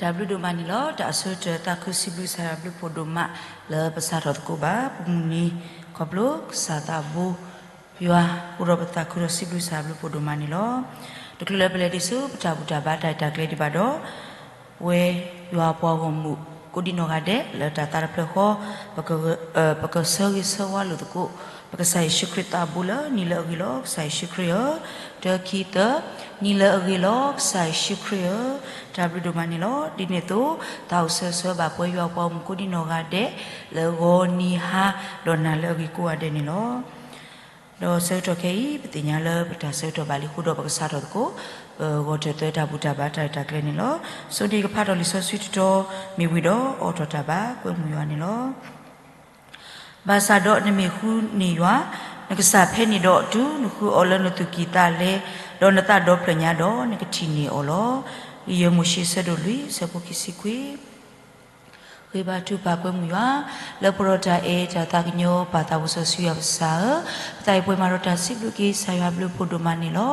တၢ်ဘျုးဒိၣ်မးန့ၣ်လီၤ. တၢ်အဆၢကတီၢ်သးခုစံးဘျုးကစၢ်ယွၤဘျုးဖှိၣ်ဒိၣ်မး လၢပစးထီၣ်သကိးဘၣ် ပမုၢ်နံၤ ခီဖျိကစၢ်သးဘိယွၤ အိၣ်ဒီးပသးခုဒီးစံးဘျုးကစၢ်ယွၤဘျုးဖှိၣ်ဒိၣ်မးန့ၣ်လီၤ. တချုးလၢပလဲၤဒံးဆူပတၢ်ဘူၣ်တၢ်ဘါတၢ်ရဲၣ်တၢ်ကျဲၤဒံးဘၣ်ဒီး ပဝဲယွၤပှၤဂီၢ်မုၢ်ကိးဒံနီၢ်ဂၤဒဲး လၢတၢ်သးတဖျၢၣ်ဃီ ပကဆၢဂ့ၤဆၢဝါလိာ်သကိး ပကစၢ်ယ့ၣ်ၡူးခရံာ်သးဘိလၢ နံၤလၢအဂ့ၤလီၤကစၢ်ယ့ၣ်ၡူးခရံာ်ဧၢ, တၢခံသၢ, နံၤလၢအဂ့ၤလီၤကစၢ်ယ့ၣ်ၡူးခရံာ်ဧၢ, တၢ်ဘျုးဒိၣ်မးန့ၣ်လီၤ. ဒ်န့ၣ်အသိး သးအိၣ်ဆၢဂ့ၤဆၢဝါဘၣ်ပဝဲယွၤပှၤဂီၢ်မုၢ်ကိးဒံနီၢ်ဂၤဒဲး လၢဂီၤနံၤဟါ ဒီးနၤလၢအဂ့ၤကိးဂၤဒဲးန့ၣ်လီၤ. ဒီးဆၢကတီၢ်ခဲအံၤ ပသ့ၣ်ညါလၢပတၢ်ဆၢကတီၢ်ဘၣ်လံအဃိဒီး ပကစးထီၣ်သကိး ပဂီၤထၢၣ်သၢတၢ်ဘူၣ်တၢ်ဘါတၢ်ရဲၣ်တၢ်ကျဲၤန့ၣ်လီၤ. ဆိဒံးကဖးထီၣ်လံာ်စီဆှံတတီၤ မ့ၢ်ဝံၤဒီးအိးထီၣ်တၢ်ဘါကွဲမုာ်ယွၤန့ၣ်လီၤ. ဘၣ်ဆၣ်ဒီးနမ့ၢ်ဃုန့ၢ်ယွၤ နကစၢ်ဖဲန့ၣ်ဒီး တုၤနဃုအီၤလၢနသူၣ်ကံၢ်သးလဲ ဒီးနသးဒီဖျၢၣ်ညါဒီး နကထံၣ်န့ၢ်အီၤလီၤ. ယဲၢ်မိၤၡ့ဆၢဒိၣ်လွံၢ် ဆၢဖိခံဆံခွံ ဃ့ဘါထုကဖၣ်ကွဲမုာ်ယွၤ လၢပှဲၤဒီးတၢ်အဲၣ်တၢ်သးကညီၤ ပၢ်သးစီဆှံယွၤပကစၢ်ဧၢ, ပသးအံၤပှဲၤမးဒီးတၢ်စံးဘျုးက့ၤကစၢ်ယွၤဘျုးဖှိၣ်ဒိၣ်မးန့ၣ်လီၤ.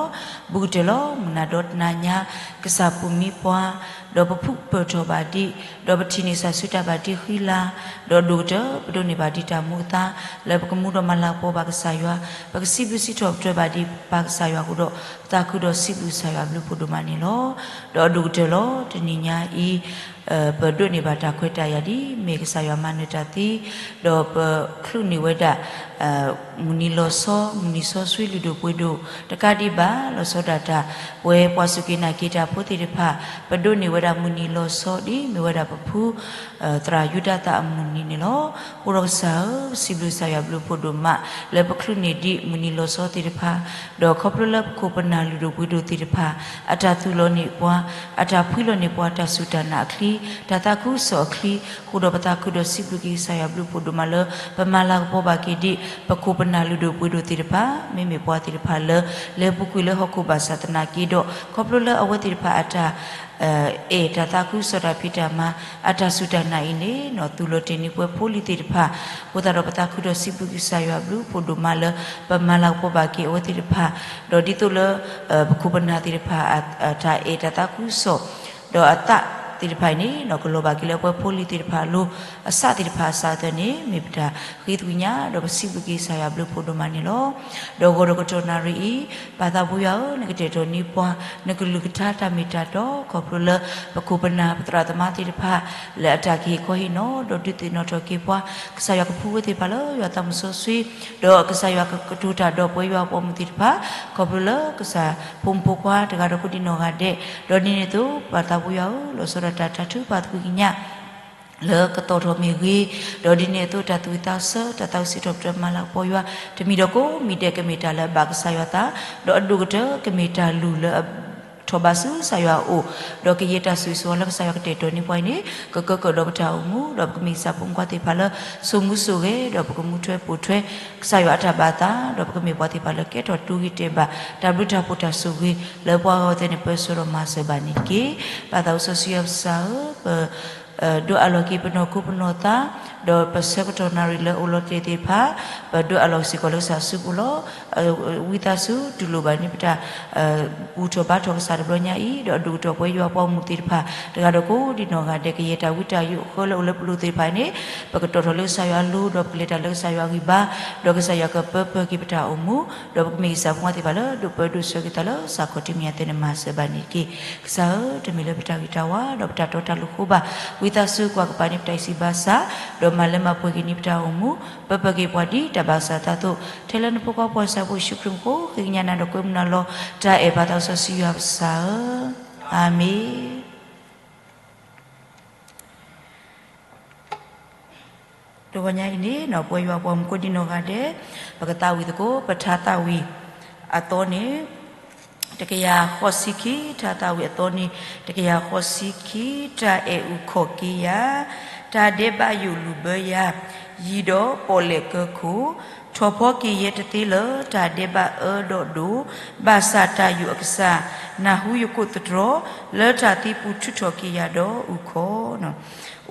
ဘူးကတၢၢ်လီၤ မုၢ်နၤဒီတနၤညါ ကစၢ်ပူၤမံပှၤ ဒီးပဖုၣ်ပၢၢ်ထီၣ်ဘၣ်ဒံး, ဒီးပထံၣ်န့ၢ်ကစၢ်ဆူတၢ်ဘၣ်တ့ဃံလၤ, ဒီးဒိၣ်ကတၢၢ် ပဒိးန့ၢ်ဘၣ်ဒံးတၢ်မူအသါ လၢပကမူဒီးမၤလၤကပီၤဘၣ်ကစၢ်ယွၤ, ပကစံးဘျုးစံးထီၣ်ပတြၢၤဘၣ်ဒံးပၢ်ကစၢ်ယွၤအဃိဒီး ပသးခုဒီးစံးဘျုးကစၢ်ယွၤဘျုးဖှိၣ်ဒိၣ်မးန့ၣ်လီၤ. ဒီးအဒိၣ်ကတၢၢ်လီၤ တနံၤညါအံၤ ပဒိးန့ၢ်ဘၣ်တၢ်ခွဲးတၢ်ယာ်ဒ်မ့ၢ်ကစၢ်ယွၤမၤနၢၤတၢ်သ့, ဒီးပချုးန့ၢ်ဝဲဒၣ် မုၢ်နံၤလီၤဆီ မုၢ်နံၤစီဆှံလုၢ်ဒိၣ်ပှ့ၤဒိၣ် တကးဒံးဘၣ် လီၤဆီဒၣ်တၢ် ပဝဲပှၤစူၢ်က့ၤနာ်က့ၤတၢ်ဖိသ့ၣ်တဖၣ် ပဒိးန့ၢ်ဝဲဒၣ်မုၢ်နံၤလီၤဆီဒ်မ့ၢ်ဝဲဒၣ်ပဖု သရၣ်ယူဒၤသၣ်အမုၢ်နံၤန့ၣ်လီၤ. အဃိဒီးကစၢ်ဧၢ, ပစံးဘျုးကစၢ်ယွၤဘျုးဖှိၣ်ဒိၣ်မး လၢပချုးန့ၢ်ဒံးမုၢ်နံၤလီၤဆီသ့ၣ်တဖၣ်, ဒီးခီဖျိလၢပခိၣ်ပနၢ်လုၢ်ဒိၣ်ပှ့ၤဒိၣ်သ့ၣ်တဖၣ် အတၢ်သူၣ်လီၤန့ၢ်ပှၤ, အတၢ်ဖှံလီၤန့ၢ်ပှၤတၢ်စူၢ်တၢ်နာ်အချံ, တၢ်သးခုကစီၣ်အချံ, အဃိဒီးပသးခုဒီးစံးဘျုးက့ၤကစၢ်ယွၤဘျုးဖှိၣ်ဒိၣ်မးလၢ ပမၤလၤကပီၤဘၣ်က့ၤဒံး ပခိၣ်ပနၢ်လုၢ်ဒိၣ်ပှ့ၤဒိၣ်သ့ၣ်တဖၣ် မ့မ့ၢ်ပှၤသ့ၣ်တဖၣ်လၢ လဲၤပူၤကွံာ်လၢဟီၣ်ခိၣ်ဘၣ်ဆၣ်သနာ်က့ဒီး ခီဖျိလၢအဝဲသ့ၣ်တဖၣ်အတၢ် အဲၣ်တၢ်သးခုကစီၣ်တၢ်ဖံးတၢ်မၤ အတၢ်စူၢ်တၢ်နာ်အံၤန့ၣ် သူၣ်လီၤတ့ၢ်န့ၢ်ပှၤဖိလံၤသ့ၣ်တဖၣ်, အဃိသတးဒီးပသးခုဒီးစံးဘျုးကစၢ်ယွၤဘျုးဖှိၣ်ဒိၣ်မးလၢ ပမၤလၤကပီၤဘၣ်က့ၤအဝဲသ့ၣ်တဖၣ်, ဒီးဒ်သိးလၢ ပခိၣ်ပနၢ်သ့ၣ်တဖၣ် တၢ်အဲၣ်တၢ်သးခုကစီၣ် ဒီးအသးသ့ၣ်တဖၣ်အံၤန့ၣ် ကလီၤဘၣ်က့ၤလၢပှၤဖိလံၤသ့ၣ်တဖၣ်အလိၤ အသးသ့ၣ်တဖၣ်အစးအသၢန့ၣ် မ့ၢ်ပတၢ်ဃ့သကွံာ်ညါ ဒီးပစံးဘျုးက့ၤကစၢ်ယွၤဘျုးဖှိၣ်ဒိၣ်မးန့ၣ်လီၤ. ဒီးဂီၤဒီးကတီၢ်နၣ်ရံၣ်အံၤ ပၢ်သးဘိယွၤဧၢ, နကတဲာ်ကတီၤန့ၢ်ပှၤ နကလုၢ်ကထါတၢ်မ့ၢ်တၢ်တီ ခီဖျိလၢ ပခိၣ်ပနၢ်ပသရၣ်သမါသ့ၣ်တဖၣ် လၢအတၢ်ကဟ့ၣ်ခီဟ့ၣ်နီၤ ဒီးဒုးသ့ၣ်နီၣ်ထီၣ်က့ၤပှၤ ကစၢ်ယွၤကဖှူဝဲသ့ၣ်တဖၣ်လၢယွၤသးမုၢ်စီဆှံ, ဒီးကစၢ်ယွၤကကတိၤတၢ်ဒီးပဝဲယွၤအပှၤမုၣ်သ့ၣ်တဖၣ် ခီဖျိလၢကစၢ်ဖိမုၣ်ဖိခွါတဂၤဒီးကိးဒံနီၢ်ဂၤဒဲး, ဒီးဒ်န့ၣ်အသိး ပၢ်သးဘိယွၤဧၢ, လီၤဆီဒၣ်တၢ်တၢ်ထုကဖၣ်သကွံာ်ကညး လၢကသီၣ်ထီၣ်မ့ၢ်ဂ့ၤ, ဒီးဒ်န့ၣ်အသိးတၢ်သူၣ်ဝံၣ်သးဆၢ တၢ်သးဝံၣ်စံးထီၣ်ပတြၢၤမၤလၤကပီၤယွၤ တမံၤဒီးကိးမံၤဒဲးကမ့ၢ်တၢ်လၢအဘၣ်ကစၢ်ယွၤသး, ဒီးအဒိၣ်ကတၢၢ်ကမ့ၢ်တၢ်လုၢ်လၢအ ထီၣ်ဘးဆူကစၢ်ယွၤအအိၣ်, ဒီးကယဲၢ်တၢ်ဆိၣ်ဂ့ၤဆိၣ်ဝါလၢကစၢ်ယွၤကတဲာ်ကတီၤန့ၢ်ပှၤအံၤန့ၣ် ကကၢကၢၣ်ဒီးပတၢ်အိၣ်မူ, ဒီးပကမ့ၢ်ကစၢ်ဖိမုၣ်ဖိခွါသ့ၣ်တဖၣ်လၢ စိာ်မူစိာ်ဂဲၤ, ဒီးပကမူထွဲပိာ်ထွဲ ကစၢ်ယွၤအတၢ်ဘၣ်သး, ဒီးပကမ့ၢ်ပှၤသ့ၣ်တဖၣ်လၢကဲထီၣ်တူၢ်ဂ့ၤတဲာ်ဘၣ် တၢ်ဘျုးတၢ်ဖှိၣ်တၢ်ဆိၣ်ဂ့ၤ လၢပှၤဂီၢ်သဲးန့ၣ် ပၢဆှၢဒီးမၤစၢၤဘၣ်န့ၣ်တက့ၢ်. ပၢ်သးစီဆှံယွၤပကစၢ်ဧၢ, ပ ဒိးအးလီၤက့ၤပနီၢ်ခိပနီၢ်သး, ဒီးပဆၢကတီၢ်နၣ်ရံၣ်လၢအိၣ်လီၤတဲာ်သ့ၣ်တဖၣ်, ပဒိးအးလီၤစ့ၢ်ကီးလၢကစၢ်အစုပူၤလီၤ. ဝံသးစူၤတူၢ်လိာ်ဘၣ်န့ၢ်ပတၢ် ဘူၣ်ထီၣ်ဘါထီၣ်ကစၢ်တဘျီညါအံၤ, ဒီးအဒိၣ်ကတၢၢ်ပဝဲယွၤပှၤမုၣ်သ့ၣ်တဖၣ် တဂၤဒီးကိးဒံနီၢ်ဂၤဒဲး ကယဲၢ်တၢ်ဝံတၢ်ယိးဃၢလၢအိၣ်လၢပလိၤသ့ၣ်တဖၣ်န့ၣ် ပကတီၢ်ထီၣ်လၢကစၢ်ယွၤအလိၤ, ဒီးပကလဲၤတၢ်လၢကစၢ်ယွၤဂံၢ်ဘါ, ဒီးကစၢ်ယွၤကပၢပၢၢ်က့ၤပတၢ်အိၣ်မူ, ဒီးပကမ့ၢ်ကစၢ်ဖိခွါသ့ၣ်တဖၣ်လၢ ဒိးပၢဒိးဆှၢက့ၤသးလၢကစၢ်ခီၣ်ထံးမဲာ်ညါသဲးန့ၣ် မၤစၢၤဘၣ်န့ၣ်တက့ၢ်. ကစၢ်ဧၢ, တမ့ၢ်လၢပတၢ်ဂ့ၤတၢ်ဝါ, ဒီးပတၢ်တီတၢ်လိၤအဃိဘၣ်, ဝံသးစူၤကွၢ်ကပၤန့ၢ်ပတၢ်အ့ၣ်စံၣ်ဘါစၢ်, ဒီးမၤလၢမၤပှဲၤက့ၤန့ၢ်ပတၢ်အိၣ်မူ, ပၢပၢၢ်က့ၤပှၤဒ်တၢ်ဘၣ်ကစၢ်အသးအသိး, ထဲလၢနဖိခွါပှၤစၢ်ဖိယ့ၣ်ၡူးခရံာ်မူခိၣ် ဃ့ကညးနၤဒီးကွဲမုာ်နၤလီၤ. တၢ်အဲၣ်ပၢ်သးစီဆှံယွၤပကစၢ်ဧၢ, အၤမ့ၣ်. တဂီၤညါအံၤန့ၣ် ပဝဲယွၤပှၤမုၣ်ကိးဒံနီၢ်ဂၤဒဲး ပကသးဝံၣ်သကိး ပထါသးဝံၣ်အသီန့ၣ် တကယၤဃိးဆံခံ, ထါသးဝံၣ်အသီန့ၣ် တကယၤဃိးဆံခံ, တၢ်အဲၣ်အုၣ်ခီၣ်က့ၤယၤ, တၢ်ဒဲးဘးယိာ်လူၤဘၢယၤ, ယံၤဒီးပီၣ်လဲၣ်ကၢခိၣ်, ထီၣ်ဖီက့ၤယဲတသ့လၢ တၢ်ဒဲးဘးအၢဒီးဒိၣ်, ဘၣ်ဆၣ်တၢ်ယိာ်အကစၢ်, နၢ်ဟူယကိာ်သတြီၤ, လၢတၢ်သံပူၤထုးထီၣ်က့ၤယၤဒီးအုၣ်ခီၣ် အိၣ်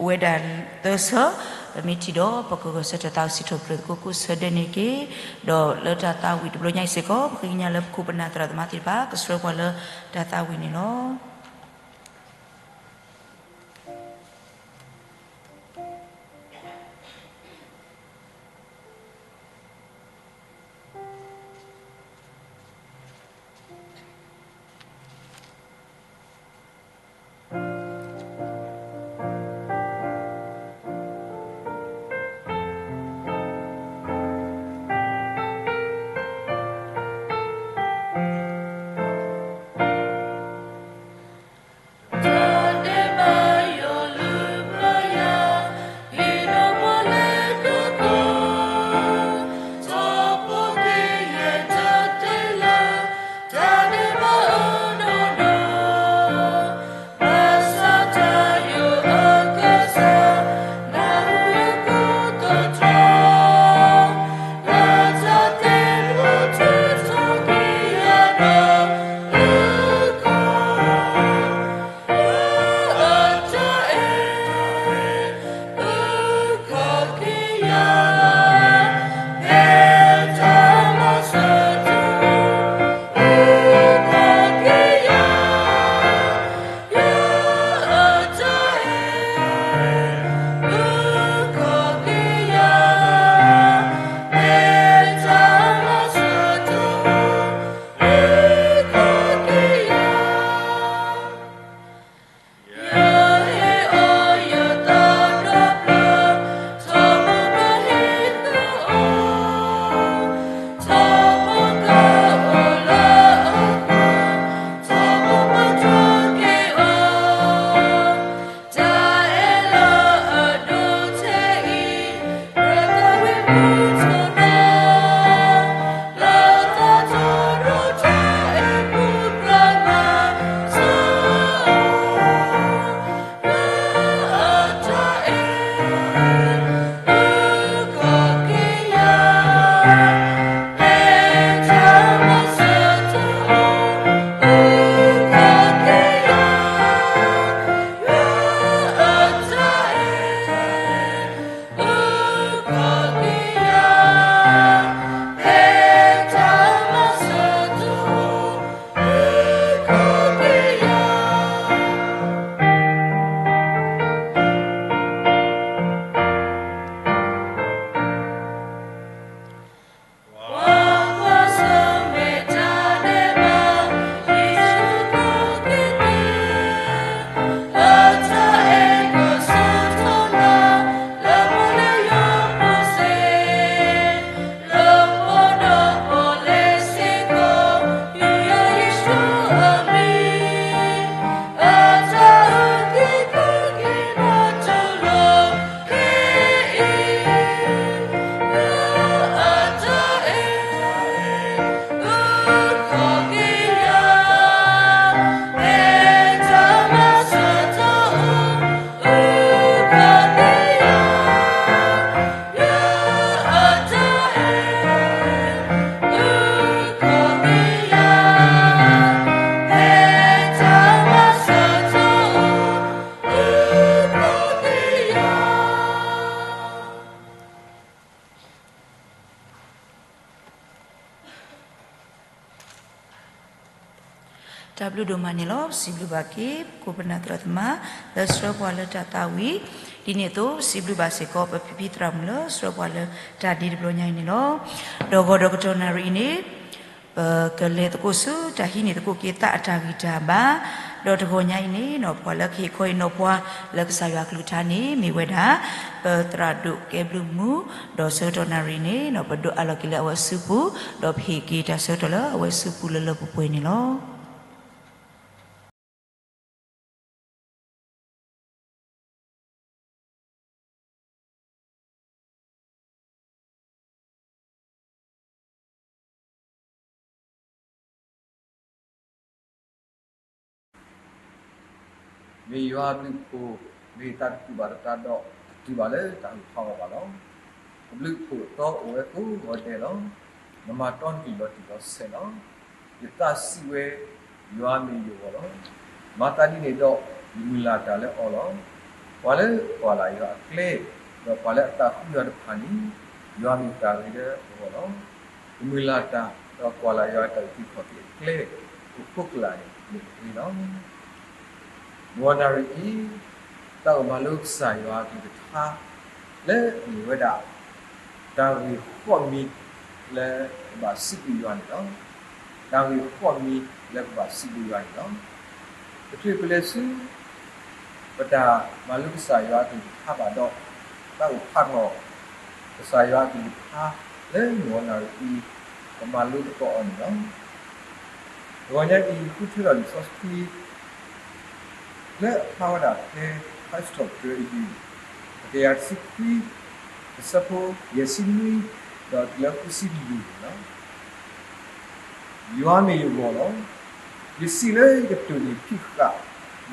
ဝဲဒၣ်သၢဆၢ, ပမ့ၢ်ထံၣ်ဒီး ပကဂဲၤဆၢထၢၣ်သးဝံၣ်စံးထီၣ်ပတြၢၤသကိးကိးဆၢဒဲးန့ၣ်တက့ၢ်. ဒီးလၢတၢ်သးဝံၣ်တဘျီညါအံၤစ့ၢ်ကီး ပဃ့ကညးလၢပခိၣ်ပနၢ်သရၣ်သမါသ့ၣ်တဖၣ် ကဆှၢပှၤလၢတၢ်သးဝံၣ်န့ၣ်လီၤ. တၢ်ဘျုးဒိၣ်မးန့ၣ်လီၤ. ပစံးဘျုးဘၣ်က့ၤ ပခိၣ်ပနၢ်သရၣ်သမါ လၢဆှၢပှၤလၢတၢ်သးဝံၣ်, ဒ်န့ၣ်အသိး ပစံးဘျုးဘၣ်စ့ၢ်ကီး ပဖံဖံသရၣ်မုၣ်လၢဆှၢပှၤလၢတၢ်ဒ့တဘျီညါအံၤန့ၣ်လီၤ. ဒီးဂီၤဒီးကတီၢ်နၣ်ရံၣ်အံၤန့ၣ် ပကလဲၤသကိးဆူတၢ်ဟံးန့ၢ်သကိးက့ၤသးအတၢ်ဂံၢ်တၢ်ဘါ, ဒီးတဂီၤညါအံၤန့ၣ်နီၤ ပှၤလၢကဟ့ၣ်ခီဟ့ၣ်နီၤပှၤလၢကစၢ်ယွၤအကလုၢ်ကထါန့ၣ် မ့ၢ်ဝဲဒၣ် ပသရၣ်ဒိၣ်ကဲဘျုးမူ, ဒီးဆၢကတီၢ်နၣ်ရံၣ်န့ၣ်နီၤ ပဒိးအးလီၤက့ၤလၢအဝဲစုပူၤ, ဒီးပဟ့ၣ်က့ၤတၢ်ဆၢကတီၢ်လၢအဝဲစုပူၤလၢလၢပှဲၤပှဲၤန့ၣ်လီၤ. မ့ၢ်ယွၤအဘျုးအဖှိၣ်, မ့ၢ်တၢ်တတူၢ်ဘၣ်တၢ်ဒီး တတုၤဘၣ်လၢတၢ်အုၣ်ဖးအီၤဘၣ်လီၤ. အဘျုးအဖှိၣ်အသီအိၣ်ဝဲကိးဂီၤဒဲးလီၤ. နမၤတီနကလုၢ်လီၤတံၢ်လီၤဆဲးလီၤ. ယသးစံးဝဲ, ယွၤမ့ၢ်ယဂီၢ်လီၤ. မၤသးဒ်န့ၣ်ဒီး ယမုၢ်လၢ်တၢ်လၢအီၤလီၤ. ပှၤလၢကွၢ်လၢ်ယွၤအကျဲ, ဒီးပှၤလၢအသးဃုယွၤတဖၣ်န့ၣ်, ယွၤမ့ၢ်တၢ်ဂ့ၤလၢအဂီၢ်လီၤ. ကမုၢ်လၢ်တၢ်, ဒီးကွၢ်လၢ်ယွၤအတၢ်အုၣ်က့ၤခီၣ်က့ၤအကျဲ, အိၣ်ခိးကလာ်န့ၣ်မ့ၢ်တဂ့ၤလီၤ. မုၢ်နၤရံၣ်အံၤ, တၢ်အိၣ်မၤလိကစၢ်ယွၤအကလုၢ်ကထါ လၢအမ့ၢ်ဝဲဒၣ် တၢ်ဂ့ၢ်ဃိးမံၤလၢကဘၣ်စံးဘျုးယွၤန့ၣ်လီၤ. တၢ်ဂ့ၢ်ဃိးမံၤလၢကဘၣ်စံးဘျုးယွၤန့ၣ်လီၤ. ပချုးပလဲၤဆူ ပတၢ်မၤလိကစၢ်ယွၤအကလုၢ်ကထါဘၣ်ဒီး တၢ်အိၣ်ဖးထီၣ် ကစၢ်ယွၤအကလုၢ်ကထါ လၢမုၢ်နၤရံၣ်အံၤ ပမၤလိသကိးအီၤန့ၣ်လီၤ. တဂီၤညါအံၤ ဃုထၢထီၣ်လံာ်စီဆှံ လၢအဖျါဝဲဒၣ်ဖဲ ခရံာ်စံးထီၣ်ပတြၢၤအယုၢ် တကယၤတဆံခွံ အဆၢဖိယဲၢ်ဆံနွံ ဒီးတုၤလၢဃုဆံလွံၢ်န့ၣ်လီၤ. ယွၤမ့ၢ်ယဂီၢ်လီၤ. ယစံးလၢယကတိၢ်န့ၢ်ဖံးဃာ်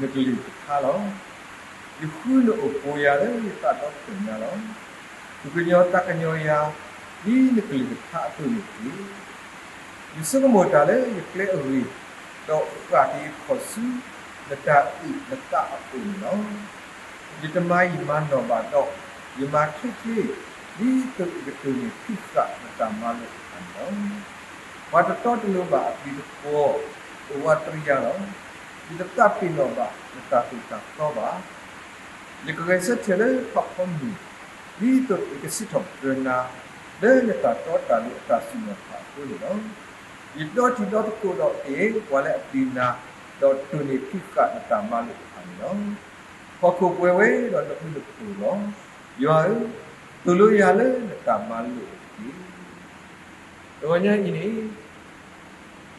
နကလုၢ်ကထါလီၤ. ယဃုနအိၣ်ပိယၤလၢယသးဒီဖျၢၣ်ညါလီၤ. သူၣ်ကညီၤသးကညီၤယၤ ဒ်နကလုၢ်ကထါအသိးန့ၣ်တက့ၢ်. ယဆိကမိၣ်တၢ်လၢယကျဲအဂ့ၢ်, ဒီးဃၣ်က့ၤခီၣ်ဆူနတၢ်အုၣ်နသးအအိၣ်န့ၣ်လီၤ. ယတမၤယံာ်မၤနီၢ်ဘၣ်ဒီး, ယမၤချ့ချ့ ဒ်သိးယကတိၢ်န့ၢ်ဖံးဃာ်နတၢ်မၤလိာ်တဖၣ်န့ၣ်လီၤ. ပှၤတတီတလိၤဘၣ်အပျံၤတကွီၤ အိၣ်ဝးတရံးယၤလီၤ. ယတသးပ့ၤနီၣ်ဘၣ်နတၢ်သိၣ်တၢ်သီဘၣ်. ယကဂဲၤဆၢထၢၣ်လၢဖးဖီမုၢ်, ဒ်သိးယကစံးထီၣ်ပတြၢၤနၤ လၢနတၢ်တီတၢ်လိၤအတၢ်စံၣ်ညီၣ်တဖၣ်အဃိန့ၣ်လီၤ. ယဒီတံၤဒီသကိးဒီးက့ၤပှၤလၢအပျံၤနၤ, ဒီးတိၢ်န့ၢ်ဖံးဃာ်နတၢ်မၤလိာ်တဖၣ်န့ၣ်လီၤ. ဟီၣ်ခိၣ်ပှဲၤဝဲဒီးနဘျုးနဖှိၣ်လီၤ. ယွၤဧၢ, သိၣ်လိယၤလၢနတၢ်မၤလိာ်တက့ၢ်. တဂီၤညါအံၤန့ၣ်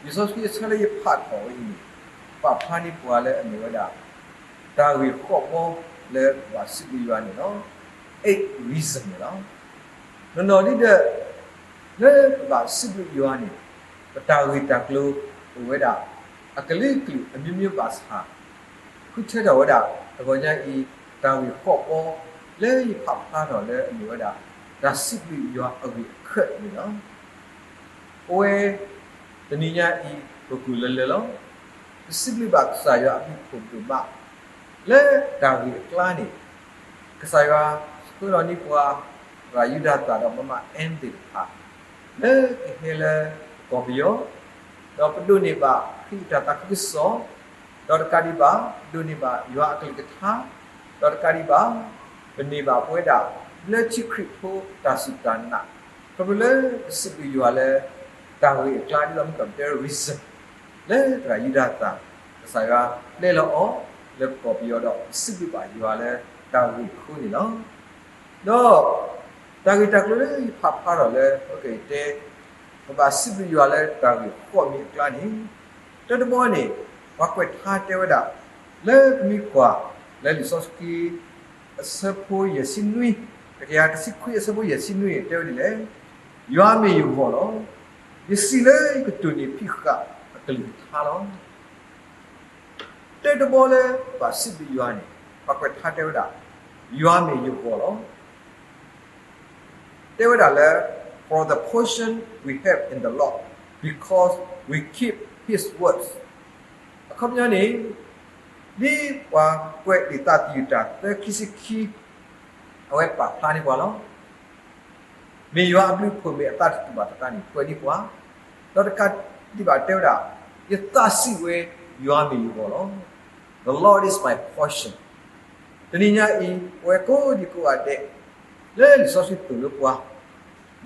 လံာ်စီဆှံအဆၢလၢယဖးထီၣ်ဝဲအံၤန့ၣ် ပာ်ဖျါန့ၢ်ပှၤလၢအမ့ၢ်ဝဲဒၣ် တၢ်ဂ့ၢ်ဃိးဘီလၢကဘၣ်စံးဘျုးယွၤန့ၣ်လီၤ. Eight reason န့ၣ်လီၤ. နီၢ်နီၢ်ဒ်ဒီး လၢပဘၣ်စံးဘျုးယွၤန့ၣ် ပတၢ်ဂ့ၢ်တၢ်ကျိၤအိၣ်ဝဲဒၣ် အကလုာ်ကလုာ်အမျိုးမျိုးဘၣ်ဆၣ် ဃုထၢထီၣ်ဝဲဒၣ် တဂီၤညါအံၤ တၢ်ဂ့ၢ်ဃီးပီ လၢယဖးဖျါထီၣ်လၢအမ့ၢ်ဝဲဒၣ် တၢ်စံးဘျုးယွၤအဂ့ၢ်အခၢးန့ၣ်လီၤ. ပဝဲ တနံၤညါအံၤ ပကူၣ်လၢလၢလီၤ. ပစံးဘျုးဘၣ်ကစၢ်ယွၤအဘျုးအဖှိၣ်ဒိၣ်မး လၢတၢ်ဂ့ၢ်အကျါန့ၣ် ကစၢ်ယွၤဆှၢလီၤန့ၢ်ပှၤ သရၣ်ယူဒၤသၣ်ဒီး မမ အဲၣ် သ့ၣ်တဖၣ် လၢကဟဲလၢကီၢ်ပယီၤ ဒီးပဒိးန့ၢ်ဘၣ်ခရံာ်အတၢ်သးခုကစီၣ်, ဒီးတကးဒံးဘၣ် ပဒိးန့ၢ်ဘၣ်ယွၤအကလုၢ်ကထါ, ဒီးတကးဒံးဘၣ် ပန့ၢ်ဘၣ်ပဝဲဒၣ် ဘျၢထံခရံာ်ဖိတၢ်စူၢ်တၢ်နာ်, ခီဖျိလၢပစံးဘျုးယွၤလၢ တၢ်ဂ့ၢ်အကျါဒ်သိးမ့ၢ်ကီးတဲ reason လၢသရၣ်ယူဒၤသၣ် ကစၢ်ယွၤပျဲလီၤအီၤ လၢကီၢ်ပယီၤဒီး ပစံးဘျုးဘၣ်ယွၤလၢတၢ်ဂ့ၢ်အဃိန့ၣ်လီၤ. ဒီး တၢ်ဂ့ၢ်တၢ်ကျိၤလၢယဖးဖျါထီၣ်လၢ ပကတဲ ပဘၣ်စံးဘျုးယွၤလၢတၢ်ဂ့ၢ်ဃီးမံၤအကျါန့ၣ် တၢတဘီန့ၣ် ပှၤကွဲးထါတဲဝဲဒၣ် လၢပမ့ၢ်ကွၢ်လၢလံာ်စီဆှံ အဆၢဖိယဲၢ်ဆံနွံ, တကယၤတဆံခွံအဆၢဖိယဲၢ်ဆံနွံန့ၣ် တဲဝဲဒ်လဲၣ်, ယွၤမ့ၢ်ယဂီၢ်လီၤ. ယစံးလၢယကတိၢ်န့ၢ်ဖံးဃာ်အကလုၢ်ကထါလီၤ. တၢတဘီလၢပဘၣ်စံးဘျုးယွၤန့ၣ် ပှၤကွဲးထါတဲဝဲဒၣ် ယွၤမ့ၢ်ယဂီၢ်လီၤ. တဲဝဲဒၣ်လၢ for the portion we have in the Lord, because we keep his words. အခီပညီန့ၣ် ဒ်ပှၤကွဲးလံာ်သးသယုၢ်တၢ်သၢခံဆံခံ အဝဲပာ်ဖျါန့ၢ်ပှၤလီၤ. မ့ၢ်ယွၤအဘျုးအဖှိၣ်မ့ၢ်အသးတတူာ်ဘၣ်သတးန့ၣ် ကွဲးန့ၢ်ပှၤ, ဒီးတကးဒံးဘၣ်တဲဝဲဒၣ် ယသးစံးဝဲ ယွၤမ့ၢ်ယဂီၢ်လီၤ. The Lord is my portion. တနံၤညါအံၤ ပဝဲကိးဒံကိးဂၤဒဲး လၢလံာ်စီဆှံသိၣ်လိပှၤ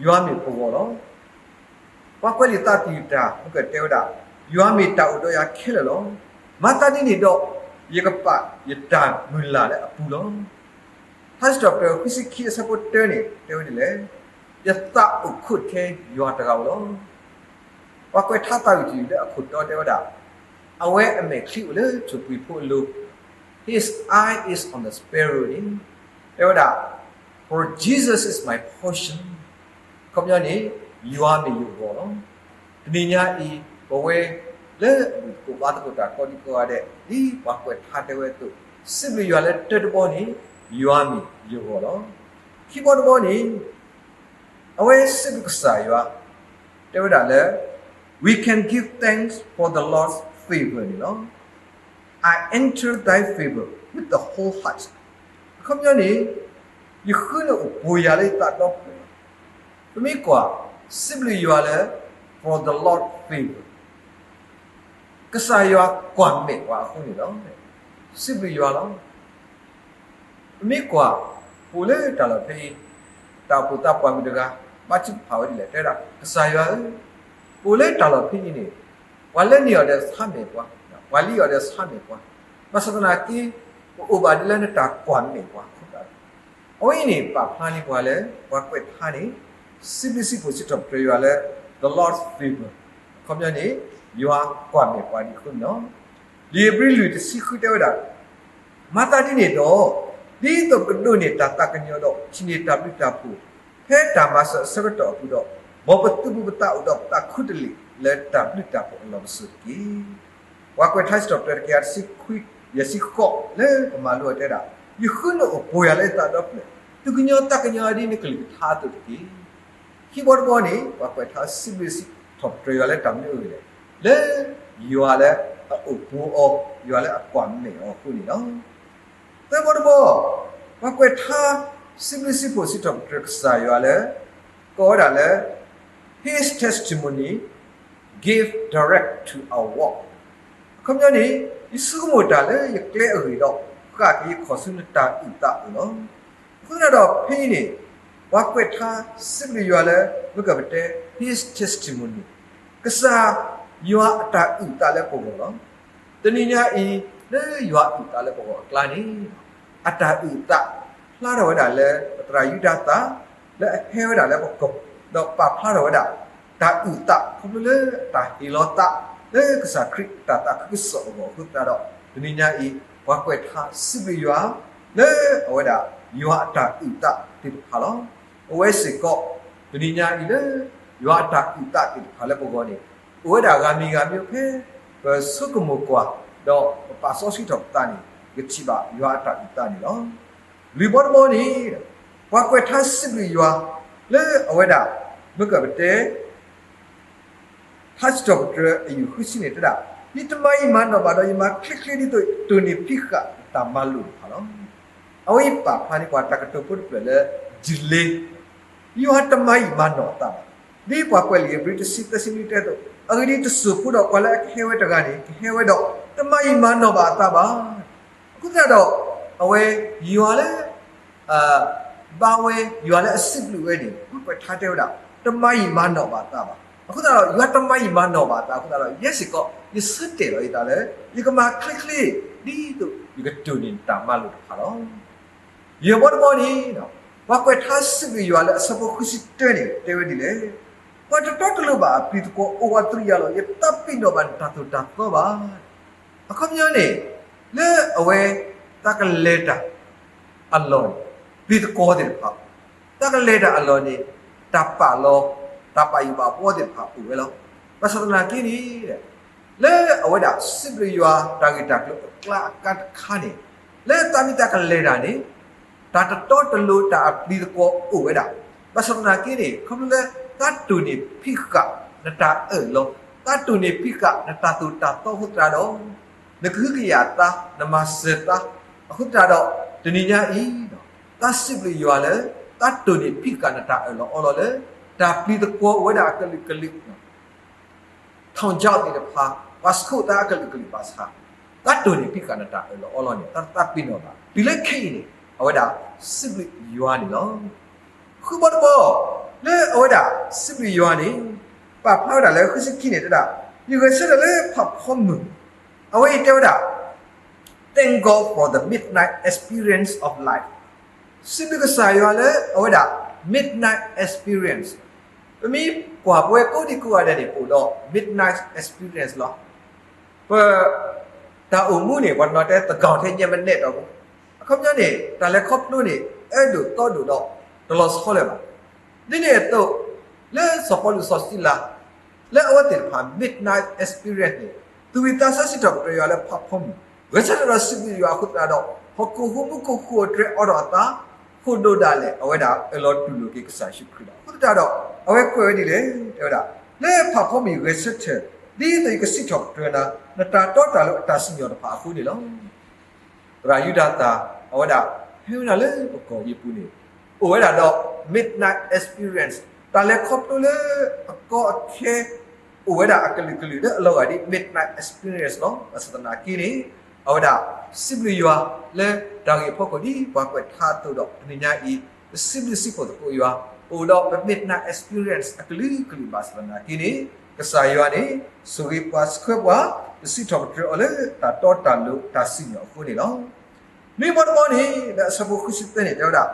ယွၤမ့ၢ်ပဂီၢ်လီၤ. ပှၤကွဲးလံာ်သးသယုၢ်တၢ် မ့ၢ်ကတဲဝဲဒၣ် ယွၤမ့ၢ်တၢ်အိၣ်ဒီးယၤခဲလၢာ်လီၤ. မၤသးဒ်န့ၣ်ဒီး ယကပာ်ယတၢ်မုၢ်လၢ်လၢအပူၤလီၤ. ထါစံးထီၣ်ပတြၢၤ ဃုဆံခံအဆၢဖိတၢန့ၣ် တဲဝဲဒ်လဲၣ်, ယသးအိၣ်ခိးထဲယွၤတဂၤဧိၤလီၤ. ပှၤကွဲးထါသးဝံၣ်တယုၢ်လၢအခိၣ်တီတဲဝဲဒၣ် အဝဲအမဲာ်ချံအိၣ်လၢထိၣ်ပှံၤဖိအလိၤ, His eye is on the sparrow န့ၣ် တဲဝဲဒၣ် For Jesus is my portion. အခီပညီန့ၣ် ယွၤမ့ၢ်ယဂီၢ်လီၤ. တနံၤညါအံၤ ပဝဲလၢအဘူၣ်သကိးဘါသကိးတၢ်ကိးဒံကိးဂၤဒဲး ဒ်ပှၤကွဲးထါတဲဝဲအသိး စံးဘျုးယွၤလၢတၢတဘီန့ၣ် ယွၤမ့ၢ်ယဂီၢ်လီၤ. ခံဘီတဘီန့ၣ် အဝဲစံးဘျုးကစၢ်ယွၤ တဲဝဲဒၣ်လၢ we can give thanks for the Lord's favor န့ၣ်လီၤ. I enter thy favor with the whole heart. အခီပညီန့ၣ် ယဃုန့ၢ်အိၣ်ပှဲၤယၤလၢယသးဒီဖျၢၣ်လီၤ. ပမ့ၢ်ကွၢ် စံးဘျုးယွၤလၢ for the Lord's favor ကစၢ်ယွၤကွၢ်မဲာ်ပှၤအဃိန့ၣ်လီၤ. စံးဘျုးယွၤလီၤ. ပမ့ၢ်ကွၢ် ပအိၣ်လၢတၢ်လီၢ်ဖဲအံၤ တၢ်အိၣ်ဖှိၣ်သးပှၢ်မုၣ်တဂၤ ဘါထုကဖၣ်ဝဲဒ်လဲၣ် တဲဝဲဒၣ် ကစၢ်ယွၤဧၢ, ပအိၣ်လၢတၢ်လီၢ်ဖဲအံၤန့ၣ် ပှၤလၢန့ၢ်အီၤဒီးဆါမဲာ်ပှၤ, ပှၤလံအီၤဒီးဆါမဲာ်ပှၤ, ဘၣ်ဆၣ်သနာ်က့ ပအိၣ်ဘၣ်ဒ်လၢနတၢ်ကွၢ်မဲာ်ပှၤအဃိသတးဒီး အဝဲအံၤန့ၣ် ပာ်ဖျါန့ၢ်ပှၤလၢ ပှၤကွဲးထါန့ၣ် စံးဘျုးစံးဖှိၣ်စံးထီၣ်ပတြၢၤယွၤလၢ the Lord's favor အခီပညီန့ၣ် ယွၤကွၢ်မဲာ်ပှၤဒ်အဃိန့ၣ်လီၤ. လံာ်ဧ့ၤဘြံၤလွံၢ်တဆံဃုတဲဝဲဒၣ် မၤသးဒ်န့ၣ်ဒီး ဒ်သိးပကဒိးန့ၢ်တၢ်သးကညီၤဒီး ထံၣ်န့ၢ်တၢ်ဘျုးတၢ်ဖှိၣ် ဖဲတၢ်မၤစၢၤအဆၢကတီၢ်အပူၤဒီး မ်ပသုးဘူးပသးအိၣ်ဒီးပသးခူတလ့ၢ်လၢတၢ်ဘျုးတၢ်ဖှိၣ်အလီၢ်ပစိာ်တက့ၢ်. ပှၤကွဲးထါစံးထီၣ်ပတြၢၤတကယၤတဆံခွံ ယဲၢ်ဆံဃိး လၢပမၤလိအီၤတဲဒၣ် ယဃုန့ၢ်အိၣ်ပှဲၤယၤလၢယသးဒီဖျၢၣ် သူၣ်ကညီၤသးကညီၤဒ်နကလုၢ်ကထါအသိးတက့ၢ်. ခံဘီတဘီန့ၣ် ပှၤကွဲးထါစံးဘျုးစံးထီၣ်ပတြၢၤယွၤလၢတၢ်မနုၤအဂ့ၢ်လဲၣ်, လၢယွၤလၢအအိၣ်ပှဲၤအီၤ ယွၤလၢအကွၢ်မဲာ်အီၤအဃိန့ၣ်လီၤ. သၢဘီတဘီ ပှၤကွဲးထါစံးဘျုးစံးဖှိၣ်စံးထီၣ်ပတြၢၤကစၢ်ယွၤလၢ ကိးဝဲဒၣ်လၢ His testimony give direct to our walk အခီပညီန့ၣ် ယဆိကမိၣ်တၢ်လၢယကျဲအဂ့ၢ်ဒီး ဃၣ်က့ၤယခီၣ်ဆူနတၢ်အုၣ်သးအအိၣ်လီၤ. အဃိသတးဒီးဖဲအံၤန့ၣ် ပှၤကွဲးထါစံးဘျုးယွၤလၢ မ့ၢ်ကပတဲ His testimony ကစၢ်ယွၤအတၢ်အုၣ်သးလၢပဂီၢ်လီၤ. တနံၤညါအံၤ လၢယွၤအုၣ်သးလၢပဂီၢ်အကျါန့ၣ် အတၢ်အုၣ်သး ဖျါထီၣ်ဝဲဒၣ်လၢ ပသရၣ်ယူဒၤသၣ် လၢအဟဲဝဲဒၣ်လၢပကီၢ် ဒီးပာ်ဖျါထီၣ်ဝဲဒၣ် တၢ်အုၣ်သး ခီဖျိလၢတၢ်ဟ့ၣ်လီၤသး လၢကစၢ်ခရံာ်အတၢ်သးခုကစီၣ်အဂီၢ်အဃိသတးဒီး တနံၤညါအံၤ ပှၤကွဲးထါစံးဘျုးယွၤ လၢအဝဲဒၣ် ယွၤအတၢ်အုၣ်သးသ့ၣ်တဖၣ်လီၤ. အဝဲစ့ၢ်ကီး တနံၤညါအံၤလၢ ယွၤအတၢ်အုၣ်သးသ့ၣ်တဖၣ်လၢပဂီၢ်န့ၣ် အိၣ်ဝဲဒၣ်ဂၤမံၤဂၤမံၤဖဲ ပဆိကမိၣ်ကွၢ် ဒီးပပာ်စီဆှံထီၣ်ပသးန့ၣ် ကထံၣ်ဘၣ်ယွၤအတၢ်အုၣ်သးန့ၣ်လီၤ. လွံၢ်ဘီတဘီန့ၣ် ပှၤကွဲးထါစံးဘျုးယွၤ လၢအဝဲဒၣ် မ့ၢ်ကပတဲ ထါစံးထီၣ်ပတြၢၤအယူၢ်ဃုဆံန့ၣ်တဲဒၣ်, ယတမၤယံာ်မၤနီၣ်ဘၣ်ဒီး ယမၤချ့ချ့ဒ်သိး တိၢ်န့ၢ်ဖံးဃာ်တၢ်မၤလိာ်တဖၣ်လီၤ. အဝဲအံၤပာ်ဖျါန့ၢ်ပှၤတၢ်ကတိၤဖိတဖျၢၣ်လၢ delay, ယွၤတမၤယံာ်မၤနီၣ်အသးဘၣ်. ဒ်ပှၤကွဲးလံာ်ဧ့ၤဘြံၤတဆံသၢဆံနွံတဲအသိး, အဂ့ၢ်ဒ်အံၤ, တစိၢ်ဖိဒီးပှၤလၢအကဟဲဝဲတဂၤန့ၣ် ကဟဲဝဲဒီး တမၤယံာ်မၤနီၣ်ဘၣ်အသးဘၣ်. အဃိသတးဒီး အဝဲယွၤလၢ ဘါဝဲ ယွၤလၢအစံးဘျုးဝဲန့ၣ် ပှၤကွဲးထါတဲဝဲဒၣ် တမၤယံာ်မၤနီၣ်ဘၣ်အသးဘၣ်. အဃိသတးဒီး ယွၤတမၤယံာ်မၤနီၣ်ဘၣ်အသးအဃိသတးဒီး ယဲစ့ၢ်ကီး ယဆၢတဲာ်လီၤယသးလၢ ယကမၤချ့ချ့ ဒ်သိးယကတိၢ်န့ၢ်တၢ်မၤလိာ်တဖၣ်လီၤ. ယဲၢ်ဘီတဘီန့ၣ် ပှၤကွဲးထါစံးဘျုးယွၤလၢအဆၢဖိဃုဆံတၢန့ၣ် တဲဝဲဒ်လဲၣ်, ပှၤတတီတလိၤဘၣ်အပျံၤသကွီၤအိၣ်ဝးတရံးယၤလီၤ. ယတၢ်ပ့ၤနီၣ်ဘၣ်နတၢ်သိၣ်တၢ်သီဘၣ်. အခီပညီန့ၣ် လၢအဝဲ တၢ်ကလဲၤတၢ်အလီၢ်န့ၣ် ပျံၤသကွီၤသ့ၣ်တဖၣ်, တၢ်ကလဲၤတၢ်အလီၢ်န့ၣ် တၢ်ပာ်လီၤ တၢ်ဘၣ်ယိၣ်ဘၣ်ဘှီသ့ၣ်တဖၣ်အိၣ်ဝဲလီၤ. ဘၣ်ဆၣ်သနာ်က့န့ၣ် လၢအဝဲဒၣ်စံးဘျုးယွၤတၢ်ဂ့ၢ်တၢ်ကျိၤအကျါအကါတခါန့ၣ် လၢတၢ်မ့ၢ်တၢ်ကလဲၤတၢ်န့ၣ် တၢ်တတီတလိၤတၢ်အပျံၤသကွီၤအိၣ်ဝဲဒၣ်. ဘၣ်ဆၣ်သနာ်က့န့ၣ် ခီဖျိလၢ တၢ်တိၢ်န့ၢ်ဖံးဃာ်နတၢ်အၢၣ်လီၤ, တၢ်တိၢ်န့ၢ်ဖံးဃာ်နတၢ်သိၣ်တၢ်သီအဃိသတးဒီး နကဟုကယာ်သး, နမၤစၢၤသး, အဃိသတးဒီး တနံၤညါအံၤ တၢ်စံးဘျုးယွၤလၢ တၢ်တိၢ်န့ၢ်ဖံးဃာ်နတၢ်အၢၣ်လီၤအီလီၤလၢ တၢ်ပျံၤသကွီၤအိၣ်ဝဲဒၣ်အကလုာ်ကလုာ် ထီၣ်ကၠီသ့ၣ်တဖၣ်, ပှၤဆှိၣ်သးအကလုာ်ကလုာ်ဘၣ်ဆၣ်, တၢ်တိၢ်န့ၢ်ဖံးဃာ်နတၢ်အၢၣ်လီၤအီလီၤန့ၣ် တၢ်တသးပ့ၤနီၣ်ဘၣ်. တုၤလၢခဲအံၤန့ၣ် အဝဲဒၣ်စံးဘျုးယွၤန့ၣ်လီၤ. ဃုဘီတဘီ, လၢအဝဲဒၣ်စံးဘျုးယွၤန့ၣ် ပာ်ဖျါဝဲဒၣ်လၢဃုဆံခံန့ၣ်တဲဒၣ်, ယဂဲၤဆၢထၢၣ်လၢဖးဖီမုၢ်, အဝဲအံၤတဲဝဲဒၣ် Thank God for the midnight experience of life. စံးဘျုးကစၢ်ယွၤလၢအဝဲဒၣ် midnight experience. ပမ့ၢ်ကွၢ်ပဝဲကိးဒံကိးဂၤဒဲးန့ၣ် ပအိၣ်ဒီး midnight experience လီၤ. ပတၢ်အိၣ်မူန့ၣ် ပှၤတနီၤတဲသးကီၢ်ထဲညါမနဲၣ်တီၢ်ပူၤ, အခီပညီန့ၣ် တၢ်လဲၤခီဖျိန့ၣ် အၢဒိၣ်သီဒိၣ်ဒီး တလီၤဆီလၢၤဘၣ်. ဒ်န့ၣ်အသိး လၢစီၤပီလူးစီၤစံလၤ လၢအဝဲသ့ၣ်တဖၣ် midnight experience န့ၣ် သူၣ်ဝံၣ်သးဆၢစံးထီၣ်ပတြၢၤယွၤလၢဖးဖီမုၢ်, ဂဲၤဆၢထၢၣ်ဒီးစံးဘျုးယွၤအဃိသတးဒီး ဟီၣ်ခိၣ်ဟူးမူခိၣ်ဃိအတြဲၤအီထီၣ်အသး, ဃိၣ်ဒိၣ်ဒၣ်လဲာ် အဝဲဒၣ်အၢၣ်လီၤတူၢ်လိာ်က့ၤကစၢ်ယ့ၣ်ၡူးခရံာ်လီၤ. အဃိသတးဒီး အဝဲကွဲးဝဲဒ်လဲၣ် တဲဝဲဒၣ်, လၢဖးဖီမုၢ်ယဂဲၤဆၢထၢၣ် ဒ်သိးယကစံးထီၣ်ပတြၢၤနၤ နတၢ်တီတၢ်လိၤအတၢ်စံၣ်ညီၣ်တဖၣ်အဃိန့ၣ်လီၤ. သရၣ်ယူဒၤသၣ် အဝဲဒၣ် ဟဲဝဲဒၣ်လၢပကီၢ်အံၤပူၤန့ၣ် အိၣ်ဝဲဒၣ်ဒီး midnight experience, တၢ်လဲၤခီဖျိလၢအကီအခဲ အိၣ်ဝဲဒၣ်အကလုာ်ကလုာ်လၢအလီၤဂာ်ဒ် midnight experience လီၤ. ဘၣ်ဆၣ်သနာ်က့န့ၣ် အဝဲဒၣ် စံးဘျုးယွၤလၢတၢ်ဂ့ၢ်ဖီခိၣ်ဒ်ပှၤကွဲးထါအသိးဒီး တနံၤညါအံၤ ပစံးဘျုးစံးဖှိၣ်သကိးယွၤ ပအိၣ်ဒီးပ midnight experience အကလုာ်ကလုာ်ဘၣ်ဆၣ်သနာ်က့န့ၣ် ကစၢ်ယွၤန့ၣ် ဆိၣ်ဂ့ၤပှၤဆှၢပှၤ ပစံးထီၣ်ပတြၢၤအီၤလၢတၢ်တီတၢ်လိၤတၢ်စံၣ်ညီၣ်အဃိန့ၣ်လီၤ. နွံဘီတဘီန့ၣ် လၢအဆၢဖိဃုဆံသၢန့ၣ် တဲဝဲဒၣ်,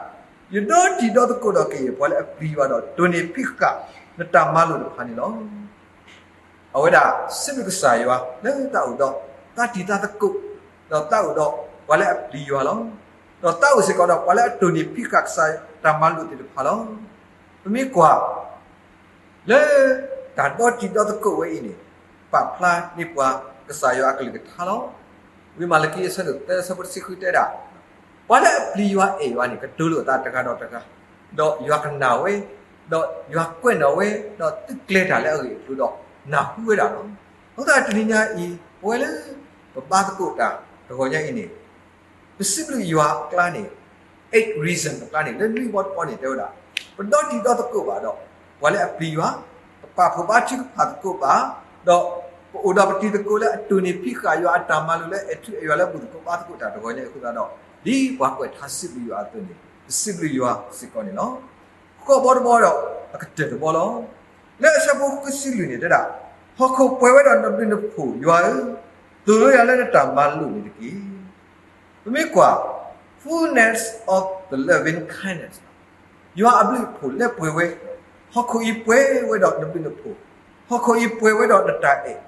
ယဒီတံၤဒီသကိးဒီးကယဲၢ်ပှၤလၢအပျံၤယွၤဒီးတိၢ်န့ၢ်ဖံးဃာ် နတၢ်မၤလိာ်တဖၣ်န့ၣ်လီၤ. အဝဲဒၣ်စံးဘျုးကစၢ်ယွၤလၢတၢ်အိၣ်ဒီး တၢ်တံၤတၢ်သကိး, ဒီးတၢ်အိၣ်ဒီးပှၤလၢအပျံၤယွၤလီၤ. ဒီးတၢ်အိၣ်စ့ၢ်ကီးဒီးပှၤလၢအတိၢ်န့ၢ်ဖံးဃာ်ကစၢ်တၢ်မၤလိာ်သ့ၣ်တဖၣ်လီၤ. ပမ့ၢ်ကွၢ် လၢတၢ်ဒီတံၤဒီသကိးဝဲအံၤန့ၣ် ပာ်ဖျါန့ၢ်ပှၤကစၢ်ယွၤအကလုၢ်ကထါလီၤ. ဝံမၤလကံအဆၢဒိၣ်သၢအဆၢဖိတဆံဃုတဲဒၣ်, ပှၤလၢအပျံၤယွၤအဲၣ်ယွၤန့ၣ် ကတိၤလိာ်အသးတဂၤဒီးတဂၤ, ဒီးယွၤကနၣ်ဝဲ, ဒီးယွၤကွဲးနီၣ်ဝဲ, ဒီးသုးကျဲၤတၢ်လၢအဂ့ၢ်အကျိၤဒီးနၢ်ဟူဝဲဒၣ်လီၤ. အဃိသတးတနံၤညါအံၤ ပဝဲလၢပဘါသကိးတၢ်တဂီၤညါအံၤန့ၣ် ပစံးဘျုးယွၤအကျါန့ၣ် eight reason အကျါန့ၣ် လၢနွံဘီတဘီန့ၣ် တဲဝဲဒၣ်, ပဒီတံၤဒီသကိးဘၣ်ဒီး ပှၤလၢအပျံၤယွၤ, ပပာ်ဖှိၣ်ဘါထုကဖၣ်သကိးဘၣ်, ဒီးပအိၣ်ဒီးပတံၤသကိးလၢအတိၢ်န့ၢ်ဖံးဃာ်ယွၤအတၢ်မၤလိာ်လၢအဲၣ်ထူအဲၣ်ယွၤလၢဘူၣ်သကိးဘါသကိးတၢ်တဂီၤညါအံၤအဃိသတးဒီး ဒ်ပှၤကွဲးထါစံးဘျုးယွၤအသိးန့ၣ် ပစံးဘျုးယွၤစ့ၢ်ကီးန့ၣ်လီၤ. ဃိးဘီတဘီဒီး အကတၢၢ်တဘီလီၤ. လၢအဆၢဖိဃုဆံလွံၢ်န့ၣ်တဲဒၣ်, ဟီၣ်ခိၣ်ပှဲၤဝဲဒီးနဘျုးနဖှိၣ်ယွၤဧၢ, သိၣ်လိယၤလၢနတၢ်မၤလိာ်န့ၣ်တက့ၢ်. ပမ့ၢ်ကွၢ် fullness of the loving kindness ယွၤအဘျုးအဖှိၣ်လၢပှဲၤဝဲ, ဟီၣ်ခိၣ်အံၤပှဲၤဝဲဒီးနဘျုးနဖှိၣ်, ဟီၣ်ခိၣ်အံၤပှဲၤဝဲဒီးနတၢ်အဲၣ်,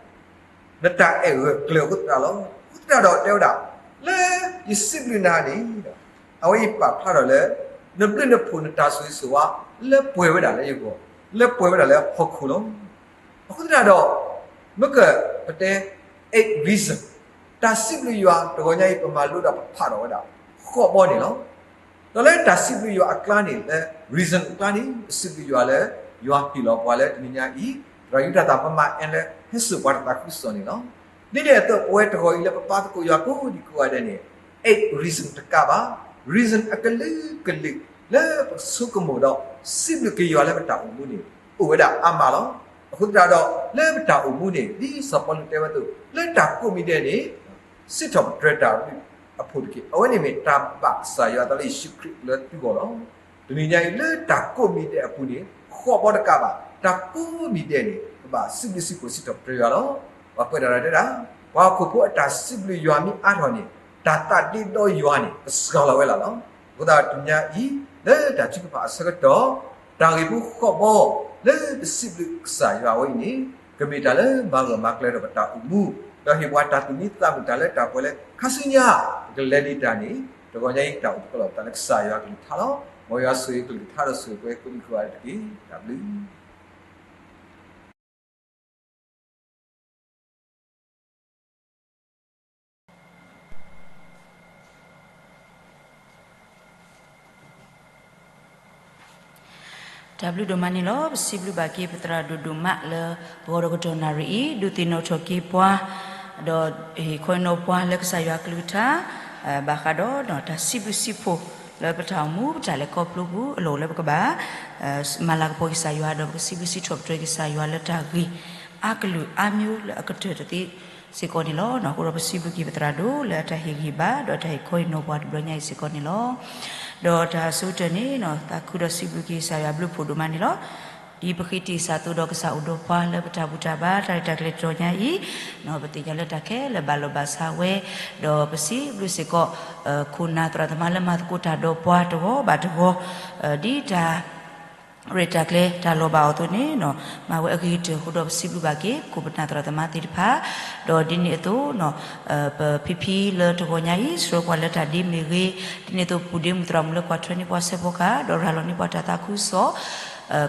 နတၢ်အဲၣ်ဂၢၢ်ကျၢၤအဃိသတးလီၤ. အဃိသတးဒီးတဲဝဲဒၣ်, လၢယစံးဘျုးနၤန့ၣ် အဝဲအံၤပာ်ဖျါထီၣ်လၢ နဘျုးနဖှိၣ်နတၢ်ဆိၣ်ဂ့ၤဆိၣ်ဝါ လၢပှဲၤဝဲဒၣ်လၢယဂီၢ်, လၢပှဲၤဝဲဒၣ်လၢဟီၣ်ခိၣ်လီၤ. အဃိသတးဒီး မ့ၢ်ကပတဲ eight reason တၢ်စံးဘျုးယွၤတဂီၤညါအံၤ ပမၤလိဒီးပဖးထီၣ်ဝဲဒၣ် ဃိးဘီန့ၣ်လီၤ. ဒီးလၢတၢ်စံးဘျုးယွၤအကျါန့ၣ် လၢ reason အကျါန့ၣ် ပစံးဘျုးယွၤလၢ ယွၤဟ့ၣ်လီၤပှၤလၢတနံၤညါအံၤ သရၣ်ယူဒၤသၣ်မမ အဲၣ်လၢ ဟဲစိာ်ပှၤတၢ်သးခုကစီၣ်န့ၣ်လီၤ. ဒ်န့ၣ်အသိး ပဝဲတဂီၤအံၤလၢပပာ်သကိးယွၤကိးဒံကိးဂၤဒဲးန့ၣ် eight reason တကးဘၣ်, reason အကလုာ်ကလုာ် လၢပကဆိကမိၣ်ဒီး စံးဘျုးက့ၤယွၤလၢပတၢ်အိၣ်မူန့ၣ် အိၣ်ဝဲဒၣ်အါမးလီၤ. အဃိသတးဒီး လၢပတၢ်အိၣ်မူန့ၣ် ဒ်စီၤပီလူးတဲဝဲအသိး လၢတၢ်ကိးမံၤဒဲးန့ၣ် စံးထီၣ်ပတြၢၤတၢ်အဘျုးအဖှိၣ်တက့ၢ်. အဝဲန့ၣ်မ့ၢ်တၢ်ဘၣ်ကစၢ်ယွၤအသးလၢယ့ၣ်ၡူးခရံာ်လၢသုဂီၢ်လီၤ. တနံၤညါအံၤလၢတၢ်ကိးမံၤဒဲးအပူၤန့ၣ် ဃိးဘီတကးဘၣ် တၢ်ကိးမံၤဒဲးန့ၣ် ပဘၣ်စံးဘျုးစံးဖှိၣ်စံးထီၣ်ပတြၢၤယွၤလီၤ. ပှၤကွဲးတၢ်တဲဒၣ် ပှၤဟီၣ်ခိၣ်ဖိအတၢ်စံးဘျုးယွၤမ့ၢ်အါထီၣ်န့ၣ် တၢ်သးဒ့ဒီယွၤန့ၣ် ကစှၤလီၤဝဲလီၤလီၤ. အဃိသတးတနံၤညါအံၤ လၢတၢ်ထုကဖၣ်အဆၢကတီၢ် တၢ်ဂ့ၢ်ဖိဃိးဘီ လၢပစံးဘျုးကစၢ်ယွၤဝဲအံၤန့ၣ် ကမ့ၢ်တၢ်လၢမၤဂၢၢ်မၤကျၢၤဒီးပတၢ်အိၣ်မူ ဒီးဟ့ၣ်ပှၤတၢ်သူၣ်မံသးမုာ်တၢ်လၢတၢ်ပှဲၤလၢခါဆူညါ ပကလဲၤဒံးတၢ်န့ၣ် တဂီၤညါအံၤတၢ်အိၣ်သကိးလီၤပသးလၢကစၢ်ယွၤကလုၢ်ကထါလီၤ. မ်ယွၤဆိၣ်ဂ့ၤကလုၢ်ကထါဒီးဆိၣ်ဂ့ၤပှၤကိးဒံကိးဂၤဒဲးတက့ၢ်. တၢ်ဘျုး တၢ်ဘျုးဒိၣ်မးန့ၣ်လီၤ. ပစံးဘျုးဘၣ်က့ၤပသရၣ်ဒိၣ်ဒိၣ်မးလၢ ပဂီၢ်ဒီးကတီၢ်နၣ်ရံၣ်အံၤ ဒုးသ့ၣ်နီၣ်ထီၣ်က့ၤပှၤ ဒီးဟ့ၣ်ခီဟ့ၣ်နီၤပှၤလၢကစၢ်ယွၤကလုၢ်ကထါ ဘၣ်ဃးဒီးတၢ်စံးဘျုးစံးဖှိၣ်လၢပတၢ်အိၣ်မူ ပတၢ်လဲၤခီဖျိပူၤ အလီၢ်အိၣ်လၢပကဘၣ် မၤလၤကပီၤက့ၤကစၢ်ယွၤ ဒီးပကစံးဘျုးစံးထီၣ်ပတြၢၤက့ၤကစၢ်ယွၤလၢတၢ်ဂ့ၢ် အါကလုာ်အါမျိုးလၢအကတၢၢ်တသ့စ့ၢ်ကီးန့ၣ်လီၤ. အဃိဒီးပစံးဘျုးက့ၤပသရၣ်ဒိၣ်လၢအတၢ်ဟ့ၣ်ဂံၢ်ဟ့ၣ်ဘါ ဒီးတၢ်ဟ့ၣ်ခီဟ့ၣ်နီၤပှၤတဘျီညါအံၤစ့ၢ်ကီးန့ၣ်လီၤ. ဒီးတၢ်ဆၢကတီၢ်န့ၣ် သးခုဒီးစံးဘျုးက့ၤကစၢ်ယွၤအဘျုးအဖှိၣ်ဒိၣ်မးန့ၣ်လီၤ. ဒ်ပဃ့တ့ၢ်စၢ်သိးဒီးကစၢ်အိၣ်ဒီးပှၤလၢပတၢ်ဘူၣ်တၢ်ဘါ တၢ်ရဲၣ်တၢ်ကျဲၤတဘျီညါအံၤ ပသ့ၣ်ညါလၢတၢ်ခဲလၢာ်ဘၣ်လီၢ်ဘၣ်စးဝဲ ဒီးပစံးဘျုးစ့ၢ်ကီး ခိၣ်နၢ်သရၣ်သမါလၢမၤသကိးတၢ်ဒီးပှၤတဂီၤဘၣ်တဂီၤ ဒ်တၢ် ရဲၣ်တၢ်ကျဲၤတၢ်လီၤဘၣ်အီၤအသိးန့ၣ် မၤဝဲအဂ့ၤကတၢၢ်အဃိဒီးပစံးဘျုးဘၣ်က့ၤ ခိၣ်ပနၢ်သရၣ်သမါသ့ၣ်တဖၣ် ဒီးဒ်န့ၣ်အသိး ပဖံဖံလၢတဂီၤညါအံၤ ဆှၢပှၤလၢတၢ်ဒ့မ့ၢ်ဂ့ၤ, ဒ်န့ၣ်အသိးပူၤဒ့မုၣ်သရၣ်မုၣ်လၢကွၢ်ထွဲန့ၢ်ပှၤစဲးဖီကဟၣ် ဒီးရၤလီၤန့ၢ်ပှၤတၢ်သးခုကစီၣ်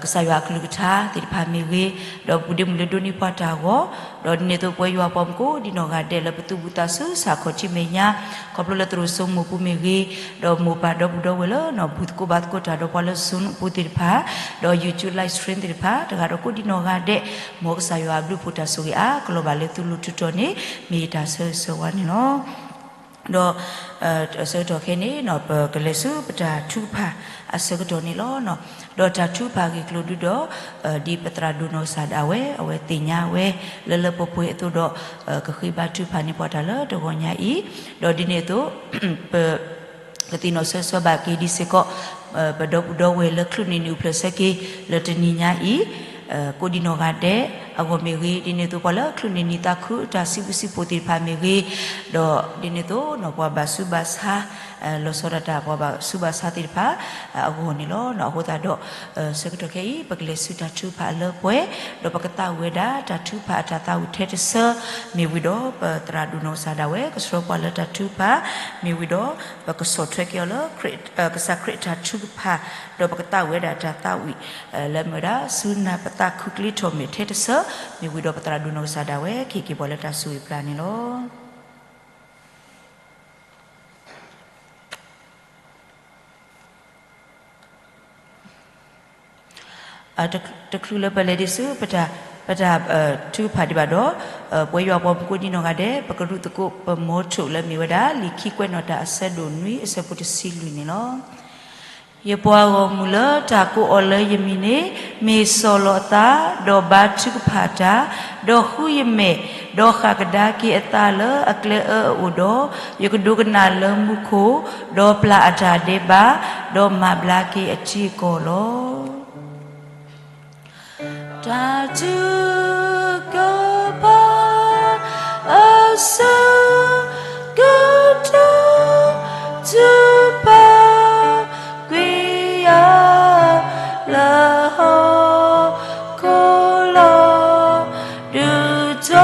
ကစၢ်ယွၤအကလုၢ်ကထါသ့ၣ်တဖၣ်မ့ၢ်ဂ့ၤ, ဒီးပူၤဒ့မုၣ်လၢဒိးန့ၢ်ပှၤတၢ်ဂီၤ, ဒီးဒ်န့ၣ်အသိးပဝဲယွၤပှၤမုၣ်ကိးဒံနီၢ်ဂၤဒဲးလၢပသူၣ်ဘံၣ်သးစူၤဆၣ်ခီၣ်ထံးမဲာ်ညါ ခီဖျိလၢသရိာ်စိမိၢ်ပူၤမ့ၢ်ဂ့ၤ, ဒီးမိၢ်ပၢ်ဒီပုၢ်ဒီဝဲၢ်လၢ ဘူၣ်သကိးဘါသကိးတၢ်ဒီးပှၤလၢ Zoom အပူၤသ့ၣ်တဖၣ်, ဒီး YouTube live stream သ့ၣ်တဖၣ် တဂၤဒီးကိးဒံနီၢ်ဂၤဒဲး, မ်ကစၢ်ယွၤအဘျုးအဖှိၣ်တၢ်ဆိၣ်ဂ့ၤအါကလီၤဘၣ်လၢသုလိၤထူတီၤန့ၣ် မ့ၢ်ယတၢ်ဆၢဂ့ၤဆၢဝါန့ၣ်လီၤ. ဒီး အဆၢကတီၢ်ခဲအံၤန့ၣ် ပကလဲၤဆူပတၢ်ထုကဖၣ်အဆၢကတီၢ်န့ၣ်လီၤ. ဒီးတၢ်ထုကဖၣ်ဂ့ၢ်ကျိၤဒုဒီး ဒ်ပသရၣ်ဒိၣ်နီၢ်ကစၢ်ဒၣ်ဝဲ အဝဲသ့ၣ်ညါဝဲ လၢလၢပှဲၤပှဲၤအသိးဒီး ကဃ့ဘါထုကဖၣ်န့ၢ်ပှၤတၢ်လၢတဂီၤညါအံၤ, ဒီးဒ်န့ၣ်အသိး ပ ကသ့ၣ်နီၣ်ဆၢဂ့ၤဆၢဝါဘၣ်က့ၤဒံးစ့ၢ်ကီး ပဒီပုၢ်ဒီဝဲၢ်လၢချုးန့ၢ်နံၣ်အိၣ်ဖျဲၣ်ဆၢက့ၤ လၢတနံၤညါအံၤ ကိးဒံနီၢ်ဂၤဒဲးအဂီၢ်မ့ၢ်ဂ့ၤ, ဒ်န့ၣ်အသိးပှၤလၢချုးန့ၢ်နံၣ်သးခုတၢ်စံးဘျုးစံးဖှိၣ်သ့ၣ်တဖၣ်မ့ၢ်ဂ့ၤ, ဒီးဒ်န့ၣ်အသိး ပှၤဘၣ်ဆူးဘၣ်ဆါ လီၤဆီဒၣ်တၢ်ပှၤဘၣ်ဆူးဘၣ်ဆါသ့ၣ်တဖၣ် အဂီၢ်န့ၣ်လီၤ. အဃိသတးဒီး ဆၢကတီၢ်ခဲအံၤ ပကလဲၤဆူတၢ်ထုကဖၣ်အလၢပှဲၤ, ဒီးပကသးဝံၣ်ဝဲဒၣ်တၢ်ထုကဖၣ်အတၢ်သးဝံၣ်ထဲတဆၢ မ့ၢ်ဝံၤဒီး ပသရၣ်ဒိၣ်နီၢ်ကစၢ်ဒၣ်ဝဲ ကဆှၢပှၤလၢတၢ်ထုကဖၣ် မ့ၢ်ဝံၤဒီး ပကဆီၣ်ထွဲက့ၤအီၤလၢ ကစၢ်ခရံာ်အတၢ်ထုကဖၣ်, ဒီးပကသးဝံၣ်ဝဲဒၣ်တၢ်သးဝံၣ် လၢမ့ၢ်ဝဲဒၣ် ဆူနၢ်ပသးခုကျ့ထီၣ်မဲာ်ထဲတဆၢ မ့ၢ်ဝံၤဒီးပသရၣ်ဒိၣ်နီၢ်ကစၢ်ဒၣ်ဝဲ ကဟ့ၣ်က့ၤပှၤလၢတၢ်ဆိၣ်ဂ့ၤပျၢ်န့ၣ်လီၤ. တချုးလၢပလဲၤဒံးဆူ ပတၢ်ထုကဖၣ်ဒံးဘၣ်ဒီး ပဝဲယွၤပှၤမုၢ်ကိးဒံနီၢ်ဂၤဒဲး ပကရူၢ်သကိးပမိၢ်ထိၣ်လၢမ့ၢ်ဝဲဒၣ် လံာ်ခံကွဲးနီၣ်တၢ်အဆၢဒိၣ်နွံအဆၢဖိတဆံလွံၢ်န့ၣ်လီၤ. ယပှၤဂီၢ်မုၢ်လၢတၢ်ကိးအီၤလၢယမံၤန့ၣ် မ့ၢ်ဆီၣ်လီၤအသး ဒီးဘါထုကဖၣ်တၢ်, ဒီးဃုယမဲာ်, ဒီးဃၣ်ကဒါက့ၤအသးလၢအကျဲအၢအအိၣ်ဒီး, ယကဒိကနၣ်လၢမူခိၣ်, ဒီးပျၢ်အတၢ်ဒဲးဘး, ဒီးမၤဘျါက့ၤအထံအကီၢ်လီၤ. တၢ်ထုကဖၣ်အဆၢကတီၢ် ထုကဖၣ်ကွံာ်ယၤလၢဟီၣ်ခိၣ်လီၤ. ဒုးတီၤ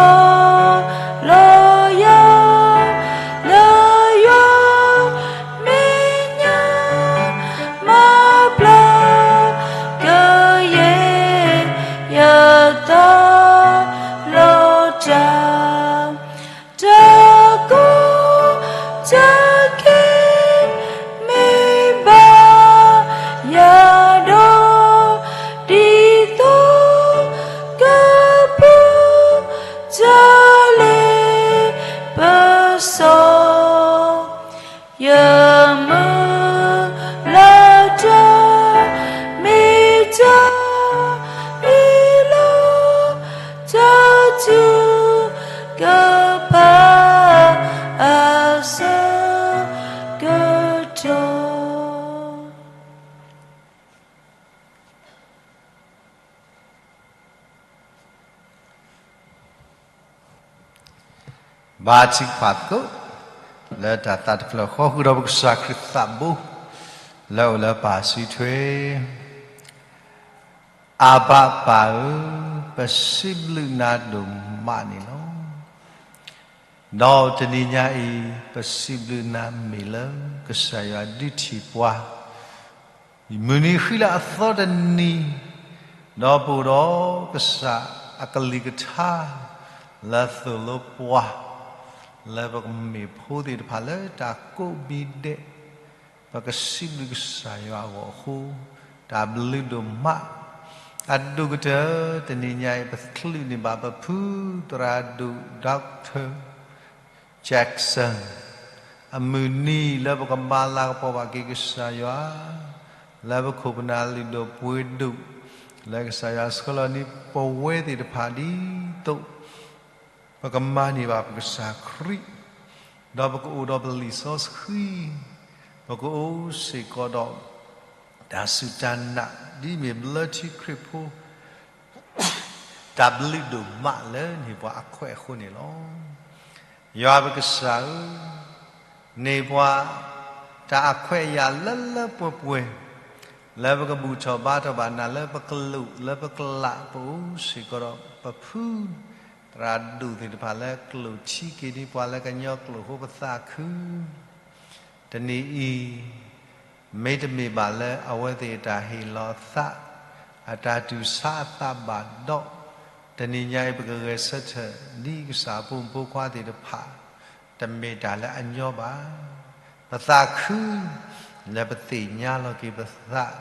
လီၤယၤလၢယွၤမဲာ်ညါ မၤဘျါ ဘါထုကဖၣ်သကိး လၢတၢ်သးတဖျၢၣ်ဃီ ဃုာ်ဒီးပကစၢ်ခရံာ်သးဘိ လၢအအိၣ်လၢပၢ်စုထွဲ, အၤဘၣ်ပၢ်ဧၢ, ပစံးဘျုးနၤဒိၣ်မးန့ၣ်လီၤ. ဒီးတနံၤညါအံၤ ပစံးဘျုးနၤမ့ၢ်လၢ ကစၢ်ယွၤဒုးထံၣ်ပှၤ မုၢ်နံၤဃံလၤအသီတနံၤ, ဒီးပအိၣ်ဒီးကစၢ်အကလုၢ်ကထါ လၢသိၣ်လိပှၤ လၢပကမ့ၢ်ဖိသ့ၣ်တဖၣ်လၢတၢ်ကိးမံၤဒဲး, ပကစံးဘျုးကစၢ်ယွၤအဂီၢ်အဃိ တၢ်ဘျုးဒိၣ်မး. အဒိၣ်ကတၢၢ် တနံၤညါအံၤ ပချုးန့ၢ်ဘၣ်ပဖုသရၣ်ဒိၣ် Doctor Jackson အမုၢ်နံၤလၢပကမၤလၤကပီၤဘၣ်က့ၤကစၢ်ယွၤ လၢပခိၣ်ပနၢ်လုၢ်ဒိၣ်ပှ့ၤဒိၣ် လၢကစၢ်ယွၤဆှၢလီၤန့ၢ်ပဝဲသ့ၣ်တဖၣ်ဒ်သိး ပကမၤန့ၢ်ဘၣ်ပကစၢ်ခရံာ်, ဒီးပကအိၣ်ဒီးပလံာ်စီဆှံ, ပကအိၣ်စ့ၢ်ကီးဒီး တၢ်စူၢ်တၢ်နာ် ဒ်အမ့ၢ်ဘျၢထံခရံာ်ဖိ တၢ်ဘျုးဒိၣ်မးလၢန့ၢ်ပှၤအခွဲးအဃိန့ၣ်လီၤ. ယွၤပကစၢ်ဧၢ, န့ၢ်ပှၤတၢ်အခွဲးအယာ်လၢလၢပှဲၤပှဲၤ, လၢပကဘူၣ်ထီၣ်ဘါထီၣ်ဘၣ်နၤလၢပကလိာ်လၢပကလး ပအိၣ်စ့ၢ်ကီးဒီးပဖု သရၣ်ဒိၣ်သ့ၣ်တဖၣ်လၢကျိၣ်ထံက့ၤန့ၢ်ပှၤလၢကညီကျိာ်အဃိ ပသးခု တနံၤအံၤ မ့တမ့ၢ်ဘၣ်လၢအဝဲသ့ၣ်အတၢ်ဟ့ၣ်လီၤအသး, အတၢ်တူၢ်ဆါအသးဘၣ်ဒီး, တနံၤညါအံၤ ပကဂဲၤဆၢထၢၣ်ဒ်ကစၢ်အဖိမုၣ်ဖိခွါသ့ၣ်တဖၣ် တမ့ၢ်တၢ်လၢအညီဘၣ်. ပသးခု လၢပသ့ၣ်ညါလီၤက့ၤပသး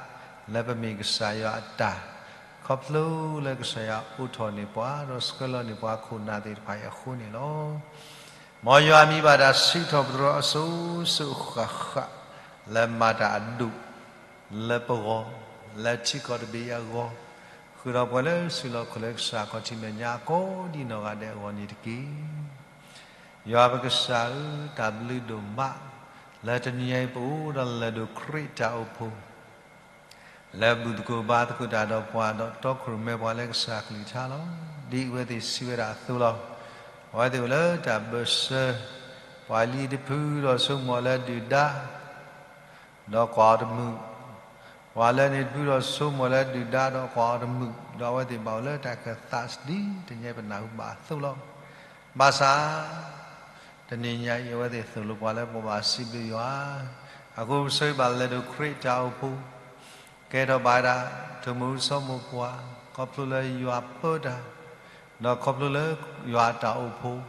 လၢပမ့ၢ်ကစၢ်ယွၤအတၢ်, ခီဖျိလၢကစၢ်ယွၤအိးထီၣ်န့ၢ်ပှၤ ဒီးဆှၢလီၤန့ၢ်ပှၤခိၣ်နၢ်သ့ၣ်တဖၣ်အံၤအဃိန့ၣ်လီၤ. မ်ယွၤမံဘၣ်တၢ်စံးထီၣ်ပတြၢၤအစိၤစိၤဃၣ်ဃၣ် လၢမၤတၢ်အဒိၣ် လၢပဂီၢ်, လၢထံကီၢ်တဘ့ၣ်အံၤအဂီၢ်, ဃုာ်ဒီးပှၤလၢစုလီၢ်ခီၣ်လၢကစၢ်ခီၣ်ထံးမဲာ်ညါကိးဒံးနီၢ်ဂၤဒဲးအဂီၢ်န့ၣ်တက့ၢ်. ယွၤပကစၢ်ဧၢ, တၢ်ဘျုးဒိၣ်မး လၢတနံၤညါအံၤပအိၣ်ဒီးလၢၢ်ဒိၣ်ခရံာ်တၢ်အိၣ်ဖှိၣ် လၢဘူၣ်သကိးဘါသကိးတၢ်ဒီးပှၤဒီးတီခိၣ်ရိၣ်မဲပှၤလၢကစၢ်ကလုၢ်ကထါလီၤ. ဒ်အဝဲသ့ၣ်စံးဝဲဒၣ်အသိးလီၤ. အဝဲသ့ၣ်အိၣ်လၢတၢ်ဘၢၣ်စၢၤ, ပှၤလံၤတဖုဒီးဆိကမိၣ်လၢဒုၣ်ဒါ ဒီးကွၢ်အီၤတမုာ်, ပှၤလၢန့ၣ်တဖုဒီးဆိကမိၣ်လၢဒုၣ်ဒါဒီးကွၢ်အီၤတမုာ်, ဒီးအဝဲသ့ၣ်ဘၣ်အိၣ်လၢတၢ်ကသးဒ်တနံၤညါအံၤပနၢ်ဟူဘၣ်အသိးလီၤ. ဘၣ်ဆၣ် တနံၤညါအံၤ အဝဲသ့ၣ်သိၣ်လိပှၤလၢပဘၣ်စံးဘျုးယွၤ, အဃိပဆၢဂ့ၤဘၣ်လၢၢ်ဒိၣ်ခရံာ်တၢ်အိၣ်ဖှိၣ် ကဲထီၣ်ဘၣ်ဝဲဒၣ် ထိၣ်မူၤစီၤမိၢ်ပှၢ် ခီဖျိလၢယွၤပၢတၢ်, ဒီးခီဖျိလၢယွၤအတၢ်အိၣ်ဖှိၣ်,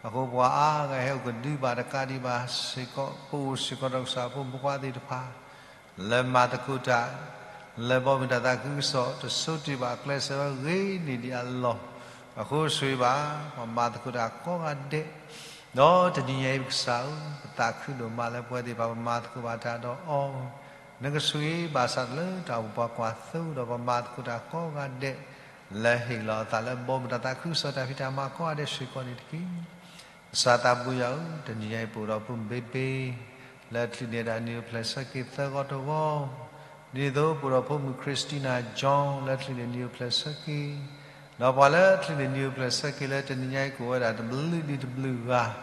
အဃိပှၤအါဂၤဟဲအိၣ်ကဒုဘၣ်တကးဒံးဘၣ်စ့ၢ်ကီး ပအိၣ်စ့ၢ်ကီးဒီးကစၢ်ဖိမုၣ်ဖိခွါသ့ၣ်တဖၣ် လၢမၤသကိးတၢ် လၢဘီမုၢ်တၢ်သးခုကစီၣ် တဆိတ့ၢ်ဘၣ်အကျဲးစၢးဝဲဂ့ၤန့ၢ်ဒံးအလီၢ်, အဃိဆိၣ်ဂ့ၤဘၣ် ပှၤမၤသကိးတၢ်ကိးဂၤဒဲး, ဒီးတနံၤညါအံၤပကစၢ်ဧၢ, ပသးခုဒိၣ်မးလၢပဝဲသ့ၣ်တဖၣ် ပမၤသကိးဘၣ်တၢ်ဒီးအီၤ, နကဆိၣ်ဂ့ၤဘၣ်ဆၣ်လၢတၢ်အိၣ်ဖှိၣ်ပှၤကွၢ်သိဒီးပမၤသကိးတၢ်ကိးဂၤဒဲး, လၢဟ့ၣ်လီၤအသးလၢဘီမုၢ်တၢ်သးခုကစီၣ်တၢ်ဖံးတၢ်မၤကိးဂၤဒဲးစ့ၢ်ကီးန့ၣ်တက့ၢ်. ကစၢ်သးဘိယွၤဧၢ, တနံၤညါအံၤပအိၣ်ဒီးဖိမုၣ်ဘ့ဘ့ လၢအချုးန့ၢ်ဒၣ်နံၣ်အိၣ်ဖျဲၣ်ဆၢက့ၤသၢဂီၤတဂီၤ, ဒ်သိးပအိၣ်ဒီးဖိမုၣ် Christina John လၢအချုးန့ၢ်နံၣ်အိၣ်ဖျဲၣ်ဆၢက့ၤ, ဒီးပှၤလၢအချုးန့ၢ်နံၣ်အိၣ်ဖျဲၣ်ဆၢက့ၤလၢတနံၤညါအံၤကအိၣ်ဝဲဒၣ်တဘျုးဒံးတဘျုးဂၤ,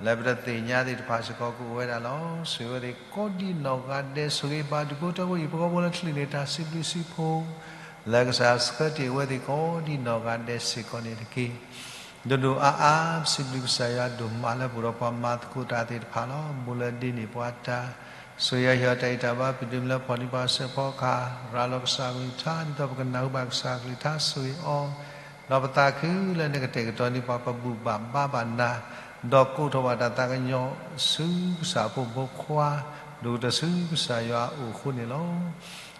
လၢပတသ့ၣ်ညါသ့ၣ်တဖၣ်စ့ၢ်ကီးကအိၣ်ဝဲဒၣ်လီၤ. ဆိၣ်ဂ့ၤဝဲသ့ၣ်ကိးဒံးနီၢ်ဂၤဒဲး, ဆိၣ်ဂ့ၤဘၣ်ဒူၣ်ဖိထၢဖိ ယံၤဖိဃီဖိလၢချုးန့ၢ်တၢ်စံးဘျုးစံးဖှိၣ် လၢကစၢ်ဆှၢတ့ၢ်အဝဲသ့ၣ်ကိးဒံးနီၢ်ဂၤဒဲးစ့ၢ်ကီးန့ၣ်တက့ၢ်. ဒိၣ်ဒိၣ်အါအါ ပစံးဘျုးကစၢ်ယွၤဒိၣ်မးလၢပအိၣ်ဒီးပှၤမၤသကိးတၢ်သ့ၣ်တဖၣ်လီၤ. ဘူးလၢဒ့န့ၢ်ပှၤတၢ်, ဆိၣ်ဂ့ၤဟ့ၣ်အီၤတၢ်ဂံၢ်တၢ်ဘါ ပဒိးမံၤလၢဖီၣ်န့ၢ်ပှၤစဲးဖီကဟၣ်, ရၤလီၤကစၢ်ကလုၢ်ကထါ ဒ်သိးပကနၢ်ဟူဘၣ်ကစၢ်ကလုၢ်ကထါ ဆိၣ်ဂ့ၤအီၤ, ဒီးပသးခုလၢနကတဲာ်ကတီၤန့ၢ်ပှၤ ပဘူၣ်ဘၣ်ဘါဘၣ်နၤ, ဒီးကိးထီၣ်ဘၣ်တၢ်သးကညီၤဆူကစၢ်အဖိမုၣ်ဖိခွါ, ဒိၣ်ကတၢၢ်ဆူကစၢ်ယွၤအအိၣ်အဃိန့ၣ်လီၤ.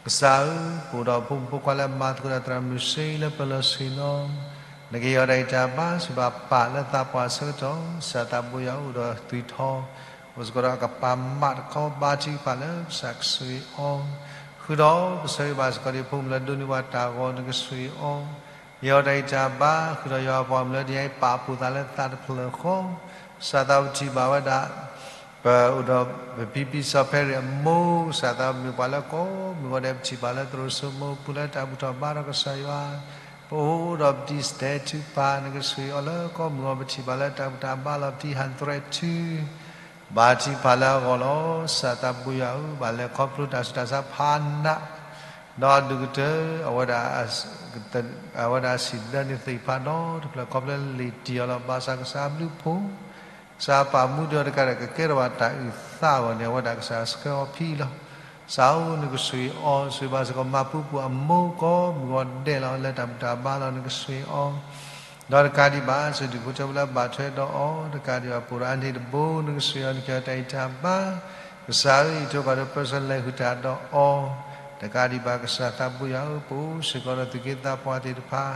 ကစၢ်ဧၢ, ပအိၣ်ဒီးဖိမုၣ်ဖိခွါလၢမၤသကိးတၢ်သရၣ်မုၣ်စ့လၢပလီၢ်ဆ့ၣ်နီၤ, နကဟ့ၣ်အီၤတၢ်ဂံၢ်တၢ်ဘါ စံးဘၣ်ပၢ်လၢသးပှၢ်ဆၢကတီၢ်, ကစၢ်သးဘိယွၤအိၣ်ဒီးသွံၣ်ထီၣ်, အိၣ်စ့ၢ်ကီးဒီးအကပၤမးတခီ ဘါထုကဖၣ်လၢကစၢ်ကဆိၣ်ဂ့ၤအီၤ, ဃုာ်ဒီးပဆၢဂ့ၤဘၣ်စ့ၢ်ကီးဒ်ဖိမုၣ်လၢဒိးန့ၢ်ပှၤတၢ်ဂီၤ နကဆိၣ်ဂ့ၤအီၤ, ဟ့ၣ်အီၤတၢ်ဂံၢ်တၢ်ဘါ, ဃုာ်ဒီးယွၤအပှၤကလုာ်လၢတနံၤညါအံၤ ပာ်ဖှိၣ်သးလၢသးတဖျၢၣ်ဃီ, ကစၢ်သးပထံၣ်ဘၣ်ဝဲဒၣ် ပအိၣ်ဒီးပဖံဖံစီၤဖဲရ့ၣ်အမိၢ်, ကစၢ်သးမ့ၢ်ပှၤလၢကိးမုၢ်ဂီၤဒဲး ပထံၣ်ဘၣ်လၢသရိာ်စိမိၤပူၤလၢတၢ်ဘူၣ်ထီၣ်ဘါထီၣ်ကစၢ်ယွၤ, ပအိၣ်ဒီးပတံၤစတဲထုကဖၣ် နကဆှ့အီၤလၢကီၢ်မုၢ်အီၤ ပထံၣ်ဘၣ်လၢတၢ်ဘူၣ်တၢ်ဘါလီၤ ပတံၤဟၣ်သရဲးထု ဘါထုကဖၣ်လၢအဂီၢ်လီၤ. ကစၢ်သးဘိယွၤဧၢ, ဘၣ်လဲၤခီဖျိတၢ်ဆူးတၢ်ဆါဖးနး ဒီးအဒိၣ်ကတၢၢ် အဝဲဒၣ်အစံးဘျုးန့ၢ်သ့ၣ်တဖၣ်ဒီတဖျၢၣ် ခီဖျိလံာ်တံၢ်အီၤလီၤ. ဘၣ်ဆၣ်ကစၢ်အဘျုးအဖှိၣ် ကစၢ်ပာ်မူဒံးအီၤတကးဒီး ကကဲထီၣ်ဘၣ်တၢ်အုၣ်သးအဂီၢ်န့ၣ် အဝဲဒၣ်ကစၢ်ဆှၢအီၤဖဲအံၤလီၤ. ကစၢ်ဧၢ, နကဆှ့အီၤ, ဆှ့ဘၣ်စ့ၢ်ကီးမၤပူၤကွံာ်အမိၢ်ကီၢ်မုၢ်ဂီၤဒဲးလီၤ လၢတၢ်ဘူၣ်တၢ်ဘါလီၤ နကဆှ့အီၤ ဒီးတကးဒံးဘၣ် စၢၤဒူၣ်ဖိထၢဖိလၢအဘၣ်ထွဲဒီးအီၤ တကးဒံးဘၣ် ပိာ်ဒီးအန့ၣ်တဘိ နကဆှ့အီၤ နကဟ့ၣ်အီၤတၢ်ဂံၢ်တၢ်ဘါ ကစၢ်ဧၢ, ယထိၣ်ဃာ်ဒီးပၢၢ်ဆၢလဲၤဟုၣ်တၢ်ဒီးအီၤ တကးဒံးဘၣ် ကစၢ်သးဘိယွၤဧၢ, ပအိၣ်စ့ၢ်ကီးဒီးသူၣ်က့သးပှၢ်သ့ၣ်တဖၣ်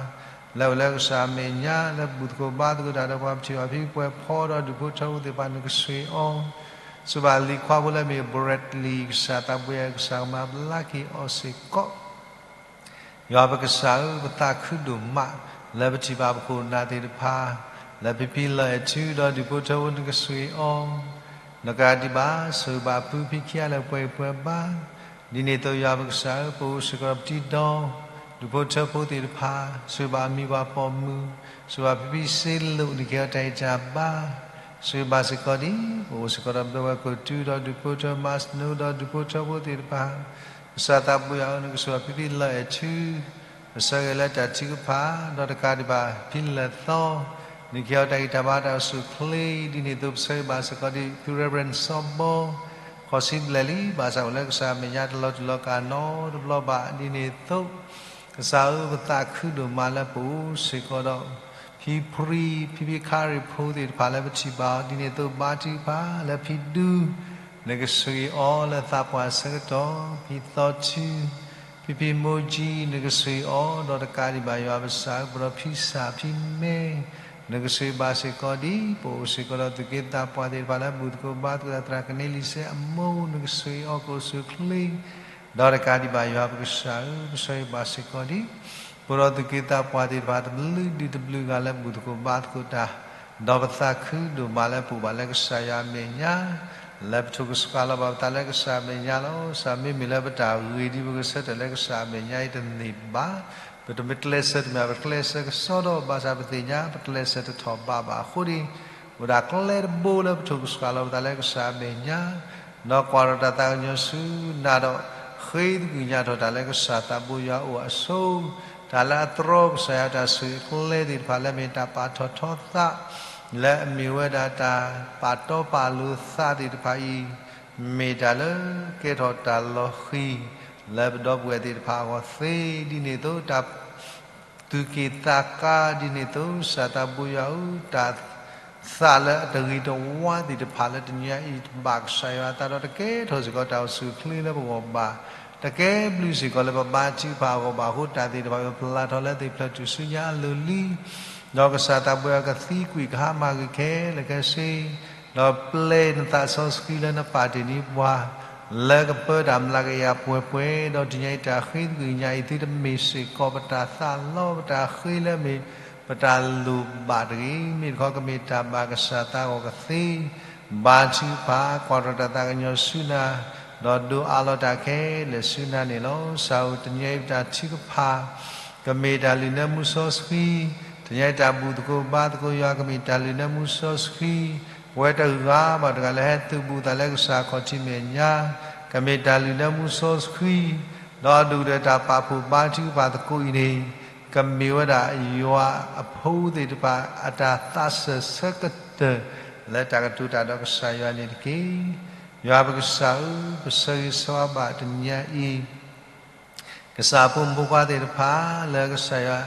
လၢအအိၣ်လၢကစၢ်အမဲာ်ညါ လၢဘူၣ်သကိးဘါသကိးတၢ်ဒီးပှၤ ပထံၣ်ဘၣ်ဖဲပှဲၤဖီဒီးဒူၣ်ဖိထၢဖိသ့ၣ်တဖၣ် နကဆှ့အီၤ စၢၤဘၣ်လံၤခွါဖိလၢအမ့ၢ် Bradley ကစၢ်သးဘိယွၤဧၢ, ကစၢ်ကမၤဘျါက့ၤအီၤစ့ၢ်ကီး ယွၤပကစၢ်ဧၢ, ပသးခုဒိၣ်မး လၢပထံၣ်ဘၣ်ပခိၣ်ပနၢ်သ့ၣ်တဖၣ် လၢဖံဖံလီၢ်အဲၣ်ထူဒီးဒူၣ်ဖိထၢဖိ နကဆှ့အီၤ နကးဒံးဘၣ် စၢၤဘၣ်ဖုဖံခံဂၤလၢပှဲၤပှဲၤဘါ ဒ်န့ၣ်အသိးယွၤပကစၢ်ဧၢ, ပအိၣ်စ့ၢ်ကီးဒီးပတံၤဒီ ဒူၣ်ဖိထၢဖိသ့ၣ်တဖၣ် စၢၤဘၣ်အမံၤပှၤပိာ်မုၣ် စၢၤဘၣ်ဖံဖံစ့လိၣ် နကဟ့ၣ်အီၤတၢ်ဂံၢ်တၢ်ဘါ စၢၤဘၣ်စ့ၢ်ကီးဒံး ပအိၣ်စ့ၢ်ကီးဒီးဘျၢဝဲၢ်ခိၣ်တူဒီးဒူၣ်ဖိထၢ မၤစနိဒီးဒူၣ်ဖိထၢဖိသ့ၣ်တဖၣ် ကစၢ်သးဘိယွၤဧၢ, နကစၢၤဘၣ်ဖံဖံလီၢ်အဲၣ်ထူ ပဆၢဂ့ၤလၢတၢ်ထုကဖၣ် ဒီးတကးဒံးဘၣ် ဖံလၢာ်သီ နကဟ့ၣ်အီၤတၢ်ဂံၢ်တၢ်ဘါတၢ်အိၣ်ဆူၣ်အိၣ်ချ့ ဒ်န့ၣ်အသိးပဆၢဂ့ၤဘၣ်စ့ၢ်ကီးဒံး ဖု Reverend စီၤဘီ ဃိးဆံဘျဲၣ်လံ ဘၣ်ဆၣ်အိၣ်လၢကစၢ်အမဲာ်ညါတလီၤတူာ်လီၤကာ်နီတဘျီဘၣ် ဒ်န့ၣ်အသိး ကစၢ်ဧၢ, ပသးခုဒိၣ်မးလၢပအိၣ်စ့ၢ်ကီးဒီး ဖံဖရံ ဖံဖံခါရ့ၣ်ဖိသ့ၣ်တဖၣ်လၢပထံၣ်ဘၣ်အီၤ ဒ်န့ၣ်အသိးဘါထုကဖၣ်လၢဖံဒူ နကဆှ့အီၤလၢသးပှၢ်ဆၢကတီၢ် ဖံသီထူ ဖံဖံမိၢ်ကၠံ နကဆှ့အီၤ ဒီးတကးဒံးဘၣ်ယွၤပကစၢ်ဧၢ, ပဒီးဖံစၢ်ဖံမဲ နကဆှ့ဘၣ်စ့ၢ်ကီးဒံး ပအိၣ်စ့ၢ်ကီးဒီးသူၣ်က့သးပှၢ်သ့ၣ်တဖၣ်လၢဘူၣ်သကိးဘါသကိးတၢ် သရၣ်ကန့လံၤစဲအမိၢ် နကဆှ့အီၤကအိၣ်ဆူၣ်အိၣ်ချ့ ဒီးတကးဒံးဘၣ်ယွၤပကစၢ်ဧၢ, ပဆၢဂ့ၤဘၣ်စ့ၢ်ကီးဒံး ပဒီးသူၣ်က့သးပှၢ်သ့ၣ်တဖၣ် တဘျုးဒုတဘျုးဂၤလၢဘူၣ်သကိးဘါသကိးတၢ်, ဒီးပသးခုဒိၣ်မးလၢပအိၣ်ဘၣ်လၢကစၢ်ယွၤအမဲာ်ညါ, လၢပထိၣ်ကဆှီလီၤဘၣ်ပသးလၢကစၢ်အမဲာ်ညါလီၤ. ကစၢ်မ့မ့ၢ်လၢပတၢ်ဂ့ၤဒ်ပကဆၢထၢၣ်လၢကစၢ်အမဲာ်ညါအံၤတန့ၢ်ဘၣ်, ပတမ့ၢ်ကျဲးစၢးတမ့ၢ် ပကျဲးစၢးကစီဒီ ဘၣ်ဆၣ်ပသ့ၣ်ညါ ပကျဲးစၢးတထီၣ်ဘးဘၣ်အဃိန့ၣ်, အိၣ်ဒၣ်ကျဲတဘိလၢပထိၣ်ကဆှီလီၤပသးလၢကစၢ်အမဲာ်ညါ, ဒီးကွၢ်ထီၣ်တၢ်သးကညီၤဆူနၤဒီး ဃ့သကွံာ်ညါထီၣ်တၢ်လၢကစၢ်သးဘိယွၤအအိၣ်အဆိ, တၢ်လၢအတြီကစၢ်ယွၤတၢ်ဆိၣ်ဂ့ၤအကျဲသ့ၣ်တဖၣ်လၢမ့ၢ်တၢ်ပာ်ထီၣ်ထီသး, လၢအမ့ၢ်ဝဲဒၣ်တၢ်ပာ်တီပာ်လိၤသးသ့ၣ်တဖၣ်အံၤ, မ့ၢ်တၢ်လၢကဲထီၣ်တၢ်လီၤဃံၤ လၢပဒီပုၢ်ဝဲၢ်သ့ၣ်တဖၣ်အဂီၢ်သ့, ဒ်န့ၣ်အသိးတၢ် သူၣ်က့ၣ်သးကါဒ်န့ၣ်အသိး ကစၢ်သးဘိယွၤဧၢ, တၢ်သးလၢအတဂ့ၤတဝါသ့ၣ်တဖၣ်လၢတနံၤအံၤ တဘၣ်ကစၢ်ယွၤအသးဒီး တကဲထီၣ်စ့ၢ်ကီးတၢ်အိၣ်ဆူၣ်အိၣ်ချ့လၢပဂီၢ်ဘၣ်, တကဲဘျုးစ့ၢ်ကီးလၢပဘါထုကဖၣ်အဂီၢ်ဘၣ်အဃိ, တၢ်သ့ၣ်တဖၣ်မ့ၢ်ပျၢ်ထီၣ်လၢသ့ၣ်ဖျၢၣ်ထူၣ်စုညါအလိၤလံ, ဒီးကစၢ်သးဘိယွၤကသံကွံာ်ကဟါမၢ်ဂ့ၤခဲလၢာ်ခဲဆ့ ဒီးပျဲနသးစီဆှံလၢနပာ်တ့ၢ်န့ၢ်ပှၤ လၢကပၢတၢ်မျးကယၤပှဲၤပှဲၤ, ဒီးတနံၤအံၤတၢ်ဃ့သကွံာ်ညါအံၤ သုတမ့ၢ်စ့ၢ်ကီးပတၢ်သးလီ, ပတၢ်ဃ့လၢမ့ၢ်ပတၢ်လိၣ်ဘၣ်တဂ့ၤ, မ့ၢ်တခီကမ့ၢ်တၢ်ဘၣ်ကစၢ်သးဂီၢ်ကသ့, ဘါထုကဖၣ် ကွၢ်ထီၣ်တၢ်သးကညီၤဆူနၤ, ဒီးဒိးအးလီၤတၢ်ခဲလၢာ်ဆူနၤန့ၣ်လီၤ. ကစၢ်ဧၢ, တနံၤအံၤပတၢ်ထုကဖၣ် ကမ့ၢ်တၢ်လုၢ်နၢမူစီဆှံ, တနံၤအံၤတၢ်ဘူၣ်သကိးဘါသကိးယွၤ ကမ့ၢ်တၢ်လုၢ်နၢမူစီဆှံ, ပဝဲတဂၤဘၣ်တဂၤလၢဟဲသုးဘူးသးလၢကစၢ်ခီၣ်ထံးမဲာ်ညါ, ကမ့ၢ်တၢ်လုၢ်နၢမူစီဆှံ, ဒီးအဒိၣ်ကတၢၢ်တၢ်ပာ်ဖှိၣ်ဘါထုကဖၣ်သကိးအံၤန့ၣ်, ကမ့ၢ်ဝဲဒၣ်ယွၤအဖိသ့ၣ်တဖၣ် အတၢ်သးစၢၢ်ဆၢကတၢၢ် လၢတၢ်ကတိၤတၢ်ဒီးကစၢ်ယွၤန့ၣ်တက့ၢ်. ယွၤပကစၢ်ဧၢ, ပဆၢဂ့ၤဆၢဝါဘၣ်တနံၤအံၤ ကစၢ်အဖိမုၣ်ဖိခွါသ့ၣ်တဖၣ် လၢကစၢ်ယွၤ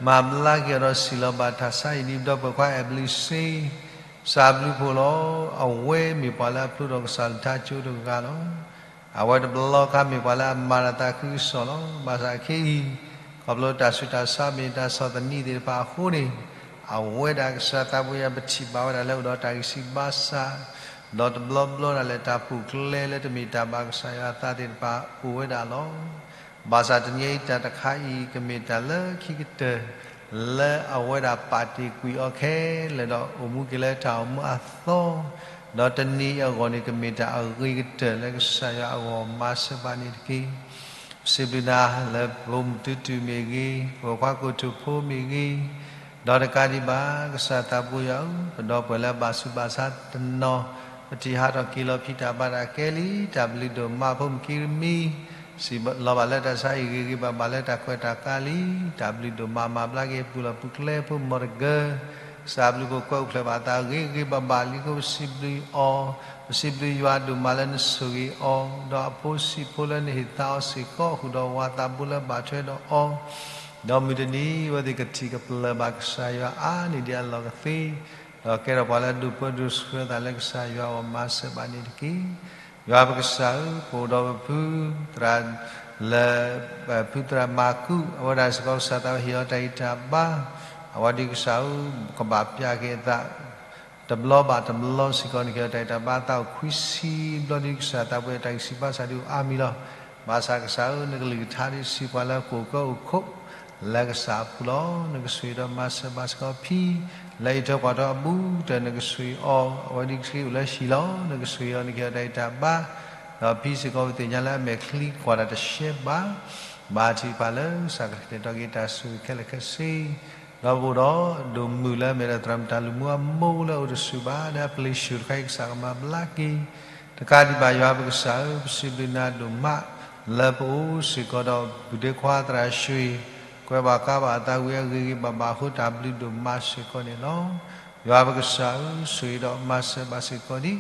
မၤဘျါက့ၤအီၤဒီးစံၣ်လီၤဘၣ်တၢ်ဆါဟံၣ် ဒ်ပဒီပုၢ်ဝဲၢ်ခွါအဲၣ်ဘျုးစ့, ကစၢ်အဘျုးဖှိၣ်လီၤ. အဝဲမ့ၢ်ပှၤလၢအဖျိထီၣ်ကစၢ်အကလုၢ်ကထါကၠိတဂၤလီၤ. အဝဲတဘျီခါမ့ၢ်ပှၤလၢအမၤတၢ်သးခုကစီၣ်လီၤ. ဘၣ်ဆၣ်ခဲအံၤ ခီဖျိတၢ်ဆူးတၢ်ဆါမ့ၢ်တၢ်ဆီၣ်သနံးသ့ၣ်တဖၣ်အဃိန့ၣ်, အဝဲဒၣ်ကစၢ်သးဘိယွၤပထံၣ်ဘၣ်ဝဲဒၣ်လၢအိၣ်ဒီးတၢ်ဂံၢ်ဆံးဘါစၢ်, ဒီးတဘျီဘျီဒၣ်လဲာ်တၢ်ပူၤကျဲလၢတမ့ၢ်တၢ်ဘၣ်ကစၢ်ယွၤအသးသ့ၣ်တဖၣ်အိၣ်ဝဲဒၣ်လီၤ. ဘၣ်ဆၣ်တနံၤအံၤတၢ်တခါအံၤ ကမ့ၢ်တၢ်လၢခံကတၢၢ် လၢအဝဲဒၣ်ပာ်တ့ၢ်ကွံာ်အီၤခဲလၢာ်ဒီး အိၣ်မူက့ၤလၢတၢ်အိၣ်မူအသီ, ဒီးတနံၤအံၤအဂီၢ်န့ၣ် ကမ့ၢ်တၢ်အဂ့ၤကတၢၢ်လၢကစၢ်ယွၤအဂီၢ်မၤစၢၤဘၣ်န့ၣ်တက့ၢ်. စံးဘျုးနၤလၢပအိၣ်မုာ်တၢ်တုၤမ့ၢ်ဂ့ၤ, ပဖိခွါကိတိာ်ဖိမ့ၢ်ဂ့ၤ, ဒီးတကးဒံးဘၣ် ကစၢ်သးဘိယွၤဧၢ, ပဒီပုၢ်ဝဲၢ်လၢအဘၣ်ဆူးဘၣ်ဆါတနီၤ, ပထံၣ်ဟးထီၣ်က့ၤလီၤဖံးတၢ်ဘါတၢ်ကဲလံ, တၢ်ဘျုးဒိၣ်မး ဖိမုၣ်ခံရမံ, စံးလီၤဘၣ်လၢတၢ်ဆါအံၤဂ့ၤဂ့ၤဘၣ်ဘၣ်လၢတၢ်ခွဲးတၢ်ယာ်လံ, တၢ်ဘျုးဒိၣ်မး မၤဘျါက့ၤပူၤလီၢ်ပူၤကျဲဖိမီၢ်တဂၤ ကစၢ်အဘျုးအဖှိၣ်ကွဲအိၣ်ဖျဲၣ်ဘၣ်အသးဂ့ၤဂ့ၤဘၣ်ဘၣ်လံအဃိ ပစံးဘျုးအီၤ, ပစံးဘျုးယွၤဒိၣ်မးလၢနဆိၣ်ဂ့ၤအီၤ, ဒီးအဖိဆံးဖိလၢနဟ့ၣ်သါအီၤစ့ၢ်ကီး ဃုာ်ဒီးဝၤသးဘိလၢဘၣ်ထွဲဒီးအီၤ, ဒီးမုၢ်တနံၤအဝဲသ့ၣ်ကထံၣ်ကပျၢၢ်ဘၣ်ကစၢ်ယွၤအါန့ၢ်ဒံးအလီၢ်ကသ့, ဒီးကဲထီၣ်ပှၤလၢအဒိၣ်ပၢဒိၣ်ဆှၢသးလၢကစၢ်ယွၤအဂီၢ်မၤစၢၤဘၣ်န့ၣ်တက့ၢ်. ယွၤပကစၢ်ဧၢ, ပအိၣ်ဒီးပဖုသရၣ်လၢ ဖုသရၣ်မၤကူး အဝဲဒၣ်စ့ၢ်ကီးကစၢ်သးဘိဟ့ၣ်အီၤတၢ်ဂံၢ်တၢ်ဘါ, အဝဲဒ်ကစၢ်ဧၢ, ကဘၣ်ပျၢ်က့ၤအသး တဘျီဘၣ်တဘျီစ့ၢ်ကီးန့ၣ် ကဲထီၣ်တၢ်ဂံၢ်တၢ်ဘါအသးအိၣ်ခွံဆံဘျီဒ်ကစၢ်သးဘိတၢ်ဂံၢ်စၢ်ဘါစၢ်ဒ်အိၣ်အါမံၤလီၤ. ဘၣ်ဆၣ်ကစၢ်ဧၢ, နကလုၢ်ကထါဒ်စံးပှၤလၢကအိၣ်ကၢအိၣ်ခိး လၢကစၢ်အပူၤလီၤ. နကဆိၣ်ဂ့ၤဒီးမၤစၢၤဘၣ်စ့ၢ်ကီးဖံ, လၢအံးထွဲကွၢ်ထွဲအဘူးကတၢၢ် နကဆိၣ်ဂ့ၤအီၤ, အဝဲဒ်ကဆှံအိၣ်လၢဟံၣ်လီၤ. နကဆိၣ်ဂ့ၤအီၤန့ၣ် ကဲထီၣ်တၢ်ဂံၢ်တၢ်ဘါ, ဒီးဖံစ့ၢ်ကီးပသ့ၣ်ညါလၢအမဲာ်ချံကွၢ်တၢ်တရှဲဘၣ်, ဘါထုကဖၣ်လၢကစၢ်ကကတဲာ်ကတီၤက့ၤတၢ်ဆိၣ်ဂ့ၤခဲလၢာ်ခဲဆ့ ဒီးပအိၣ်ဒီးဒိၣ်မုၢ်လၢအမ့ၢ်ဒၣ်သရၣ်မုၣ်တၢ်လုၢ်မူအမိၢ်လၢအအိၣ်တဆူၣ်ဘၣ် လၢအပျ့ၤဆူၣ်တခါအံၤ ကစၢ်ကမၤဘျါက့ၤ, တကးဒံးဘၣ်ယွၤပကစၢ်ဧၢ, ပစံးဘျုးနၤဒိၣ်မး လၢပအိၣ်စ့ၢ်ကီးဒီးပုၢ်ဒ့ခွါသရၣ်ဆှံ, ကွဲးဘၣ်ကါဘၣ်အသးဝံၤအဂ့ၤဂ့ၤဘၣ်ဘၣ်အဃိ တၢ်ဘျုးဒိၣ်မးစ့ၢ်ကီးန့ၣ်လီၤ. ယွၤပကစၢ်ဧၢ, ဆိၣ်ဂ့ၤဒီးမၤစၢၤဘၣ်စ့ၢ်ကီးဒံး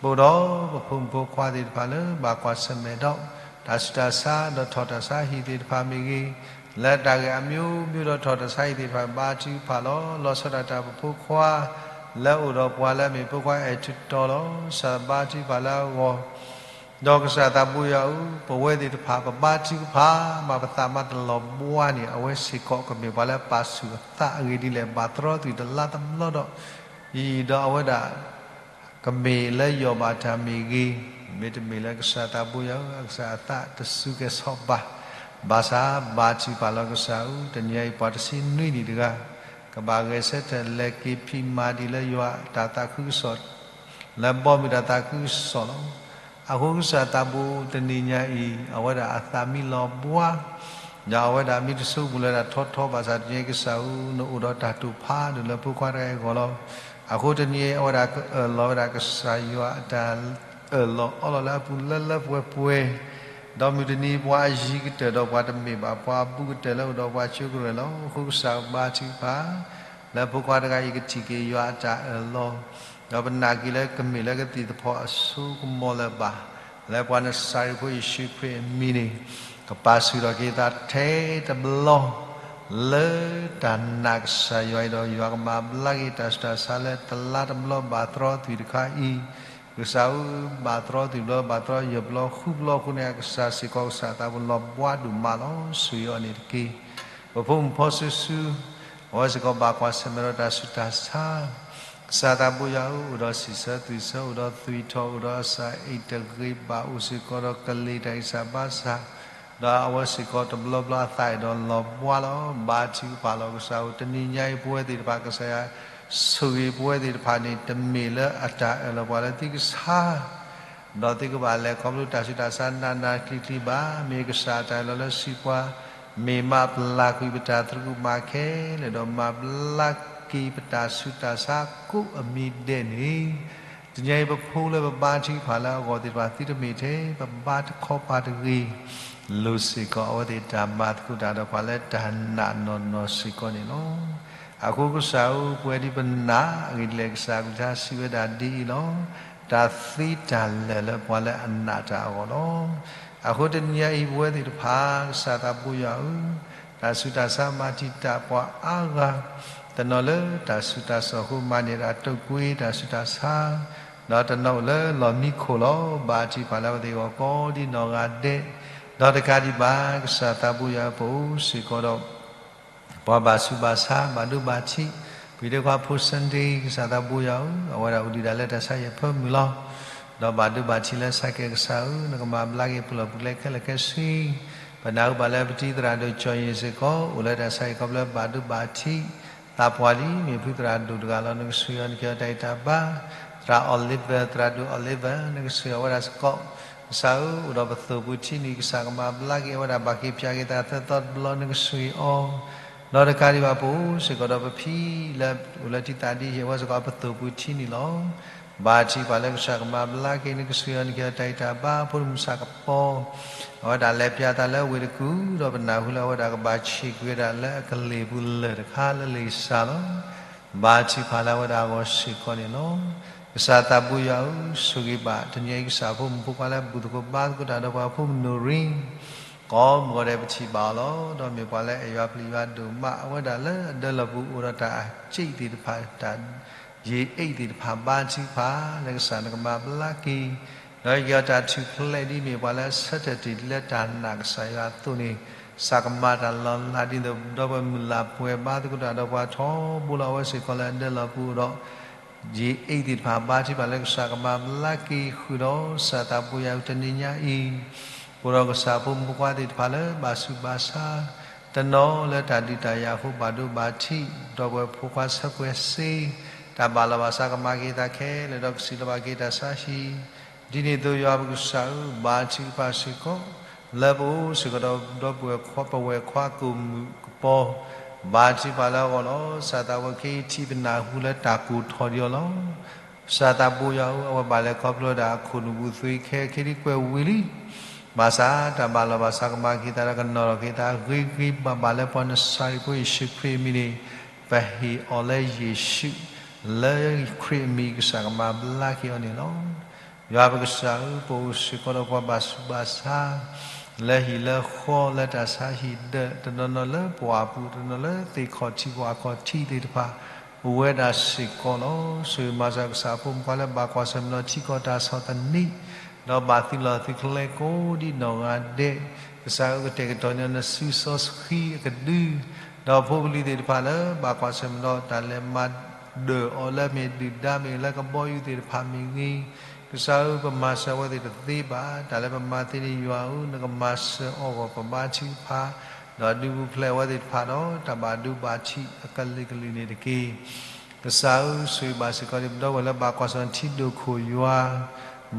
ပအိၣ်ဒီးပဖိမုၣ်ဖိခွါသ့ၣ်တဖၣ်လၢဘၣ်ကွၢ်ဆၢၣ်မဲာ်ဒီး တၢ်ဆူးတၢ်ဆါ ဒီးထီၣ်တၢ်ဆါဟံၣ်သ့ၣ်တဖၣ်မ့ၢ်ဂ့ၤ, လၢတၢ်ဂ့ၢ်အမျိုးမျိုးဒီးထီၣ်တၢ်ဆါဟံၣ်သ့ၣ်တဖၣ် ဘါထုကဖၣ်လီၤ. လီၤဆီဒၣ်တၢ်ပဖိခွါ လၢအအိၣ်ဒီးပှၤလၢအမ့ၢ်ဖိခွါအဲၣ်ထုတီလီၤ. ကစၢ်ဘါထုကဖၣ်လၢအဂီၢ် ဒီးကစၢ်သးဘိယွၤဧၢ, ပဝဲသ့ၣ်တဖၣ် ပဘါထုကဖၣ် မ့ၢ်ပသးမါတလီၤဘှါန့ၣ် အဝဲစ့ၢ်ကီးကမ့ၢ်ပှၤလၢပာ်ဆူၣ်အသးအဂ့ၢ်ဒ်လဲၣ် ဘၣ်သရီသုးတလါတဘျီဒီး အံၤဒီးအဝဲဒၣ် ကမ့ၢ်လၢယီၢ်ဘၣ်တၢ်မ့ၢ်ဂ့ၤ, မ့တမ့ၢ်လၢကစၢ်သးဘိယွၤဧၢ အကစၢ်အသးတစူးကဲၤဆီၣ်ဘၣ်, ဘၣ်ဆၣ်ဘါထုကဖၣ်လီၤကစၢ်ဧၢ, တနံၤအံၤပှၤတဆံနွံနံၣ်တဂၤ ကဘၣ်ဂဲၤဆၢထၢၣ်လဲၤက့ၤဖံးမၤဒ်လၢယွၤတၢ်သးခုကစီၣ် လၢဘီမုၢ်တၢ်သးခုကစီၣ်လီၤ. အဃိကစၢ်သးဘိတနံၤညါအံၤ အဝဲဒၣ်အသးမံလီၤဘှါ, ဒီးအဝဲဒၣ်မံတဆိကမိၣ်လၢတၢ်ထီထီဘၣ်ဆၣ်တနံၤအံၤကစၢ်ဧၢ နအိၣ်ဒီးတၢ်တိာ်ဖးဒိၣ်လၢဖိခွါတဂၤအံၤအဂီၢ်လီၤ. အဃိတနံၤအံၤ အဝဲဒၣ်ကအၢၣ်လီၤဝဲဒၣ်ကစၢ်ယွၤအတၢ်အၢၣ်လီၤအီလီၤလၢအပူၤလၢလၢပှဲၤပှဲၤ, ဒီးမုၢ်တနံၤပှၤအယံၤကတၢၢ်ဒီးပှၤတမ့ၢ်ဘၣ် ပှၤအဘူးကတၢၢ်လၢအိၣ်ဒီးပှၤကၠိကရၢၢ်လီၤ. အဃိကစၢ်ဘါထုကဖၣ် လၢဖိခွါတဂၤအံၤကထံၣ်က့ၤယွၤအတၢ်အၢၣ်လီၤ, ဒီးပနာ်က့ၤလၢကမ့ၢ်လၢကသံၣ်သဖီၣ်အစိကမီၤလၢၤဘၣ်, လၢပှၤနစၤရ့းဖိယ့ၣ်ၡူးခရံာ်အမံၤန့ၣ် ကပာ်ဆူၣ်ထီၣ်က့ၤသးထဲတဘျီ လၢတၢ်နာ်ကစၢ်ယွၤအံၤဒီး ယွၤကမၤဘျါက့ၤတၢ်ဆူးတၢ်ဆါလၢတလါတဘျီဘၣ်သရီသုးတခါအံၤ, ကစၢ်ဧၢ ဘၣ်သရီသုးဘျီ ဘၣ်သရီယဲၢ်ဘျီဃုဘျီအဃိန့ၣ် အကစၢ်စ့ၢ်ကီးကစၢ်သးဘိလီၤဘှါဒိၣ်မးလီၤ. ဆိၣ်ဂ့ၤအီၤန့ၣ်တက့ၢ်. ပဖိမုၣ်ဖီစုစု အဝဲစ့ၢ်ကီးဘၣ်ကွၢ်ဆၢၣ်မဲာ်ဒီးတၢ်ဆူးတၢ်ဆါ, ကစၢ်သးဘိယွၤဧၢ အိၣ်ဒီးစံးဆၢသွံၣ်ဆၢ အိၣ်ဒီးသွံၣ်ထီၣ် အိၣ်ဒီးအစၢ်အံၤတဂ့ၤဘၣ် အိၣ်စ့ၢ်ကီးဒီးကလ့ၤတၢ်ဂံၢ်စၢ်ဘါစၢ်, ဒီးအဝဲစ့ၢ်ကီးတဘျီဘျီအသးအဲၣ်ဒိးလီၤဘှါလီၤ. ဘါထုကဖၣ်လီၤကစၢ်ဧၢ, တနံၤညါအံၤပဝဲသ့ၣ်တဖၣ် ကစၢ်ယွၤဆိၣ်ဂ့ၤပဝဲသ့ၣ်တဖၣ်န့ၣ် တမ့ၢ်လၢအတၢ်အၢၣ်လီၤပှၤလၢသုကဆါ ဒီးသုကဘၣ်လဲၤခီဖျိတၢ်ဆူးတၢ်ဆါနးနးကျံၤကျံၤဘၣ်. မ့ၢ်ကစၢ်အတၢ်အၢၣ်လီၤလၢစံးပှၤ, မ့ၢ်မၤပျၢ်ကွံာ်ပတၢ်သရူးကမၣ်ခဲလၢာ် ဒီးမၤဘျါက့ၤပတၢ်ဆူးတၢ်ဆါကိးအမံၤဒဲးန့ၣ်, တနံၤအံၤပဖိလၢပဘါထုကဖၣ်လၢအဂီၢ်သ့ၣ်တဖၣ် သုတမ့ၢ်ထဲပဘါတခီပၤတဂ့ၤ, လိၣ်စ့ၢ်ကီးအဝဲသ့ၣ်တၢ်မၤသကိးတၢ်ဒီးပှၤလၢတၢ်နာ်နီၢ်နီၢ်စ့ၢ်ကီးန့ၣ်လီၤ. အဃိကစၢ်ဧၢ, ပဝဲဒ်ပနာ်အဂ့ၢ်ဒ်လဲၣ် ကစၢ်အကလုၢ်ကထါစံးဝဲဒၣ်ဒ်အံၤလီၤ. တၢ်သ့တၢ်လၢာ်လၢပှၤလၢအနာ်တၢ်အဂီၢ်လီၤ. အဃိတနံၤညါအံၤ ပဝဲသ့ၣ်တဖၣ် ကစၢ်သးဘိယွၤဧၢ, တၢ်ဆူးတၢ်ဆါမၤတံာ်တာ်ပှၤအါဂၤ, တနီၤလၢတၢ်ဆူးတၢ်ဆါအဃိ မၤန့ၢ်တၢ်တိာ်ကွံာ်တၢ်ဆူးတၢ်ဆါ, ဒီးတနီၤအိၣ်လၢလီၢ်မံခိၣ်လီၤ. ဘါထုကဖၣ်လၢအဝဲသ့ၣ်အဂီၢ်ကိးဒ်နီၢ်ဂၤဒဲး, ဒီးတကးဒံးဘၣ် ကစၢ်သးဘိယွၤဧၢ ပအိၣ်စ့ၢ်ကီးဒီး ပှၤဘၣ်ဆူးဘၣ်ဆါ ဘၣ်ဒိဘၣ်ထံး, ပှၤဒ့ခွါဖိ Sunday ကစၢ်သးဘိယွၤဧၢ, အဝဲဒၣ်အိၣ်ဒံးဒၣ်လၢတၢ်ဆါဟံၣ်အဖၢမုၢ်လီၤ. ဒီးဘၣ်ဒိဘၣ်ထံးလၢဆါကဲ ကစၢ်ဧၢ, နကမၤဘျါက့ၤပူၤလီၢ်ပူၤကျဲခဲလၢာ်ခဲဆ့, ပနၢ်ဟူဘၣ်လၢပတံၤသရၣ်ဒိၣ်ကၠီၣ်ယ့ၣ်စ့ၢ်ကီး အိၣ်လၢတၢ်ဆါဟံၣ်ခီဖျိဘၣ်ဒိဘၣ်ထံး, သးပှၢ်လံ မ့ၢ်ဖုသရၣ်ဒိၣ်တဂၤလီၤ. နကဆိၣ်ဂ့ၤအီၤ နကဟ့ၣ်အီၤတၢ်ဂံၢ်တၢ်ဘါ, သရၣ် Oliver သရၣ်ဒိၣ် Oliver နကဆိၣ်ဂ့ၤအဝဲဒၣ်စ့ၢ်ကီး ကစၢ်ဧၢ, အိၣ်ဒီးပသိၣ်ပူၤထံနံၤ ကစၢ်ကမၤဘျါက့ၤဝဲဒၣ် ဘၣ်က့ၤပၠးက့ၤသးသၢသီတဘျီ နကဆှၢအီၤ, ဒီးတကးဒံးဘၣ် ပအိၣ်စ့ၢ်ကီးဒီးပဖံလၢအိၣ်လၢထံသးဒ်ဟ့ၣ်ဝဲစ့ၢ်ကီးပသိၣ်ပူၤထံနံၤလီၤ. ဘါထုကဖၣ်လၢကစၢ်ကမၤဘျါက့ၤ နကဆှၢအီၤ နကဟ့ၣ်အီၤတၢ်ဂံၢ်တၢ်ဘါ ဖိမုၣ်ဆၣ်ကပီၤ, အဝဲဒၣ်လဲၤပၠးသးလၢဝ့ၢ်တကူၣ် ဒီးပနၢ်ဟူလၢအဝဲဒၣ်ကဘၣ်ဆံးကွံာ်ဝဲဒၣ်လၢအကလ့ၢ်ပူၤလၢၢ်တခါလၢလ့ၣ်စၢ်လီၤ. ဘါထုကဖၣ်လၢအဝဲဒၣ်အဂီၢ်စ့ၢ်ကီးန့ၣ်လီၤ. ကစၢ်သးဘိယွၤဧၢ, ဆိၣ်ဂ့ၤဘၣ် တနံၤအံၤကစၢ်ဖိမုၣ်ဖိခွါလၢဘူၣ်သကိးဘါသကိးတၢ်ဒီးပှၤဖိမုၣ်နူၣ်ရံ ကိးမုၢ်ဂီၤဒဲးပထံၣ်ဘၣ်အီၤလီၤ. ဒီးမ့ၢ်ပှၤလၢအယွၤပျံၤယွၤဒိၣ်မး အဝဲဒၣ်လၢအဒၢလီၢ်ပူၤအိၣ်ဒီးတၢ်အစ့းသ့ၣ်တဖၣ် တၢ်ယံာ်အ့ၣ်သ့ၣ်တဖၣ် ဘါထုကဖၣ်လၢကစၢ်နကမၤဘျါက့ၤ, ဒီးက့ၤအီၤတၢ်ထူၣ်ဖျဲးဒ်မ့ၢ်ပှၤလၢအဆၢထၢၣ်တ့ၢ်လၢတၢ်နာ်ကစၢ်ယွၤအသိးန့ၣ်, ကစၢ်ကမၤတၢ်လီၤလးဒ်သိး ဒီပုၢ်ဝဲၢ်မုၢ်လၢ်ပှဲၤဘါသကိးတၢ်ဒီးပှၤထီဘိလီၤ. အဝဲစ့ၢ်ကီးလၢအဒၢလီၢ်ပူၤအိၣ်ဒီး ယံာ်အ့ၣ်သ့ၣ်တဖၣ် ဘါထုကဖၣ်လၢကစၢ်ကမၤဘျါက့ၤဃုာ်ဒီး ကစၢ်သးဘိယွၤဧၢ တနံၤညါအံၤ ပအိၣ်ဒီးကစၢ်ဖိမုၣ်ဖိခွါသ့ၣ်တဖၣ်လၢဘၣ်ဆူးဘၣ်ဆါ တနီၤလၢတၢ်ဒုးတၢ်ယၤအဃိဘၣ်ဒိဘၣ်ထံး, ဒီပုၢ်ဝဲၢ်ဖိခွါဆၢကွဲးစ့ တၢ်ဘၣ်လီၤဘၣ်စးကမၤက့ၤသးခဲလၢာ်ဒီးကစံးလီၤဘၣ်က့ၤတၢ်ဆါဟံၣ်, ဒ်န့ၣ်အသိးယွၤပကစၢ်ဧၢ ဘါထုကဖၣ်စ့ၢ်ကီး လၢပအိၣ်စ့ၢ်ကီးဒီး ဒီပုၢ်ဝဲၢ်ခွါပဝဲၢ်ခွါကိၣ်မုၣ်ကပီၤ, ဘါထုကဖၣ်လၢအဂီၢ်လီၤ. ကစၢ်သးဘိယွၤဧၢ ခဲအံၤထံပနၢ်ဟူလၢတၢ်ကိၢ်ထီၣ်ဒံးအီၤလီၤ. ကစၢ်သးဘိယွၤဧၢ အဝဲဘၣ်လဲၤခီဖျိတၢ်အခိၣ်နူာ်ပူၤသွံခဲခဲဒ်ကွဲးဝံၤလံ, ဘၣ်ဆၣ်တၢ်ဘၣ်လီၤဘၣ်စးကမၤက့ၤသးဒီးကနီၤထီၣ်က့ၤသးဂ့ၤဂ့ၤဘၣ်ဘၣ်လၢပှၤနစၤရ့းဖိယ့ၣ်ၡူးခရံာ်အမံၤန့ၣ်, ပဟ့ၣ်အီၤလၢယ့ၣ်ၡူး လၢခရံာ်အမံၤ ကစၢ်ကမၤဘျါက့ၤအီၤန့ၣ်လီၤ. ယွၤပကစၢ်ဧၢ ပအိၣ်စ့ၢ်ကီးဒီးပှၤဘၣ်ဆူးဘၣ်ဆါ လၢဟံၣ်လၢဃီ လၢတၢ်ဆါဟံၣ်ဒၢး တနီၤနီၤလၢပှၢ်ပူၤ တနီၤလၢသ့ၣ်ခီၣ်ထံးပှၢ်ခီၣ်ထံးသ့ၣ်တဖၣ် အိၣ်ဝဲဒၣ်စ့ၢ်ကီးလီၤ. ဆိၣ်ဂ့ၤမၤစၢၤကစၢ်ဖိမုၣ်ဖိခွါလၢဘၣ်ကွၢ်ဆၢၣ်မဲာ်ဒီးထံကီၢ်တၢ်ဆီၣ်သနံး ဒီးဘၣ်သုးလီၢ်သုးကျဲကိးဒံနီၢ်ဂၤဒဲး, ကစၢ်ဧၢ ကတဲာ်ကတီၤန့ၢ်အီၤနစုစီဆှံအကဒု, ဒီးဖိပလံၤသ့ၣ်တဖၣ်လၢဘၣ်ကွၢ်ဆၢၣ်မဲာ်ဒီးတၢ်လဲၤမၤဒၢၣ်အီၤလၢအမ့ၢ်ဒုၣ်ဒါမ့ၢ်ဂ့ၤလၢကဘီယူၤသ့ၣ်တဖၣ်မ့ၢ်ဂ့ၤ, ကစၢ်ဧၢ ပမၤစၢၤအဝဲသ့ၣ်တသ့ဘၣ်, တၢ်လၢပမၤသ့န့ၣ် ယွၤဧၢ နကမၤစၢၤအဂီၢ် ပဘါထုကဖၣ် ဒီးဒုးပူၤဖျဲးအဝဲသ့ၣ်တဖၣ်ဒီး တၢ်ဘၣ်ဒိဘၣ်ထံးအကလုာ်ကလုာ်န့ၣ်တက့ၢ်. ကစၢ်ဧၢ ဆိၣ်ဂ့ၤဘၣ်စ့ၢ်ကီးဒ်ပဒီပုၢ်ဝဲၢ်လၢဘၣ်ကွၢ်ဆၢၣ်ထံဒိၣ်ခိၣ်ယွၤ,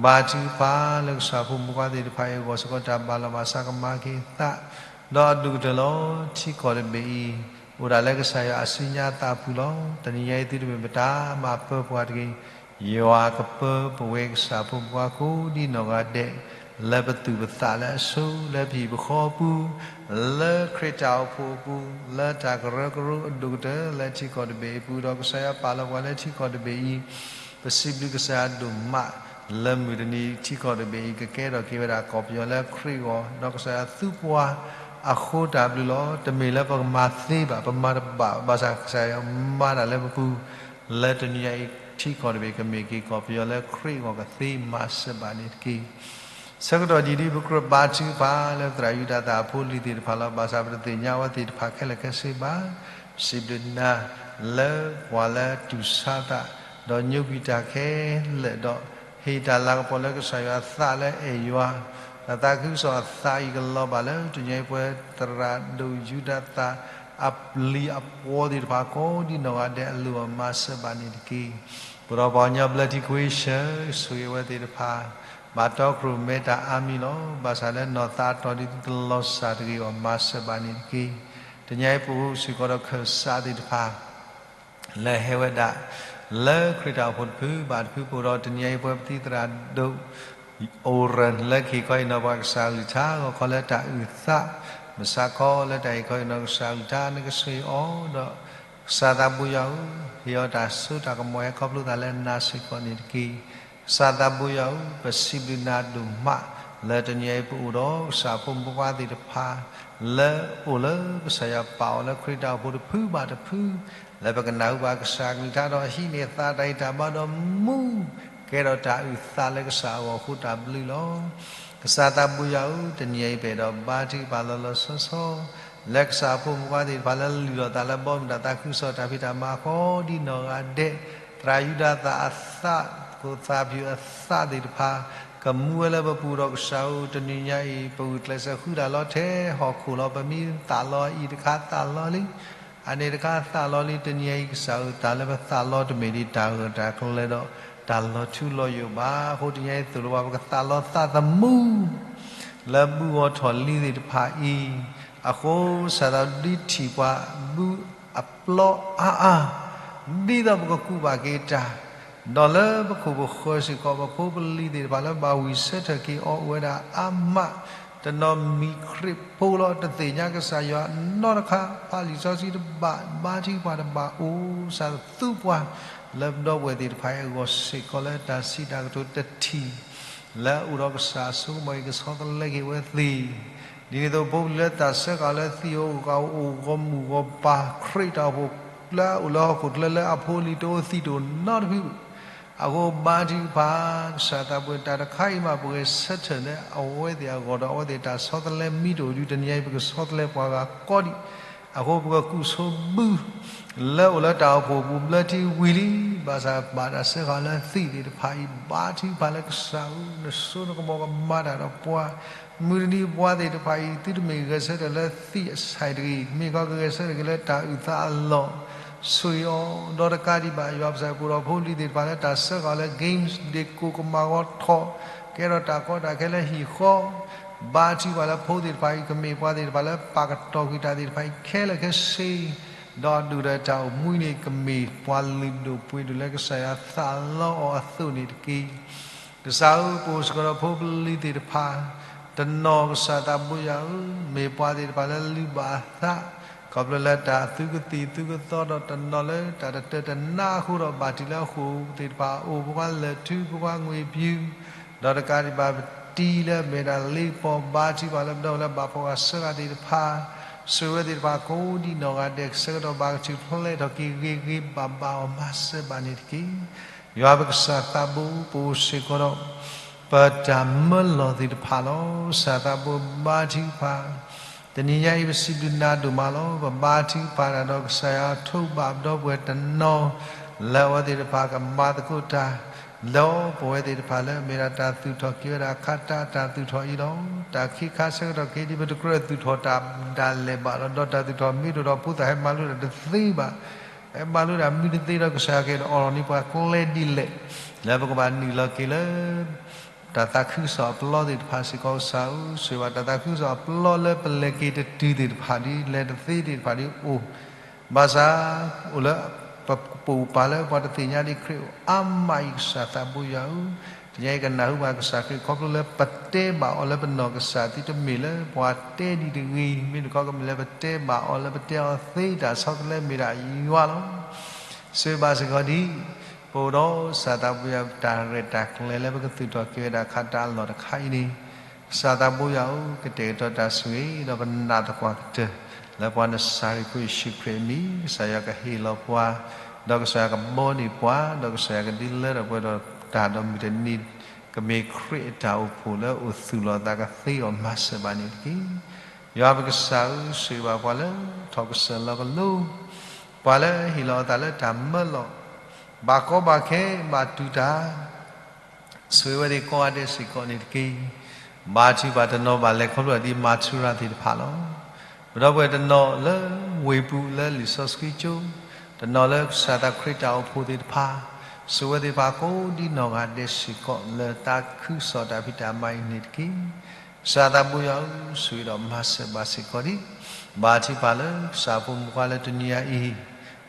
ဘါထုကဖၣ်လၢကစၢ်ဖိမုၣ်ဖိခွါသ့ၣ်တဖၣ်အံၤအဂီၢ်စ့ၢ်ကီး တၢ်ဘၣ်လီၤဘၣ်စးကမၤက့ၤသး, ဒီးအဒိၣ်ကတၢၢ်လီၤ. ထံကီၢ်တဘ့ၣ်အံၤ အိၣ်ဒၣ်လၢကစၢ်ယွၤအစုညါအသးပူၤလီၤ. တနံၤညါအံၤ သုတမ့ၢ်ပတၢ်မၤပၢပှၤတဂ့ၤ, ယွၤကပၢပဝဲကစၢ်ဖိမုၣ်ဖိခွါကိးဒံနီၢ်ဂၤဒဲး လၢပသူၣ်ပသးလၢအဆိ လၢပဟံၣ်ပဃီအပူၤ, လၢခရံာ်တၢ်အိၣ်ဖှိၣ်အပူၤ, လၢတၢ်ကရၢကရိအဒိၣ်ကတၢၢ်လၢထံကီၢ်တဘ့ၣ်အံၤအပူၤ, ဒီးကစၢ်ယွၤပာ်လီၤပှၤလၢထံကီၢ်တဘ့ၣ်အံၤ, ပစံးဘျုးကစၢ်ယွၤဒိၣ်မး လၢမုၢ်တနံၤထံကီၢ်တဘ့ၣ်အံၤ ကကဲထီၣ်က့ၤဝဲဒၣ်ကီၢ်ပယီၤလၢခရံာ်အဂီၢ်, ဒီးကစၢ်ယွၤသူပှၤအဃိတၢ်ဘျုးလီၤ. တမ့ၢ်လၢပကမၤသ့ဘၣ်, ပမၤတဘၣ်, ဘၣ်ဆၣ်ကစၢ်ယွၤမၤတၢ်လၢပပူၤ, လၢတနံၤညါအံၤ ထံကီၢ်တဘ့ၣ်ကမ့ၢ်က့ၤကီၢ်ပယီၤလၢခရံာ်အဂီၢ်ကသ့မၤစၢၤဘၣ်န့ၣ်တက့ၢ်. ဆၢကတီၢ်ဒ်အံၤ ပကြၢးဘါထုကဖၣ်လၢသရၣ်ယူဒၤသၣ်အဖိအလံၤသ့ၣ်တဖၣ်လီၤ. ဘၣ်ဆၣ်ပတသ့ၣ်ညါအဝဲသ့ၣ်တဖၣ်ခဲလၢာ်ခဲဆ့ဘၣ်. ပစံးဘျုးနၤလၢပှၤလၢတူၢ်ဆါသး ဒီးညိကွံာ်တၢ်ခဲလၢာ်ဒီး ဟ့ၣ်တၢ်လၤကပီၤလၢကစၢ်ယွၤအသးလၢအဲၣ်ယွၤ, တၢ်သးခုကစီၣ်အသးအံၤကလီၤဘၣ်လၢ တနံၤညါအံၤပဝဲသရၣ်ဒိၣ်ယူဒၤသၣ်အပျံၤအပှီၤသ့ၣ်တဖၣ်ကိးဒံနီၢ်ဂၤဒဲး အလိၣ်အမၤစၢၤဘၣ်န့ၣ်တက့ၢ်. ပဒီးပှၤကညီဘျၢထံခဝ့ၡၢၣ် ဆိၣ်ဂ့ၤအဝဲသ့ၣ်တဖၣ် ဘၣ်တီခိၣ်ရိၣ်မဲတၢ်အါမံၤလီၤ. ဘၣ်ဆၣ်လၢနီၢ်သးအတီၢ်ဒ်သုတလီၤစၢ်တဂ့ၤအဂီၢ် မၤစၢၤဘၣ်န့ၣ်တက့ၢ်. တနံၤအံၤပအိၣ်စ့ၢ်ကီးဒီးခၢၣ်စးသ့ၣ်တဖၣ် လၢဟဲဝဲဒၣ် လၢခရံာ်တၢ်အိၣ်ဖှိၣ်တဖုဘၣ်တဖု ပအိၣ်ဒီးတနံၤအံၤပဝဲပသံသရၣ်ဒိၣ် အိၣ်ရၢၣ် လၢကဟ့ၣ်ခီဟ့ၣ်နီၤပှၤကစၢ်အကလုၢ်ကထါ ဂီၤခီလၢတၢ်အုၣ်သး မုၢ်ဆါခီလၢတၢ်ဟ့ၣ်ခီဟ့ၣ်နီၤကစၢ်အကလုၢ်ကထါ နကဆိၣ်ဂ့ၤအီၤဒီး ကစၢ်သးဘိယွၤဧၢ, ဟ့ၣ်အီၤတၢ်စိတၢ်ကမီၤ ဟဲခီဖျိသးလၢနၤစ့ၢ်ကီးန့ၣ်တက့ၢ်. ကစၢ်သးဘိယွၤဧၢ, ပစံးဘျုးနၤဒိၣ်မး လၢတနံၤအံၤပအိၣ်ဒီးကစၢ်ဖိမုၣ်ဖိခွါသ့ၣ်တဖၣ် လၢအိၣ်လၢကစၢ်ယွၤပာ်အီၤလၢခရံာ်တၢ်အိၣ်ဖှိၣ်တဖုဘၣ်တဖု လၢပကနၢ်ဟူဘၣ်ကစၢ်အကလုၢ်ကထါဒီးဟံးန့ၢ်သးတၢ်ဂံၢ်တၢ်ဘါဒီးမူ ကဲထီၣ်တၢ်အုၣ်သးလၢကစၢ်အဂီၢ်အဃိတၢ်ဘျုးလီၤ. ကစၢ်သးဘိယွၤဧၢ, တနံၤအံၤပအဲၣ်ဒိးဘါထုကဖၣ်လီၤလီၤဆီဆီ လၢကစၢ်ဖိမုၣ်ဖိခွါသ့ၣ်တဖၣ်လၢလုၢ်ထီၣ်သးလၢဘီမုၢ်တၢ်သးခုကစီၣ်တၢ်ဖံးတၢ်မၤအဃိဒ်နီၢ်ဂၤဒဲး, သရၣ်ယူဒၤသၣ်အသး ခိၣ်သၣ်ဖၠူၣ်အသးသ့ၣ်တဖၣ် ကမူဝဲလၢပပူၤဒီးကစၢ်ဧၢ, တနံၤညါအံၤ ပဂုာ်ကျဲးစၢးဃုတၢ်လီၤထဲဟီၣ်ခိၣ်လီၤ. ပမ့ၢ်သးလီအံၤတခါသးလီလံ အန့ၣ်တခါသးလီလံ, တနံၤအံၤကစၢ်ဧၢ, တၢ်လၢပသးလီတမ့ၢ်ဒ်တၢ်ဂၢၢ်တၢ်ကျၢၤဒီး တၢ်လီၤထူလီၤယိာ်ဘၣ်. အဃိတနံၤအံၤသိၣ်လိပှၤ ပကသးလီသးသမူ လၢဘုဂီၤထီၣ်လံသ့ၣ်တဖၣ်အံၤ, အဃိ စၢ်သးဒုးထံၣ်ပှၤဘုအပျီအါအါ, ဒ်သိးပကကူၣ်ဘၣ်က့ၤတၢ်, ဒီးလၢပခိၣ်ပဃၢၤစ့ၢ်ကီး ပဖိပလံၤသ့ၣ်တဖၣ်လၢဘၣ်ဝံၣ်ဆၢထၢၣ်က့ၤအီၤအိၣ်ဝဲဒၣ်အါမး, တနီၤမံၤခရံာ်ဖိလီၤ တသ့ၣ်ညါကစၢ်ယွၤနီတခါ, ဖးလံာ်စီဆှံတဘၣ် ဘါထုကဖၣ်တဘၣ်အိၣ် စၢ်သူပှၤ လၢပဒီပုၢ်ဝဲၢ်သ့ၣ်တဖၣ်အံၤအဂီၢ်စ့ၢ်ကီး လၢတၢ်စံးတၢ်ကတိၤတထံၣ် လၢအအိၣ်ဒီးကစၢ်အစိကမီၤအံၤ ကဆီတလဲက့ၤဝဲသ့ၣ်, ဒ်န့ၣ်အသိး ဖိပလံၤလၢတၢ်စၢဃာ်လၢသံၣ်ဧိၤ ဂၤဧိၤဂီၢ်မုၢ်ဂီၢ်ပၤ ခရံာ်တၢ်အိၣ်ဖှိၣ်လၢအအိၣ်လၢဟီၣ်ခိၣ်ချၢလၢအဖိအလံၤတအိၣ်သံၣ်တအိၣ်နီတဖု အဃိဘါထုကဖၣ် ကစၢ်သးဘိ တၢ်တခါအံၤမး ပဂဲၤဆၢထၢၣ်လၢအဝဲသ့ၣ်အဂီၢ်ဒီး အဝဲသ့ၣ်တၢ်ဆီတလဲမ့ၢ်တအိၣ်ဒုး တနံၤအံၤ ပကဆီတလဲပှၤဂၤကိးဒံး, အဃိပကကူၣ်ဆိဘု လၢအိၣ်လၢတၢ်အိၣ်ဖှိၣ်ပူၤဘျၢထံဝံၤလံ, ဘၣ်ဆၣ်ဘၣ်တၢ်စၢဃာ်လၢသံၣ်သ့ၣ်တဖၣ်အံၤ ဘါထုကဖၣ်လၢကစၢ်ဧၢ, နစိနကမီၤကမၤတၢ်ဒီးပှၤ, မုၢ်တနံၤပှၤသ့ၣ်တဖၣ်အံၤ သုတမ့ၢ်ဂဲၤဆၢထၢၣ်လၢသံၣ်အဆၣ်တဂ့ၤ, မ့ၢ်ခီကဂဲၤဆၢထၢၣ်က့ၤလၢတၢ်အုၣ်သးအလီၢ် ဆိၣ်ဂ့ၤအီၤ, ဒီးတကးဒံးဘၣ် ယွၤပစံးပူၤဒီးဖိလံၤသ့ၣ်တဖၣ်လၢတၢ်စၢဃာ်လၢ games ဒ့ၣ်ကိၣ်ကမၤဂီၤထီၣ်, ကဲထီၣ်တၢ်ကီတၢ်ခဲလၢဟံၣ်ဃီ, ဘါထုကဖၣ်လၢဖိသ့ၣ်တဖၣ်အံၤ ကမ့ၢ်ပှၤသ့ၣ်တဖၣ်လၢပာ်ကတီၤကွံာ်တၢ်သ့ၣ်တဖၣ်အံၤခဲလၢာ်ခဲဆ့, ဒီးဒုၣ်ဒီးတၢ်အိၣ်မူန့ၣ် ကမ့ၢ်ပှၤလုၢ်ဒိၣ်ပှ့ၤဒိၣ်လၢကစၢ်ယွၤသးလီအီၤအသိးန့ၣ်တက့ၢ်. ကစၢ်ဧၢ ပအိၣ်စ့ၢ်ကီးဒီးဖိပလံၤသ့ၣ်တဖၣ်, တနီၤကစၢ်သးဘိယွၤဧၢ, မ့ၢ်ပှၤသ့ၣ်တဖၣ်လၢလုၢ်ဘၣ်အသး, ခီဖျိလၢတၢ်အသုကသံၣ်သုကသီဒီး တနီၤလၢတၢ်တတၢတနါအဃိဒီး ဘၣ်တံၢ်လၢအဃိာ်သ့ၣ်တဖၣ်အိၣ် ဖိခွါလၢၢ်ထူ ဖိခွါငွေဖြူ, ဒီးတကးဒံးဘၣ် ပတံၤလၢမဲာ်တၢ်လ့ပီၤ ဘါထုကဖၣ်လၢပဒီပုၢ်ဝဲၢ်လၢဘၣ်ဖှီၣ်ဂၤစၢဃာ်သ့ၣ်တဖၣ်, ဆိၣ်ဂ့ၤဝဲသ့ၣ်တဖၣ်ကိးဒံးနီၢ်ဂၤဒဲး ဆၢကတီၢ်ဘၣ်ကထုးဖျဲးထီၣ်က့ၤဂ့ၤဂ့ၤဘၣ်ဘၣ်အီၤမၤစၢၤဘၣ်န့ၣ်တက့ၢ်. ယွၤပကစၢ်သးဘိ ပအိၣ်စ့ၢ်ကီးဒီး ပတၢ်မၢလီၤသ့ၣ်တဖၣ်လီၤ. ကစၢ်သးဘိဘါထုကဖၣ်, တနံၤညါအံၤပစံးဘျုးနၤဒိၣ်မးလီၤ. ပဘါထုကဖၣ်တၢ်ဒီးကစၢ်ယွၤထိးဘၣ်ပဒီပုၢ်ဝဲၢ်တနီၤ လၢအဝဲသ့ၣ်တဖၣ်ကမၤသကိးတၢ် ဒီးပဝဲသ့ၣ်တဖၣ်လၢအမ့ၢ်ဒၣ်တၢ်သူၣ်ထီၣ်က့ၤဝဲဒၣ်အခါတၢ်တၢ်သူၣ်ထီၣ်အံၤလီၤ. တၢ်ခံခါဆၢကတီၢ်ခဲအံၤ ပတကြၢးသူၣ်ထီၣ်တၢ်ဒၣ်လဲာ်ဘၣ်ဒီး ဒီးတၢ်သူၣ်ထီၣ်မ့ၢ်တအိၣ်ဒီး ဖိသၣ်ဟဲမၤလိတၢ်တသ့ဘၣ်, ဟဲမၤလိတၢ်မ့ၢ်တသ့ဒီး ကစၢ်ယွၤကအဲၣ်ဒိးအိးထီၣ်န့ၢ်ပှၤကျဲဒ်လဲၣ် လၢပကဘၣ်နုာ်လီၤက့ၤလၢ တၢ်သးခုကစီၣ်အပျီသ့ၣ်တဖၣ်စ့ၢ်ကီး ကစၢ်ဧၢ, ဆိၣ်ဂ့ၤဘၣ်တၢ်သးခုကစီၣ်အပျီလၢပလဲၤက့ၤတတုၤသ့ၣ်တဖၣ်ဒီး လဲၤတသ့သ့ၣ်တဖၣ်ဒီးအိၣ်, ဘၣ်ဆၣ် အိၣ်လၢပပိာ်ပာ်လၢပှၤတသ့ၣ်ညါဒံးခရံာ်အိၣ်အါမးအံၤ ကစၢ်သးဘိယွၤဧၢ, တနံၤအံၤကနၢ်ဟူဘၣ်ကစၢ်ခရံာ် ခီဖျိလၢပတဲဘၣ်အီၤလၢပနီၢ်ကစၢ် သုတမ့ၢ်လၢပှၤတဲဒံးတဂ့ၤ, မ့ၢ်တခီကမ့ၢ်လၢပတဲဘၣ်အီၤလၢပတဲအီၤသ့တၢ်ဆီတလဲမ့ၢ်ဒၣ်ယွၤလီၤ. ဆိၣ်ဂ့ၤဘၣ်စ့ၢ်ကီးဒ် ပအိၣ်ဒီးကစၢ်သးဘိယွၤ တၢ်ရဲၣ်တၢ်ကျဲၤလၢပကသူၣ်ထီၣ်က့ၤဝဲဒၣ်ခါတၢ်အလီၢ်တခါအံၤန့ၣ်, ကစၢ်သးဘိယွၤဧၢ, ကတဲာ်ကတီၤတၢ်ဆိၣ်ဂ့ၤ ဒီးပနာ်သပှၢ်ကတၢၢ် လၢပှၤနစၤရ့းဖိယ့ၣ်ၡူးခရံာ်အမံၤ, ကစၢ်ယွၤကဟ့ၣ်လီၤပှၤ, ဒီးကစၢ်ယွၤကဘီန့ၢ်ပှၤ, ဒီးကစၢ်ယွၤကဒုးလၢထီၣ်ပှဲၤဒီးတၢ်ဒီးမုၢ်တနံၤ ကမ့ၢ်ခရံာ်အတၢ်အိၣ်ဖှိၣ်လၢအိၣ်သူၣ်လီၤအသးကသ့အီၤမၤစၢၤဘၣ်န့ၣ်တက့ၢ်. ယွၤပကစၢ်ဧၢ, ဆိၣ်ဂ့ၤဘၣ်ပှၤလၢထီၣ်ကစၢၢ်လီၤကလိ ပှၤလၢဟ့ၣ်လီၤအသးလၢတၢ်မၢလီၤ, ဘၣ်ကီဘၣ်ခဲဘၣ်တူၢ်တၢ် ဆိၣ်ဂ့ၤဝဲသ့ၣ်ကိးဂၤဒဲးစ့ၢ်ကီးန့ၣ်တက့ၢ်. ဘါထုကဖၣ်တနီၤဘၣ်လဲၤခီဖျိဒ်မၤထူရၤသ့ၣ်တဖၣ်လီၤ. ပဒီပုၢ်ဝဲၢ်တနီၤလၢဝ့ၢ်ပူၤလၢလံာ်စီဆှံကၠိ, တနီၤလၢကစၢ်သးခရံာ်တၢ်အိၣ်ဖှိၣ်သ့ၣ်တဖၣ်, ဆိၣ်ဂ့ၤဝဲသ့ၣ်တဖၣ်ကိးဒ်နီၢ်ဂၤဒဲးစ့ၢ်ကီး လၢတၢ်သးခုကစီၣ်တၢ်ဖံးတၢ်မၤအံၤန့ၣ်တက့ၢ်. ကစၢ်သးဘိယွၤဧၢ, ဆိၣ်ဂ့ၤဒီးမၤစၢၤဘၣ်စ့ၢ်ကီးဒံး, ဘါထုကဖၣ်လၢကစၢ်ဖိမုၣ်ဖိခွါလၢတနံၤအံၤ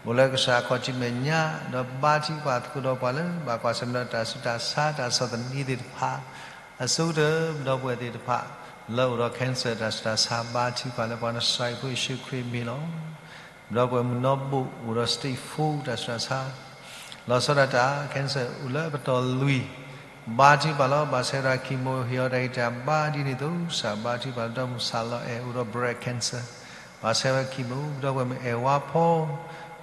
အိၣ်လၢကစၢ်အခီၣ်ထံးမဲာ်ညါ, ဒီးဘါထုကဖၣ်သကိးဒီးပှၤလၢဘၣ်ကွၢ်ဆၢၣ်မဲာ်ဒီးတၢ်ဆူးတၢ်ဆါ တၢ်ဆီၣ်သနံးသ့ၣ်တဖၣ်, အဆိကတၢၢ် ပဒီပုၢ်ဝဲၢ်သ့ၣ်တဖၣ် လၢအိၣ်ဒီး cancer တၢ်ဆူးတၢ်ဆါ ဘါထုကဖၣ်လၢပှၤနစၤရ့းဖိယ့ၣ်ၡူးခရံာ်အမံၤလီၤ. ပဒီပုၢ်ဝဲၢ်မုၣ်နီၢ်ဘိၣ် အိၣ်ဒီး stage four တၢ်ဆူးတၢ်ဆါ လီၤဆီဒၣ်တၢ် cancer အိၣ်လၢအပတီၢ်လွံၢ်, ဘါထုကဖၣ်လီၤ. ဘၣ်ဆၣ်ဒီး chemo ဟ့ၣ်အီၤတၢ်ဂံၢ်တၢ်ဘါဒ်န့ၣ်အသိး ကစၢ်ဘါထုကဖၣ်လၢ ဒီမုၢ်စၢ်လီၤအဲၣ် အိၣ်ဒီး breast cancer, ဘၣ်ဆၣ်ဝဲ chemo ပဒီပုၢ်ဝဲၢ်မ့ၢ်အဲၣ်ဝါဖီ,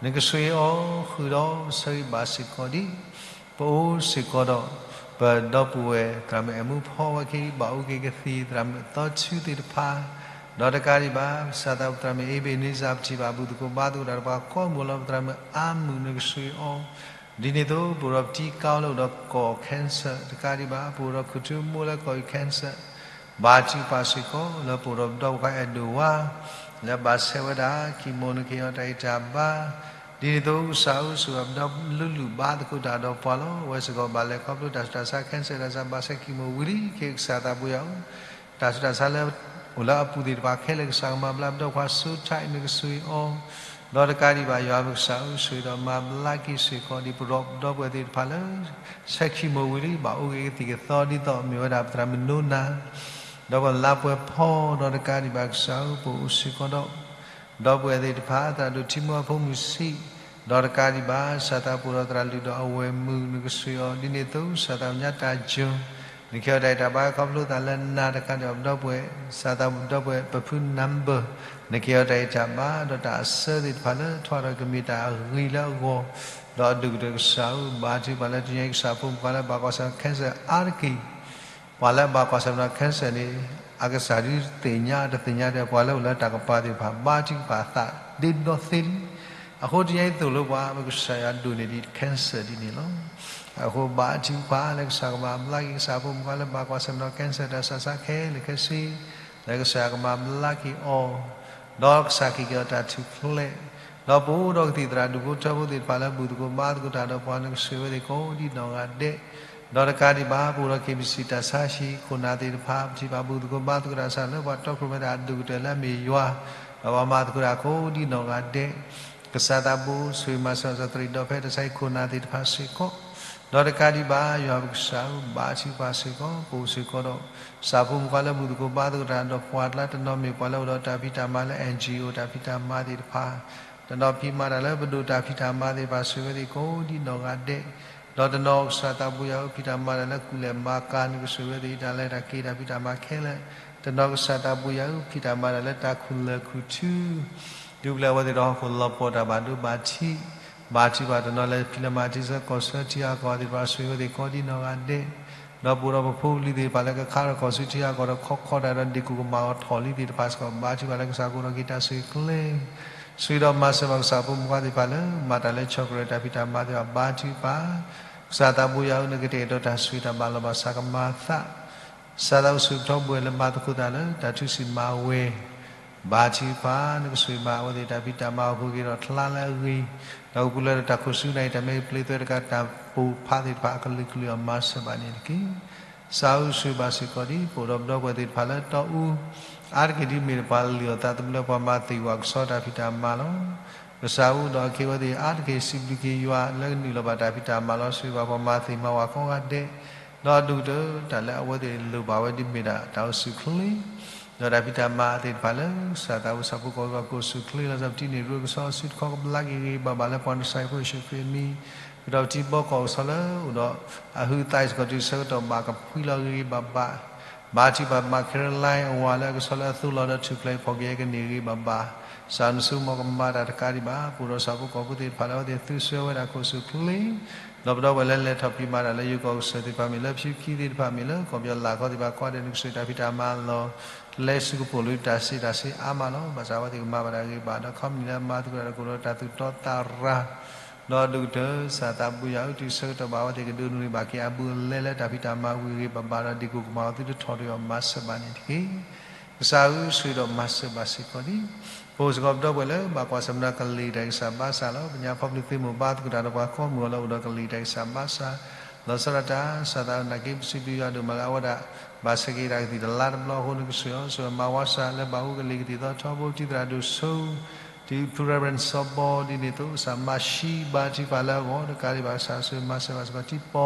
နကဆိၣ်ဂ့ၤအီၤဃုာ်ဒီး ဆၢဂ့ၤဘၣ်စ့ၢ်ကီးဒံး, ပအိၣ်စ့ၢ်ကီးဒီး ပဒီပုၢ်ဝဲၢ် သရၣ်မုၣ်အဲၣ်မူဖီဝဲခံ ဘၣ်အူက့ၤကသံၣ် သရၣ်မုၣ်အသီဆူသ့ၣ်တဖၣ်, ဒီးတကးဒံးဘၣ် ကစၢ်သး သရၣ်မုၣ်အ့ဘ့းနံစၢ် ပထံၣ်ဘၣ်ဘူၣ်သကိးဘါသကိးတၢ်ဒီးပှၤကိးမုၢ်လီၤ ပသရၣ်မုၣ်အါမုၣ် နကဆိၣ်ဂ့ၤအီၤ, ဒ်န့ၣ်အသိး ပအိၣ်ဒီးပတံၤကါအီၤလၢအိၣ်ဒီးကီၢ် cancer တကးဒံးဘၣ် ပအိၣ်ဒီးခူၣ်ထူမိၢ်လၢကီၢ်အံၤ cancer, ဘါထုကဖၣ်စ့ၢ်ကီး လၢပအိၣ်ဒီးပဒီပုၢ်ဝဲၢ်အဲၣ်ဒိးဝါ လၢဘၣ်ဆဲးဝဲဒၣ် chemo နကဟ့ၣ်အီၤတၢ်ဂံၢ်တၢ်ဘါ, ဒ်န့ၣ်အသိးကစၢ်ဧၢ ဆိၣ်ဂ့ၤဒီးပဒီပုၢ်ဝဲၢ်သ့ၣ်တဖၣ်လၢ အဝဲစ့ၢ်ကီးဘၣ်လဲၤခီဖျိတၢ်ဆူးတၢ်ဆါ cancer တၢ်ဆါ ဘၣ်ဆဲးခံမိၢ်ဝံၤလံ ခဲကစၢ်သးပူၤယၤဧၢ, တၢ်ဆူးတၢ်ဆါလၢအိၣ်လၢအပူၤသ့ၣ်တဖၣ်ခဲလၢာ် ကစၢ်ကမၤဘျါ ပဒီပုၢ်ဝဲၢ် စိထၢၣ် နကဆိၣ်ဂ့ၤအီၤ, ဒီးတကးဒံးဘၣ် ယွၤပကစၢ်ဧၢ ဆိၣ်ဂ့ၤဒီးမၤဘျါက့ၤစ့ၢ်ကီး ဒ်ပဒီပုၢ်ဝဲၢ်သ့ၣ်တဖၣ်လၢ ဆဲးခံမိၢ်ဝံၤလံ ဘၣ်အိၣ်က့ၤကသံၣ်ကသီဒ်သိးမ့ၢ်ဝဲဒၣ်ပသရၣ်မုၣ်နိနၤ ဒီးပလါပှဲၤဖီ ဒီးတကးဒံးဘၣ်ကစၢ်ဧၢ ပအိၣ်စ့ၢ်ကီးဒီး ဒီပုၢ်ဝဲၢ်သ့ၣ်တဖၣ် သရၣ်ဒိၣ်ထံမူအဖိမုၣ်ဆံး, ဒီးတကးဒံးဘၣ် ကစၢ်သးပူၤဒီးသရၣ်လုၢ်ဒီးအဝဲၢ်မုၣ် နကဆိၣ်ဂ့ၤအီၤ ဒ်န့ၣ်အသိး ကစၢ်သးပူၤညါတၢ်ယိၤ နကဟ့ၣ်အီၤတၢ်အဲၣ်တၢ်ဘၣ်ခီဖျိသးလၢနၤ တကးဒံးဘၣ်ပဒီပုၢ်ဝဲၢ် ကစၢ်သးပူၤပဒီပုၢ်ဝဲၢ် ပဖုနၢ်ဘၢၣ် နကဟ့ၣ်အီၤတၢ်အဲၣ်တၢ်ဘၣ် ဒီးတၢ်အစၢသ့ၣ်တဖၣ်လၢထီၣ်ဒီးကမ့ၢ်တၢ်အဂ့ၤလၢအဂီၢ်, ဒီးအဒိၣ်ကတၢၢ်ကစၢ်ဧၢ ဘါထုကဖၣ်လၢတနံၤအံၤ ကစၢ်ဖိမုၣ်ဖိလၢဘၣ်ကွၢ်ဆၢၣ် cancer အါတက့ၢ် ပှၤလၢဘၣ်ကွၢ်ဆၢၣ်မဲာ်ဒီး cancer န့ၣ် အကစၢ်ဒုးသ့ၣ်ညါတသ့ၣ်ညါဒီး ပှၤလၢအိၣ်လၢတၢ်ကပၤသ့ၣ်တဖၣ် ဘါထုကဖၣ်အသးဒ့ဒီသ့လံ. အဃိတနံၤအံၤသိၣ်လိပှၤ ပကစၢ်ယွၤဒိၣ်န့ၢ်ဒံး cancer ဒ်န့ၣ်လီၤ. အဃိဘါထုကဖၣ်လၢကစၢ်ကမၤဘျါက့ၤ ကစၢ်ဖိမုၣ်ဖိလၢဘၣ်ကွၢ်ဆၢၣ်မဲာ်ဒီး cancer တၢ်ဆါဆါခဲလၢာ်ခဲဆ့ လၢကစၢ်ကမၤဘျါက့ၤအီၤ ဒီးကစၢ်ကဟ့ၣ်က့ၤအီၤတၢ်ထူၣ်ဖျဲး, ဒီးပအိၣ်ဒီးကသံၣ်သရၣ်ဒူၣ်ဖိထၢဖိသ့ၣ်တဖၣ်လၢဘူၣ်သကိးဘါသကိးတၢ်ဒီးပှၤ နကဆိၣ်ဂ့ၤဝဲသ့ၣ်ကိးဒ်နီၢ်ဂၤဒဲး, ဒီးတကးဒံးဘၣ် ပအိၣ်ဒီး KBC တၢ်ဆါဟံၣ် ခိၣ်နၢ်သ့ၣ်တဖၣ် ပထံၣ်ဘၣ်ဘူၣ်သကိးဘါသကိးတၢ်ဆၢလၢပှၤတီခိၣ်ရိၣ်မဲတၢ်အဒိၣ်ကတၢၢ်လၢအမ့ၢ်ယွၤ, ဒီးပှၤမၤသကိးတၢ်ကိးဒ်နီၢ်ဂၤဒဲး ကစၢ်သးပူၤဆိၣ်ဂ့ၤမၤစၢၤ သရၣ်ဒီဖဲတၢ်ဆါဟံၣ်ခိၣ်နၢ်သ့ၣ်တဖၣ်စ့ၢ်ကီး, ဒီးတကးဒံးဘၣ် ယွၤပကစၢ်ဧၢ ဘါထုကဖၣ်စ့ၢ်ကီး ပအိၣ်စ့ၢ်ကီးဒီး ကစၢ်ဖိမုၣ်ဖိလၢဘူၣ်သကိးဘါသကိးတၢ်ဒီးပှၤကျါ တနီၤမ့ၢ်ပှၤလၢအိၣ်ဒီးတၢ်ဖံးတၢ်မၤလၢ NGO တၢ်ဖံးတၢ်မၤသ့ၣ်တဖၣ်, တနီၤဖံးမၤတၢ်လၢပဒိၣ်တၢ်ဖံးတၢ်မၤသ့ၣ်တဖၣ် ဆိၣ်ဂ့ၤဝဲသ့ၣ်ကိးဒ်နီၢ်ဂၤဒဲး, ဒီးတနီၤကစၢ်သးပူၤယၤဧၢ ဖံးတၢ်မၤတၢ်လၢကူၣ်လဲၢ်မၤကၤ နကဆိၣ်ဂ့ၤဝဲသ့ၣ် တၢ်လဲၤတၢ်က့ၤတၢ်ဖံးတၢ်မၤခဲလၢာ်, တနီၤကစၢ်သးပူၤယၤဧၢ ဖံးတၢ်မၤတၢ်လၢတၢ်ခူၣ်လၢၢ်ခူၣ်ထူ ဒုးပျဲၢ်အဝဲသ့ၣ်ဒီးဟီၣ်ခိၣ်လီၤပှီၢ်တၢ်ဘၣ်ဒိဘၣ်ထံး, ဘါထုကဖၣ်တနီၤလဲၤဖံးလဲၤမၤထံဆၢကီၢ်ဆၢထံအကီၢ်သ့ၣ်တဖၣ် ဆိၣ်ဂ့ၤဝဲသ့ၣ်ကိးဒ်နီၢ်ဂၤဒဲး, ဒီးပအိၣ်ဒီးပဖိပလံၤသ့ၣ်တဖၣ်လၢကခါထီၣ်ကီၢ်ဆူထံအကီၢ်ဒီး ခီခီတၢ်ဒီးဒ့ၣ်ကူၣ်ကမၣ်အီၤထီၣ်လံသ့ၣ်တဖၣ်စ့ၢ်ကီး ဘါထုကဖၣ်လၢကစၢ်ကအိၣ်ဒီးက့ၤတၢ်ဆိၣ်ဂ့ၤကျဲ ဆိၣ်ဂ့ၤဒီးမၤစၢၤဘၣ်ကစၢ်ဖိမုၣ်ဖိသ့ၣ်တဖၣ်လၢ မၤတၢ်လၢဆီၣ်ကရၢၢ်တၢ်ဖံးတၢ်မၤသ့ၣ်တဖၣ် ဘါထုကဖၣ်, ကစၢ်သးပူၤယၤဧၢ နကတဲာ်ကတီၤတၢ်ဆိၣ်ဂ့ၤတၢ်ဘၣ်လီၤဘၣ်စးကမၤအသး ကစၢ်သးအိၣ်ဆူၣ်ထီဘိလၢမၤသကိးတၢ်လၢတၢ်ထုးဆံးမၤဝဲၤ, ဘါထုကဖၣ် နကဆိၣ်ဂ့ၤဘၣ်အဝဲသ့ၣ်တၢ်ဖံးတၢ်မၤအဃိ က့ၤထီၣ်ချါလၢအဂ့ၤ, ဒီးကပူၤလၢတၢ်ခိၣ်ဆူနၢ်အံၤ တၢ်မ့ၢ်ပျ့သွဲတကး တၢ်ပိာ်ဖးသ့ၣ်တဖၣ် အကလုာ်ကလုာ်အီၤမၤစၢၤဘၣ်န့ၣ်တက့ၢ်. ကစၢ်ဧၢ ဆိၣ်ဂ့ၤဘၣ်စ့ၢ်ကီးဒ် ပအိၣ်ဒီးပဒီပုၢ်ဝဲၢ်သ့ၣ်တဖၣ်လၢတီအူ အါတက့ၢ်ဒ်မ့ၢ်ပှၤလုၢ်အီၣ်သးသမူလၢပှၤမၤသ့ၣ်ဝဲကဆီတၢ်ဖံးတၢ်မၤလီၤ. ကစၢ်ဧၢ ဒီးအခ့အဝဲသ့ၣ်အါတက့ၢ် စံးဘျုးက့ၤယွၤလၢကနုာ်လီၤဘၣ်တၢ်ဖံးတၢ်မၤလီၤ. ဆိၣ်ဂ့ၤဘၣ်ပှၤမၤသ့ၣ်မၤဝၤကိးဂၤဒဲး, ဒီးအဒိၣ်ကတၢၢ်တၢ်လၢအဝဲသ့ၣ်လိၣ်ဘၣ်ဝဲဒ်မ့ၢ်ဒၣ်တၢ်အိၣ်ဆူၣ်ချ့ ဒီးတၢ်ဖံးတၢ်မၤသ့ၣ်တဖၣ်လၢ ကစၢ်သးအိၣ်ဆၣ်ဖိကီၢ်ဖိအဂီၢ် ကအိၣ်ဆူၣ်ချ့လီၤ. ပထံၣ်န့ၢ်ဒိကဆီအစုတခီကဘျါက့ၤဂ့ၤဂ့ၤဘၣ်ဘၣ်လၢပှၤနဆၣ်ဖိယ့ၣ်ၡူးခရံာ်အမံၤ, ပဒီးပထံၣ်ဘီကီၢ်ကဆီလၢအိၣ်ဒီး အဟုးအသးစ့ၢ်ကီးတုၤဆၢကတီၢ်ဘၣ်ကဖှံလီၤဂ့ၤဂ့ၤဘၣ်ဘၣ် ဘါထုကဖၣ်မၤ Caroline အဝၤလၢအကဆီလၢအသိလီၤဒီးထူၣ်ဖျဲးဖီၣ်က့ၤအကန့ၢ်ဂ့ၤဘၣ်ဘၣ်, ကစၢ်နဆိကမိၣ်ကမၤတၢ်တကးဒံးဘၣ် ပအိၣ်ဒီးဆၣ်ဖိကီၢ်ဖိသ့ၣ်တဖၣ်လၢအဝဲသ့ၣ်သုးဆှၢဝဲဒၣ်ကအိၣ်ဆူၣ်ချ့ ဒီးပဒီပုၢ်ဝဲၢ်လၢလဲၤထီၣ်ဖံးမၤတၢ်လၢယိၤကီၢ်ကစၢၢ်သ့ၣ်တဖၣ်မ့ၢ်လၢ ဖၠူခံသ့ၣ်တဖၣ်မ့ၢ်လၢ ကီၢ်ပယီၤလၢ်ခီသ့ၣ်တဖၣ်ကိးဂၤဒဲး နကဆိၣ်တၢ်ဖံးတၢ်မၤလီၤ. လဲၤဆူကပိာ်လုတၢ်စံးတၢ်ဆှံအါမးလီၤ. ဘၣ်ဆၣ်အဝဲသ့ၣ်ကမၤဘၣ်တၢ်ဂ့ၤဘၣ်ဒီး ခီပနံၣ်လၢမၤသကိးတၢ်ဒီးတၢ်သူၣ်တီသးရၤ ဒီးအဒိၣ်ကတၢၢ် ကစၢ်သးပူၤယၤဧၢ တုၤဆၢကတီၢ်ဘၣ်အဝဲသ့ၣ်ကဒိးန့ၢ်ဘၣ်က့ၤအဘူးအလဲလၢတၢ်ဖံးတၢ်မၤဝံၤဂ့ၤဘၣ်ဘၣ်ဒီး ဒ့ၣ်ကူၣ်ကမၣ်အီၤသုတထီၣ်တယီၣ်မၤစၢၤဘၣ်န့ၣ်တက့ၢ်. ကစၢ်ဧၢ ဆိၣ်ဂ့ၤဒီးမၤစၢၤဘၣ်စ့ၢ်ကီးဒံး ပအိၣ်စ့ၢ်ကီးပဒီပုၢ်ဝဲၢ်လၢ ဘၣ်ကွၢ်ဆၢၣ်မဲာ်ဒီးကလံၤတၢ်ဂံၢ်စၢ်ဘါစၢ်လီၤ. ပညါဖီပျံၤသုးမုၢ်ဘါသကိးတၢ်ဒီးပှၤကိးမုၢ်ဂီၤလၢအိၣ်ဒီးကလံၤတၢ်ဂံၢ်စၢ်ဘါစၢ်, လီၤဆီဒၣ်တၢ် ကစၢ်သးနာ်က့ ပစံးဘျုးယွၤဒိၣ်မးလၢအဝဲဒၣ် ဘၣ်ဆဲးက့ၤတၢ်ကသံၣ်တလါတဘျီအဃိ နကဆိၣ်ဂ့ၤအီၤ ဆိၣ်ဂ့ၤမၤဝါစၢ်လၢဘၣ်အူကလံၤကသံၣ်သီထီဘိ ပထံၣ်သရၣ်ဒိၣ်ဆိ ဒ်ဖု Reverend စီၤဘီ ဒ်န့ၣ်အသိး ကစၢ်မၤၡံဘါထုကဖၣ်လၢအဂီၢ် တကးဒံးဘၣ် ကစၢ်ဆိၣ်ဂ့ၤမၤစၢၤဘၣ်စ့ၢ်ကီးထံပီ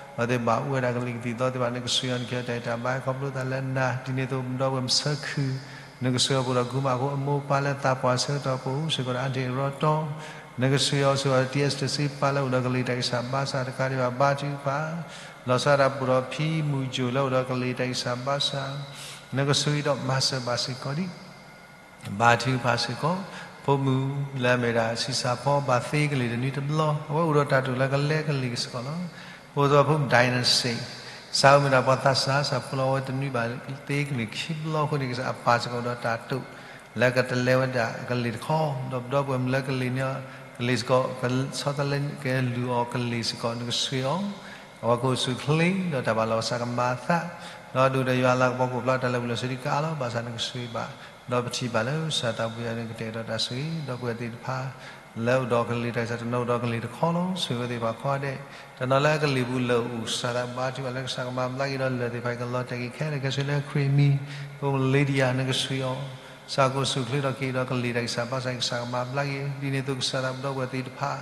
အဝဲသ့ၣ်ဘၣ်အူဝဲဒၣ်ကလံၤကသံၣ်သီသ့ၣ်တဖၣ် နကဆိၣ်ဂ့ၤအီၤ နကဟ့ၣ်အီၤတၢ်အဲၣ်တၢ်ဘါ ခီဖျိသးလၢနၤ ဒ်န့ၣ်အသိး ပဒီပုၢ်ဝဲၢ်မဆၢခုၣ် နကဆိၣ်ဂ့ၤအီၤ ပအိၣ်ဒီးကုမၢ်အဃိ အမိၢ်ပၢ်လၢသးပှၢ်ဆၢကတီၢ် ပအိၣ်စ့ၢ်ကီးဒီး အါတ့ၢ်ရီတီ နကဆိၣ်ဂ့ၤအီၤ ဆိၣ်ဂ့ၤအီၤ တံၢ်စတ့စ့ပၢ်လၢအိၣ်ဒီးကလံၤတၢ်ဂံၢ်စၢ်ဘါစၢ် တကးဒံးဘၣ် ဘါထုကဖၣ် လီၤဆီဒၣ်တၢ် ပအိၣ်ဒီးဖံမုၢ်ယိၣ်လၢအိၣ်ဒီးကလံၤတၢ်ဂံၢ်စၢ်ဘါစၢ် နကဆိၣ်ဂ့ၤဒီးမၤစၢၤဘၣ်စ့ၢ်ကီးဒံး ဘါထုကဖၣ်စ့ၢ်ကီး ဖိမုၣ်လၢအမ့ၢ်ဒၣ်ဆံးစၢ်ဖီဘၣ်သ့ကလံၤတနွံတဘျီ အဝဲအိၣ်ဒီးတၢ်တိာ်လၢကလဲကလံၤစ့ၢ်ကီးလီၤ. ပအိၣ်စ့ၢ်ကီးဖိမုၣ် Dynasty စးအမ့ၢ်ဒၣ်ပှၤသးစၢ်စၢ်ဖိလီၤ အဝဲတနွံဘၣ်သ့ကလံၤခံဘျီအဃိန့ၣ် ကစၢ်အပၢ်စ့ၢ်ကီးဒီးတၢ်တိာ် လၢကတလဲဝဲဒၣ်ကလံၤတခီ ဒီးပဒီပုၢ်ဝဲၢ်မုၣ်လၢကလံၤန့ၣ် ကလံၤစ့ၢ်ကီး ဆီတလဲကလူၤအီၤကလံၤစ့ၢ်ကီး နကဆိၣ်ဂ့ၤအီၤ အဝဲကအိၣ်ဆူၣ်ချ့ ဒီးတၢ်ဘၣ်လီၤဘၣ်စးကမၤအသး ဒီးဒုၣ်ဒီးယွၤလၤကပီၤကအိၣ်ဖျါတၢ်လၢာ်ဘူၣ်လီၤစ့ၢ်ကီးအါလီၤ ဘၣ်ဆၣ်နကဆိၣ်ဂ့ၤဘၣ် ဒီးပထံၣ်ဘၣ်လၢကစၢ်သးဘိယွၤန့ၣ်ကတဲာ်ကတီၤတၢ်ဆိၣ်ဂ့ၤ ဒီပုၢ်ဝဲၢ်သ့ၣ်တဖၣ် လၢအိၣ်ဒီးကလံၤတၢ်ကစၢ် တနီၤအိၣ်ဒီးကလံၤတခီလီၤ ဆိၣ်ဂ့ၤဝဲသ့ၣ်တဖၣ်ကိးဂၤဒဲး, တနီၤလၢအကလံၤပူၤလၢာ်အိၣ် ကစၢ်သးဘါထုကဖၣ်လၢကစၢ်ကမၤဘျါက့ၤဒီးလၢၢ်သ့ၣ်တဖၣ် ကလီၤတဲာ်က့ၤခဲလၢာ်ခဲဆ့လၢခရံာ်မံၤ, ပမ့ၢ်လံဒယၤနကဆိၣ်ဂ့ၤအီၤ, ကစၢ်ကအိၣ်ဆူၣ်အိၣ်ချ့ဒီးက့ၤဒီးကလံၤတၢ်ကစၢ်ဘါစၢ် ကစၢ်ကမၤဘျါက့ၤ ဒ်န့ၣ်အသိးကစၢ်သးဘိဒီပုၢ်ဝဲၢ်သ့ၣ်တဖၣ်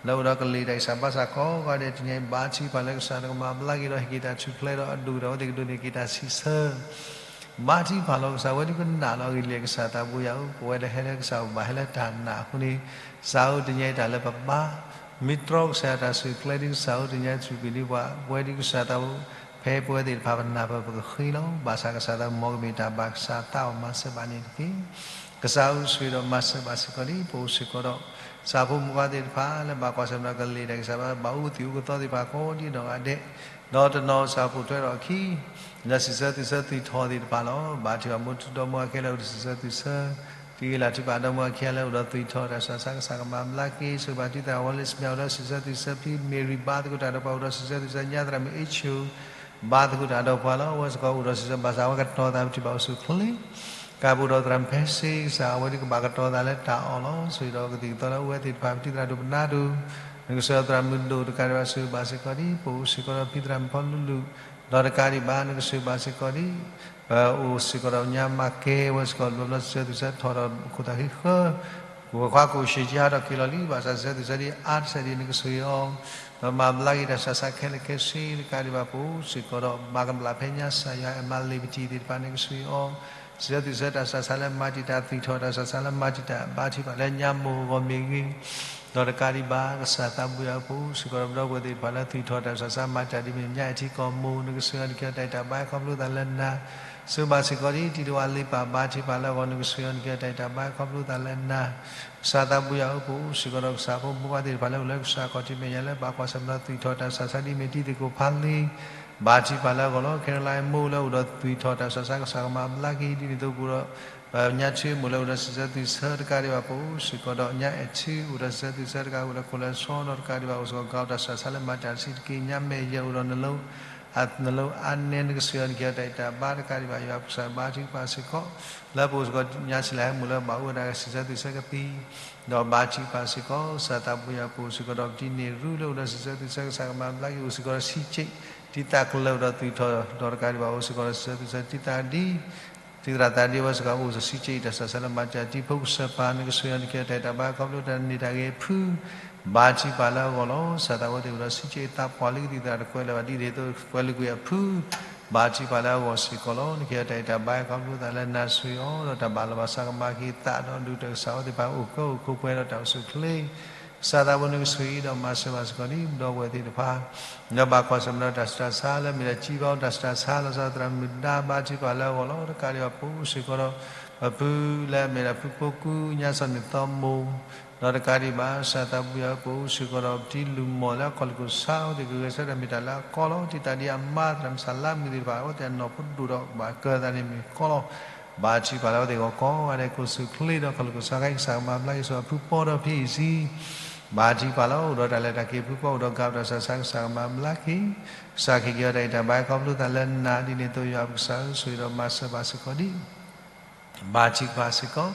လၢအိၣ်ဒီးကလံၤတၢ်ကစၢ်ဘါစၢ်ကိးဂၤဒဲး တနံၤအံၤ ဘါထုကဖၣ်လၢကစၢ်ကမၤဘျါက့ၤဒီး ဟ့ၣ်က့ၤတၢ်ထူၣ်ဖျဲးဒီးအဒိၣ်ကတၢၢ် အဝဲသ့ၣ်ကဒိးန့ၢ်က့ၤတၢ်စံးဆၢ ဘါထုကဖၣ်လီၤကစၢ် ဝဲဒုးကနၣ်လီၤအဂ့ၢ်လံ ကစၢ်သးဘိယွၤဧၢ, ပဝဲဒၣ်ဟဲလၢကစၢ်အိၣ်ဘၣ်ဟဲလၢတၢ်နာ်အဃိန့ၣ်, ကစၢ်ဧၢ တနံၤအံၤတၢ်လၢပဘါ မ့ၢ်တြီကစၢ်ယွၤတၢ်ဆူၣ်ချ့ဒ်ကစၢ်ဧၢ တနံၤအံၤစူၢ်က့ၤဒ်ပှၤ ပဝဲဒ်ကစၢ်သးဘိ ဖဲပဝဲသ့ၣ်တဖၣ်ပနၢ်ပၢၢ်ပကဃ့လီၤ. ဘၣ်ဆၣ်ကစၢ်သးဘိမ်ကမ့ၢ်တၢ်ဘၣ်ကစၢ်သးဘိမၤစၢၤဘၣ်န့ၣ်တက့ၢ်. ကစၢ်ဧၢ ဆိၣ်ဂ့ၤဒီးမၤစၢၤဘၣ်စ့ၢ်ကီးဒ် ပအိၣ်စ့ၢ်ကီးဒီး ကစၢ်ဖိမုၣ်ဖိခွါသ့ၣ်တဖၣ် လၢဘၣ်ကွၢ်ဆၢၣ်မဲာ်ဒီးကလံၤတၢ်ကစၢ်ဘါ ဘၣ်အူသံၣ်အူကသီသ့ၣ်တဖၣ်ကိးဒ်နီၢ်ဂၤဒဲး, ဒီးတနီၤကစၢ်ဖိးထွဲဒီးအခံ လၢစံးဆၢသုဆၢသုထီၣ်သ့ၣ်တဖၣ်လီၤ. ဘါထုကဖၣ်မိၢ်ထူဒီမါဝၤခဲလၢာ်အိၣ်ဒီးစံးဆၢသုဆၢ, တံၤဂ့ၤလးထုကဖၣ်ဒီမါဝၤခံဂၤလၢအိၣ်ဒီးသွံၣ်ထီၣ်တၢ်ဆူးတၢ်ဆါ ကစၢ်ကမၤဘျါက့ၤ, ဆိၣ်ဂ့ၤဘၣ်တံၤသရၣ်ဝီလ့စမ့ၣ် အိၣ်ဒီးစံးဆၢသုဆၢ, ဖံမ့ၢ်ရံၤဘါသကိးတၢ်ဒီးပှၤအိၣ်ဒီးစံးဆၢသုဆၢ, ညါသရၣ်မုၣ်အ့ဆိၣ် ဘါသကိးတၢ်ဒီးပှၤလီၤ. အဝဲစ့ၢ်ကီးအိၣ်ဒီးစံးဆၢ ဘၣ်ဆၣ်အဝဲကတီၤသး ပထံၣ်ဘၣ်အိၣ်ဆူၣ်ချ့ ကးပအိၣ်ဒီးသရၣ်မုၣ်ဖဲစ့ကစၢ် အဝဲဒၣ်ကဘၣ်ကတီၤသးလၢတၢ်အီၣ်လီၤ. ဆိၣ်ဂ့ၤဒီးကသံၣ်ကသီလၢအဝဲသ့ၣ်တဖၣ် ပတံၤသရၣ်ဒိၣ်ပနါဒိၣ် နကဆိၣ်ဂ့ၤသရၣ်မုၣ်ဒိၣ် တကးဒံးဘၣ် ဆိၣ်ဂ့ၤဘၣ်စ့ၢ်ကီးဒ် ပအိၣ်စ့ၢ်ကီးဒီးဖံသရၣ်မုၣ်ဖီလူလူ ဒီးတကးဒံးဘၣ် နကဆိၣ်ဂ့ၤဘၣ်စ့ၢ်ကီးဒ် ပအိၣ်စ့ၢ်ကီးဒီးညါမၤကဲဝဲစ့ၢ်ကီး ဘျီဘျီစံးဆၢသုဆၢထီၣ်ဒီးခိၣ်သးဃံဃၢ ပှၤခွါကအိၣ်ဆံးကဟးထီၣ်က့ၤလီၤလံ ဘၣ်ဆၣ်စံးဆၢသုဆၢဒ်အါတစဲးဒ် နကဆိၣ်ဂ့ၤအီၤ ဒီးမၤဘျါက့ၤတၢ်ဆူးတၢ်ဆါခဲလၢာ်ခဲဆ့ တကးဒံးဘၣ် ပအိၣ်စ့ၢ်ကီးဒီးဘၣ်ကဘျၣ်ဖဲညါစၢ်ယွၤ အမၤလ့ၤပတံၤသ့ၣ်တဖၣ် နကဆိၣ်ဂ့ၤအီၤ စံးဆၢသုဆၢတၢ်ဆူးတၢ်ဆါလၢမၤတံာ်တာ် သွံၣ်ထီၣ်တၢ်ဆူးတၢ်ဆါလၢမၤတံာ်တာ် ဘါထုကဖၣ်လၢညါမိၢ်အဂီၢ်မ့ၢ်ဂ့ၤ ဒီးတကးဒံးဘၣ် ကစၢ်သးဘိယွၤဧၢ ပအိၣ်စ့ၢ်ကီးဒီးပဒီပုၢ်ဝဲၢ်သ့ၣ်တဖၣ်လၢသွံၣ်ထီၣ်တၢ်ဆူးတၢ်ဆါ မၤတံာ်တာ်ဒ်မ့ၢ်ညါအဲၣ်ထံကီၢ်မိၢ် နကဆိၣ်ဂ့ၤအီၤ နကဟ့ၣ်အီၤတၢ်အုၣ်တၢ်ဘါ ခီဖျိသးလၢနၤ ဆိၣ်ဂ့ၤဘၣ်စ့ၢ်ကီးဒ် တံၤတဝၤလ့ပၢ် ဘါထုကဖၣ်လၢအဂီၢ် နကဆိၣ်ဂ့ၤအီၤ နကဟ့ၣ်အီၤတၢ်အုၣ်တၢ်ဘါ ခီဖျိသးလၢနၤ ကစၢ်သးဘိယွၤဧၢ ပအိၣ်စ့ၢ်ကီးဒီးကစၢ်ဖိမုၣ်ဖိခွါသ့ၣ်တဖၣ်လၢအိၣ်လၢကစၢ်ခီၣ်ထံးမဲာ်ညါလၢ ဘၣ်ကွၢ်ဆၢၣ်မဲာ်ဒီးသွံၣ်ထီၣ်တၢ်ဆူးတၢ်ဆါဒ်မ့ၢ်တံၤသကိးဖးလံ ဘါထုကဖၣ်လၢအဂီၢ်လီၤ. Caroline မိၢ်လၢအိၣ်ဒီးသွံၣ်ထီၣ်တၢ်ဆူးတၢ်ဆါ ကစၢ်ကမၤဘျါက့ၤ ဒ်န့ၣ်အသိးပအိၣ်ဒီး ညါထုမိၢ်လၢအိၣ်ဒီးစံးဆၢသုဆၢ တကးဒံးဘၣ် ပအိၣ်စ့ၢ်ကီးဒီးညါအဲၣ်ထံ အိၣ်ဒီးစံးဆၢသုဆၢတကး အိၣ်လၢခိၣ်လၢဆီ ဒီးတကးဒံးဘၣ် အိၣ်စ့ၢ်ကီးကီးတၢ်ဆူးတၢ်ဆါလၢမၤတံာ်တာ်တဆံးတက့ၢ် ညါမဲာ်ယဲၢ်အိၣ်ဒီးနလိ နလိအါနဲ နကဆိၣ်ဂ့ၤအီၤ နကဟ့ၣ်အီၤတၢ်အုၣ်တၢ်ဘါ တကးဒံးဘၣ် ယွၤပကစၢ်ဘါထုကဖၣ်စ့ၢ်ကီး လၢပအိၣ်စ့ၢ်ကီး ညါဆံးလၢဟဲမိၢ်လၢဘၣ်အိၣ်ဝဲဒၣ်ကစံးဆၢသုဆၢကသံ ဒီးဘါထုကဖၣ်စ့ၢ်ကီး ကစၢ်သးဘိယွၤ ပအိၣ်စ့ၢ်ကီးဒီးပတံၤန့ၣ်ရူလၢအိၣ်ဒီးစံးဆၢသုဆၢ ကစၢ်ကမၤဘျါက့ၤ အိၣ်စ့ၢ်ကီးဒီးစံးက့ၣ် တံၤသးကလၢာ်အိၣ်ဒီးသွံၣ်ထီၣ် ဒီးတကးဒံးဘၣ် အိၣ်စ့ၢ်ကီးဒီးစံးဆၢသုဆၢ တံၤသးဒ် တံၤသရၣ်သးဒ်ဝဲစ့ၢ်ကီး အိၣ်စ့ၢ်ကီးစံးက့ၣ်တၢ်ဆူးတၢ်ဆါလၢမၤတံာ်တာ် တံၤဖိကစၢ်ပၢ် နကဆိၣ်ဂ့ၤအီၤ နကဟ့ၣ်အီၤတၢ်အုၣ်တၢ်ဘါ ခီဖျိတၢ်န့ၢ်တၢ်ဂ့ၤအဖု ဘါထုကဖၣ်လၢအဂီၢ်လီၤ. ကစၢ်သးဘိသ့ၣ်အိၣ်ဒီးစံးက့ၣ် သးပှၢ်လံကသံၣ်သရၣ်တကွဲးလၢၤဘၣ် ဒ်န့ၣ်အသိးကွဲးလၢကွံာ်အဖု ဘါထုကဖၣ်လၢအဂီၢ်စ့ၢ်ကီးလီၤ. နကဟ့ၣ်အီၤတၢ်အုၣ်တၢ်ဘါ ခီဖျိသးလၢနၤဆိၣ်ဂ့ၤအီၤ ဒီးတၢ်ဘၣ်လီၤဘၣ်စးကမၤက့ၤသးဒီးဒုၣ်ဒါကစၢ်ဖိသ့ၣ်တဖၣ် အိၣ်ကၢအိၣ်ခိးပှဲၤဒီးတၢ်အိၣ်ဆူၣ်အိၣ်ချ့ ကစၢ်သးဘိနကဆိၣ်ဂ့ၤဒီးမၤစၢၤဘၣ်စ့ၢ်ကီးဒ်ပဒီပုၢ်ဝဲၢ်သ့ၣ်တဖၣ် ဒီးဘၣ်ကွၢ်ဆၢၣ်မဲာ်ဒီးတၢ်ဆူးတၢ်ဆါလၢမ့ၢ်ဒီးကံဘီတၢ်ဆူးတၢ်ဆါ လီၤဆီသရၣ်မုၣ်ဒါ ဘါထုကဖၣ်လၢအဂီၢ်လီၤ. တကးဒံးဘၣ် ပအိၣ်စ့ၢ်ကီးဒီး ပဖုလၢအမ့ၢ်ဒၣ်ဖုဖိကူ ညါစီၤန့ၣ်သီမိၢ် ဒီးတကးဒံးဘၣ် ကစၢ်သးဘိယွၤဧၢ ပအိၣ်စ့ၢ်ကီးဒီးပတံၤလုၢ်မီၢ်လၢအခီၣ်လ့ၢ်ခိၣ်ဆါ အဝဲသ့ၣ်ကဂဲၤဆၢထၢၣ်မ့ၢ်တၢ်လၢအကီလီၤ. တံၤသးဒ်အမါသရၣ်မုၣ်စၢ်လါမုၣ်သ့ၣ်တဖၣ် အဝဲသ့ၣ်အနီၢ်ဖိဒိၣ်ဒီးဘၣ်ကၢသးန့ၣ်မ့ၢ်ကီလီၤ. ဘါထုကဖၣ်လၢအဝဲသ့ၣ်အဂီၢ်ကိးဂၤဒဲး ကအိၣ်ဆူၣ်အိၣ်ချ့ဒီးခီၣ်လ့ၢ်ခိၣ်ဆါခဲအံၤ ကစၢ်ကမၤဘျါက့ၤ ဆိၣ်ဂ့ၤအဖုဖီဒီးဖံအံၤဆံ ဘါထုကဖၣ်လီၤ. အိၣ်ဒီးတၢ်လဲၤတၢ်က့ၤဖုဖီ အိၣ်ဒီးကးပတၢ်ဆူးတၢ်ဆါ ကစၢ်ကမၤဘျါက့ၤ ကစၢ်ကဟ့ၣ်က့ၤအီၤတၢ်အုၣ်တၢ်ဘါ ခီဖျိသးလၢနၤ ဒ်န့ၣ်အသိးယွၤပကစၢ်ဧၢ ဆိၣ်ဂ့ၤဒီးမၤစၢၤဘၣ်စ့ၢ်ကီးဒ် ဘါထုကဖၣ်စ့ၢ်ကီး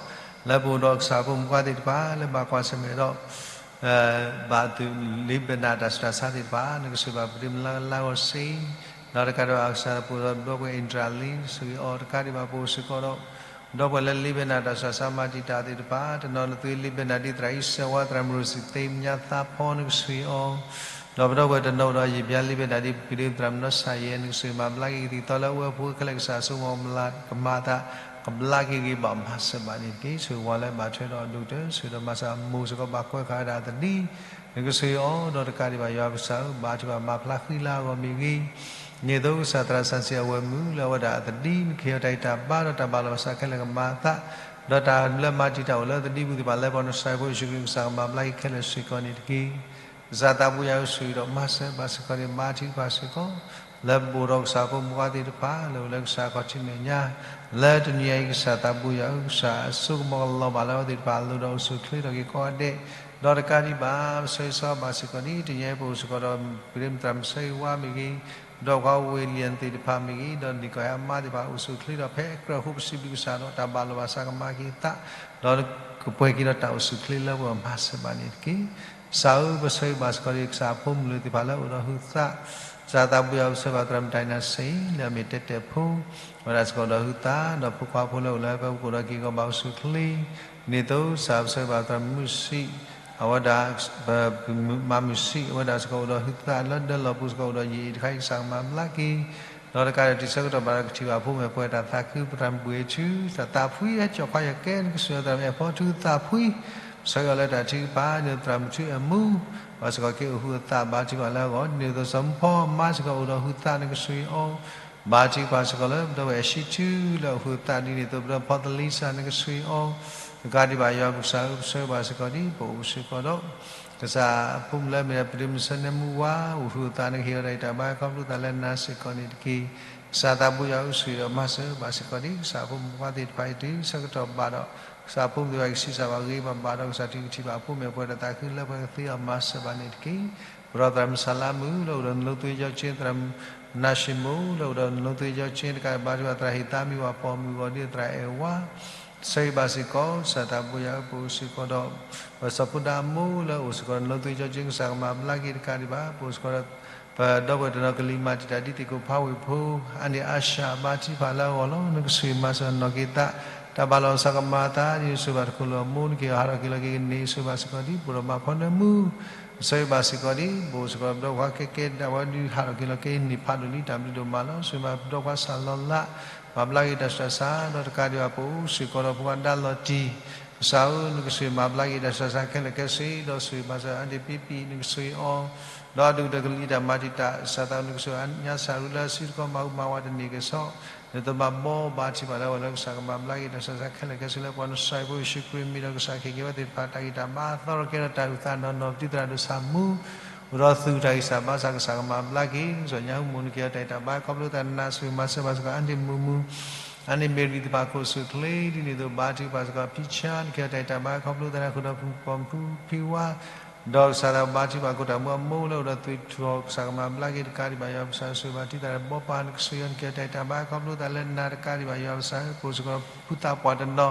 လၢပအိၣ်ဒီးကစၢ်ဖိမုၣ်ဖိခွါသ့ၣ်တဖၣ် လၢဘၣ်ကွၢ်ဆၢၣ်မဲာ်ဒီး ဘၣ်သုးလ့ဘနၣ်တၢ်ဆူးတၢ်ဆါသ့ၣ်တဖၣ် နကဆိၣ်ဂ့ၤဘၣ်ပဒ့မုၣ်လၢလါဂီၢ်စ့ ဒီးတကးဒံးဘၣ် ကစၢ်သးဘိဒီးဒီပုၢ်ဝဲၢ်အ့ဒြၤလံ ဆိၣ်ဂ့ၤအီၤ တကးဒံးဘၣ် ပအိၣ်စ့ၢ်ကီးဒီး ဒီပုၢ်ဝဲၢ်လၢလ့ဘနၣ်တၢ်ဆူးတၢ်ဆါမၤတံာ်တာ်သ့ၣ်တဖၣ် တနီၤလၢသုးလ့ဘနၣ်ဒ်သရၣ်အံၤစဲဝါ သရၣ်မုၣ်ရိၤစံးသ့ မညါသးဖီ နကဆိၣ်ဂ့ၤအီၤ ဒီးပဒီပုၢ်ဝဲၢ်တနီၤဒီးယံာ်ဘျါလ့ဘနၣ်ဒ်ပကဒ့မုၣ်သရၣ်မုၣ်နီၢ်ဆၣ်ယဲ နကဆိၣ်ဂ့ၤမၤဘျါက့ၤကသံၣ်ကသီလၢအဝဲအဖိခဲလၢာ် ကစၢ်အစိကမီၤကမၤအသး ကဘျါက့ၤဂ့ၤဘၣ်မၤစၢၤဘၣ်န့ၣ်တက့ၢ်. ဆိၣ်ဂ့ၤဝဲလၢဘၣ်ထွဲဒီးအဒိၣ်ကတၢၢ် ဆိၣ်ဂ့ၤဒီးမၤစၢၤအမိၢ်စ့ၢ်ကီး ဘၣ်ကွဲးဃာ်ဝဲဒၣ်အသဒံ နကဆိၣ်ဂ့ၤအီၤ ဒီးတကးဒံးဘၣ် ယွၤပကစၢ်ဧၢ ဘါထုကဖၣ်မၤဖျါဃံလၤအဂီၢ်မ့ၢ်ဂ့ၤ ဒ်န့ၣ်အသိးကစၢ်သရၣ်စီဆှံအဝဲမုၣ်လၢအဝဲဒၣ်အသဒံ နကဟ့ၣ်အီၤတၢ်ဂံၢ်တၢ်ဘါ ဒီးတၢ်ဘၣ်လီၤဘၣ်စးခဲလၢာ်ကမၤအသး ဒီးတၢ်လၢမၤတံာ်တာ်အိၣ်လၢသဒံပူၤသ့ၣ်တဖၣ် လၢပှၤနစၢ်ဖိယ့ၣ်ၡူးခရံာ်ကစၢ်ကမၤဘျါက့ၤခဲလၢာ်စ့ၢ်ကီးန့ၣ်တက့ၢ်. ကစၢ်သးဘိယွၤဧၢ ဆိၣ်ဂ့ၤဒီးမၤစၢၤဘၣ်စ့ၢ်ကီးန့ၣ် ဘါထုကဖၣ်စ့ၢ်ကီး လၢပအိၣ်ဒီးကစၢ်ဖိမုၣ်ဖိခွါသ့ၣ်တဖၣ် လၢအိၣ်လၢကစၢ်ခီၣ်ထံးမဲာ်ညါ လၢတနံၤအံၤ ကစၢ်သးဘိယွၤဧၢ ကစၢ်အစိကမီၤကလီၤဘၣ်လၢအဝဲသ့ၣ်တဖၣ်အလိၤဒီးအိၣ်ဆူၣ်အိၣ်ချ့ထီၣ်က့ၤကိးဂၤဒဲး ဒီးတကးဒံးဘၣ် ပဆၢဂ့ၤဆၢဝါဘၣ်စ့ၢ်ကီးန့ၣ် တနံၤအံၤပအိၣ်စ့ၢ်ကီးဒီး ပဒ့မုၣ်သရၣ်မုၣ်ဆၢဂ့ၤဝါမ့ၢ်ဂ့ၤ ဒီးပှၤဝ့ၢ်လံၣ်သ့ၣ်တဖၣ်မ့ၢ်ဂ့ၤ, ဒီးနံၣ်ကီၢ်ဟဲအမါသ့ၣ်တဖၣ်အိၣ်ဆူၣ်အိၣ်ချ့ဒီး ဖဲကြၢးဃိပစံးဘျုးကစၢ်ဒီး တၢ်ဘၣ်လီၤဘၣ်စးကမၤက့ၤအသး, ဒီးကပှဲၤက့ၤဒီးတၢ်အိၣ်ဆူၣ်အိၣ်ချ့လၢပဂီၢ်မၤစၢၤဘၣ်န့ၣ်တက့ၢ်. ကစၢ်ဧၢ, ပဆၢဂ့ၤဘၣ်စ့ၢ်ကီးဒံး ကစၢ်အဖိမုၣ်လၢသ့ၣ်တဖၣ်လၢအိၣ်ဒီးဟုသး, ကစၢ်သးဘိယွၤပဆၢဘၣ်သရၣ်မုၣ်တၢ်အံၤနၤစ့ၢ် လၢအမ့ၢ်တဲတဲာ်ဖိ, အဝဲဒၣ်စ့ၢ်ကီးအိၣ်ဒီးဟုသး, ဒီးဖိခွါဖိလၢအိၣ်လၢပကအိၣ်ဒီးက့ၤဂီၤဘၣ်အိၣ်ဆူၣ်အိၣ်ချ့, ဒ်န့ၣ်အသိး ကစၢ်ပဆၢဂ့ၤဘၣ်သရၣ်မုၣ်စံး အဝဲဒၣ် ပမၤမုၢ်ဆံး အဝဲဒၣ်စ့ၢ်ကီးအိၣ်ဒီးဟုသးလၢဒၢလီၢ်ပူၤ စ့ၢ်ကီးအိၣ်ဒီးယံာ်ယံာ်တခါအံၤ ကစၢ်ကမၤဘျါက့ၤ, ဒီးတကးဒံး တံၤဆၢကတီၢ်ဘၣ်ဒီးကထံၣ်ဘၣ်ဖိမုၣ်ဖိဝဲတၢ်သးခု ပသရၣ်မုၣ်ဘှ့ၣ်ထူ တၢ်သးဖှံ ဟဲကၠီၣ်ခီယၢ်ကဲ နကစၢ်ယွၤသရၣ်မုၣ်အဲၣ်ဖီထူသးဖှံ, ပဆၢဂ့ၤအီၤလၢတၢ်ထုကဖၣ် ဒ်သရၣ်မုၣ်ထူအဲၣ်မူ ဘၣ်စ့ၢ်ကီးက့ၤအိၣ်ဟုသး ဘါထုကဖၣ်လၢအဂီၢ်, ဒ်န့ၣ်အသိးစီၤမူဖီမါစ့ၢ်ကီးအိၣ်ဒီးဟုသး နကစၢ်ယွၤအီၤ ဘါထုကဖၣ်စ့ၢ်ကီးလၢပဒီပုၢ်ဝဲၢ်အဆံးထူလၢအိၣ်ဟုသး ဒ်န့ၣ်အသိးပဒီဖီသလံစၢ် နကစၢ်ယွၤအီၤ, တကးဒံးဘၣ်ယွၤပကစၢ်ဧၢ ပဆၢဂ့ၤဘၣ်စ့ၢ်ကီးဒံး ပအိၣ်စ့ၢ်ကီးဒီး ကစၢ်အဖိမုၣ်လၢအမ့ၢ်ဒၣ်ပဒ့မုၣ်ဆၢနဲမူဝါ အိၣ်ဟုသး နကဟ့ၣ်အီၤတၢ်အံးတၢ်ဘါခီဖျိသးလၢနၤစ့ၢ်ကီးန့ၣ်တက့ၢ်. ကစၢ်သးဘိယွၤအိၣ်ဆူၣ်ဒီးမၤစၢၤဘၣ်စ့ၢ်ကီးဒံး ကစၢ်ဖိမုၣ်ဖိခွါသ့ၣ်တဖၣ်အံၤ တုၤဆၢကတီၢ်ဘၣ်ဒီး ကစၢ်ဖိမုၣ်သ့ၣ်တဖၣ်ကဆံးစၢ်ဘၣ်ဂ့ၤဘၣ်ဘၣ်ဒီး ကစၢ်ထုကထံၣ်ဘၣ်အဖိမုၣ်ဖိဝဲတၢ်သးခုလၢပှၤကသ့အီၤမၤစၢၤဘၣ်န့ၣ်တက့ၢ်. ပဒီသရၣ်မုၣ်စၤလါမုၣ်လၢအိၣ်ဒီးနလိသ့ကၠီကၠ့ သရၣ်မုၣ်နၤၡ့မိၢ်လၢအိၣ်ဒီးနလိသ့ကၠီကၠ့ တကးဒံးဘၣ် ဘါထုကဖၣ်သရၣ်ဟ့ၣ်သါမံၤဝၤပိာ်မုၣ်အဂီၢ်ဒ်သရၣ်အဲၣ်ဝါ ဆၢဂ့ၤဘၣ်စ့ၢ်ကီး ကစၢ်သးဘိယွၤဧၢ ပအိၣ်စ့ၢ်ကီးဒီး ပစီၤဖိဒါအမိၢ်လၢအိၣ်စ့ၢ်ကီးနလိသ့ကၠီကၠ့ ကစၢ်ကမၤဘျါက့ၤ တကးဒံးဘၣ် ပအိၣ်စ့ၢ်ကီးဒီး ပဒီပုၢ်ဝဲၢ်တနီၤကလံၤမၤတံာ်တာ်ဒ်သ့ၣ်ကိးဖးဝ့ၢ်ဖိ အါန့ၢ်အါၡၢ် ဘါထုကဖၣ်လၢအဂီၢ်လီၤ. နကစၢ်မၤစၢၤနီၢ်က့ၤသး တၢ်ဘၣ်လီၤစးကမၤအသး ဒ်နဆိၣ်ဂ့ၤဘၣ်တခီလၢအမိၢ် နကဟးထီၣ်က့ၤလီၤက့ၤကန့ၢ် ဆၢဂ့ၤဘၣ်စ့ၢ်ကီးဒံး ပအိၣ်ဒီးမၤဖီနၢမူ ဆၢဂ့ၤဘၣ်စ့ၢ်ကီးဒံး ပအိၣ်စ့ၢ်ကီးဒီးပဒီခွါကဲကဲ ဒ်ဝဲဒုးဟးထီၣ်က့ၤလီၤက့ၤန့ၢ်ဖးဒိၣ်လံ တၢ်ဘျုးဒိၣ်မးလီၤ. ဆၢဂ့ၤဘၣ်ပဒီခွါစၢ်လီၤလး မၤဘျါက့ၤတၢ်ဆူးတၢ်ဆါ ဒီးတကးဒံးဘၣ် ပအိၣ်စ့ၢ်ကီးဒီးဖိခွါဒါလီၤတံၢ် ကစၢ်ဧၢ နကစၢ်မၤဘျါက့ၤတၢ်ဆူးတၢ်ဆါခဲလၢာ်ခဲဆ့ ဒီးဆၢဂ့ၤဘၣ်စ့ၢ်ကီး အါဒ့ၣ်ပ့ပံ နကစၢ်အီၤ ဒီးအဒုၣ်ဒီးကလံၤတၢ်မၤတံာ်တာ် ကစၢ်သးနကစၢ်အညါစၢ်ရူလၢအစုတကီၢ်မၤအူမၤဝးတန့ၢ်က့ၤဆီ နတဘၣ်ဘီဘၣ်ထုကဖၣ်လၢအဂီၢ်လၢကစၢ်ကမၤဘျါက့ၤတၢ်ဆူးတၢ်ဆါခဲလၢာ်ခဲဆ့လၢပှၤနစၢ်ဖိယ့ၣ်ၡူးခရံာ်မံၤဒီး ကစၢ်ကဟ့ၣ်က့ၤဝဲသ့ၣ်တဖၣ် တၢ်ဂံၢ်တၢ်ဘါအသီတကဲဒီးတၢ်အုၣ်သးနီၢ်နီၢ် ပတံၤသရၣ်ဒိၣ်ဆၣ်မူ အိၣ်ဒီးသူၣ်တၢ်ဂံၢ်စၢ်ဘါစၢ် ကစၢ်ကမၤဘျါက့ၤ ကစီၣ်ညါဟူမူး နကဟ့ၣ်အီၤတၢ်အံးတၢ်ဘါခီဖျိသးနၤ ဆၢဂ့ၤမၤစၢၤဘၣ်စ့ၢ်ကီး အါန့ၢ်မုၢ်မုၢ် အါန့ၢ်မ့ၢ်ရံၣ်သ့ၣ်တဖၣ်ခိၣ်ဆူၣ်ချ့ ဒ်န့ၣ်အသိးဘါထုကဖၣ်စ့ၢ်ကီး ဖံဆါ နကဟ့ၣ်အီၤတၢ်အံးတၢ်ဘါခီဖျိသးနၤ ဃုာ်ဒီးဖုပိာ်မုၣ်ဖုဖံဝါ ဒီးကစၢ်သးဘါထုကဖၣ်ခိၣ်တၢ်မူအမိၢ်လၢအိၣ်ဒီးသွံၣ်ထီၣ် ကစၢ်ကမၤဘျါက့ၤ တကးဒံးဘၣ် ယွၤပကစၢ် ဆၢဂ့ၤဘၣ်တံၤသကိး ဘီပၢ် နကစၢ်အီၤ နကဟ့ၣ်အီၤတၢ်အံးတၢ်ဘါခီဖျိသးလၢနၤ တကးဒံးဘၣ် ယွၤပကစၢ် ပအိၣ်စ့ၢ်ကီးဒီးဖုသးပှၢ်တနီၤ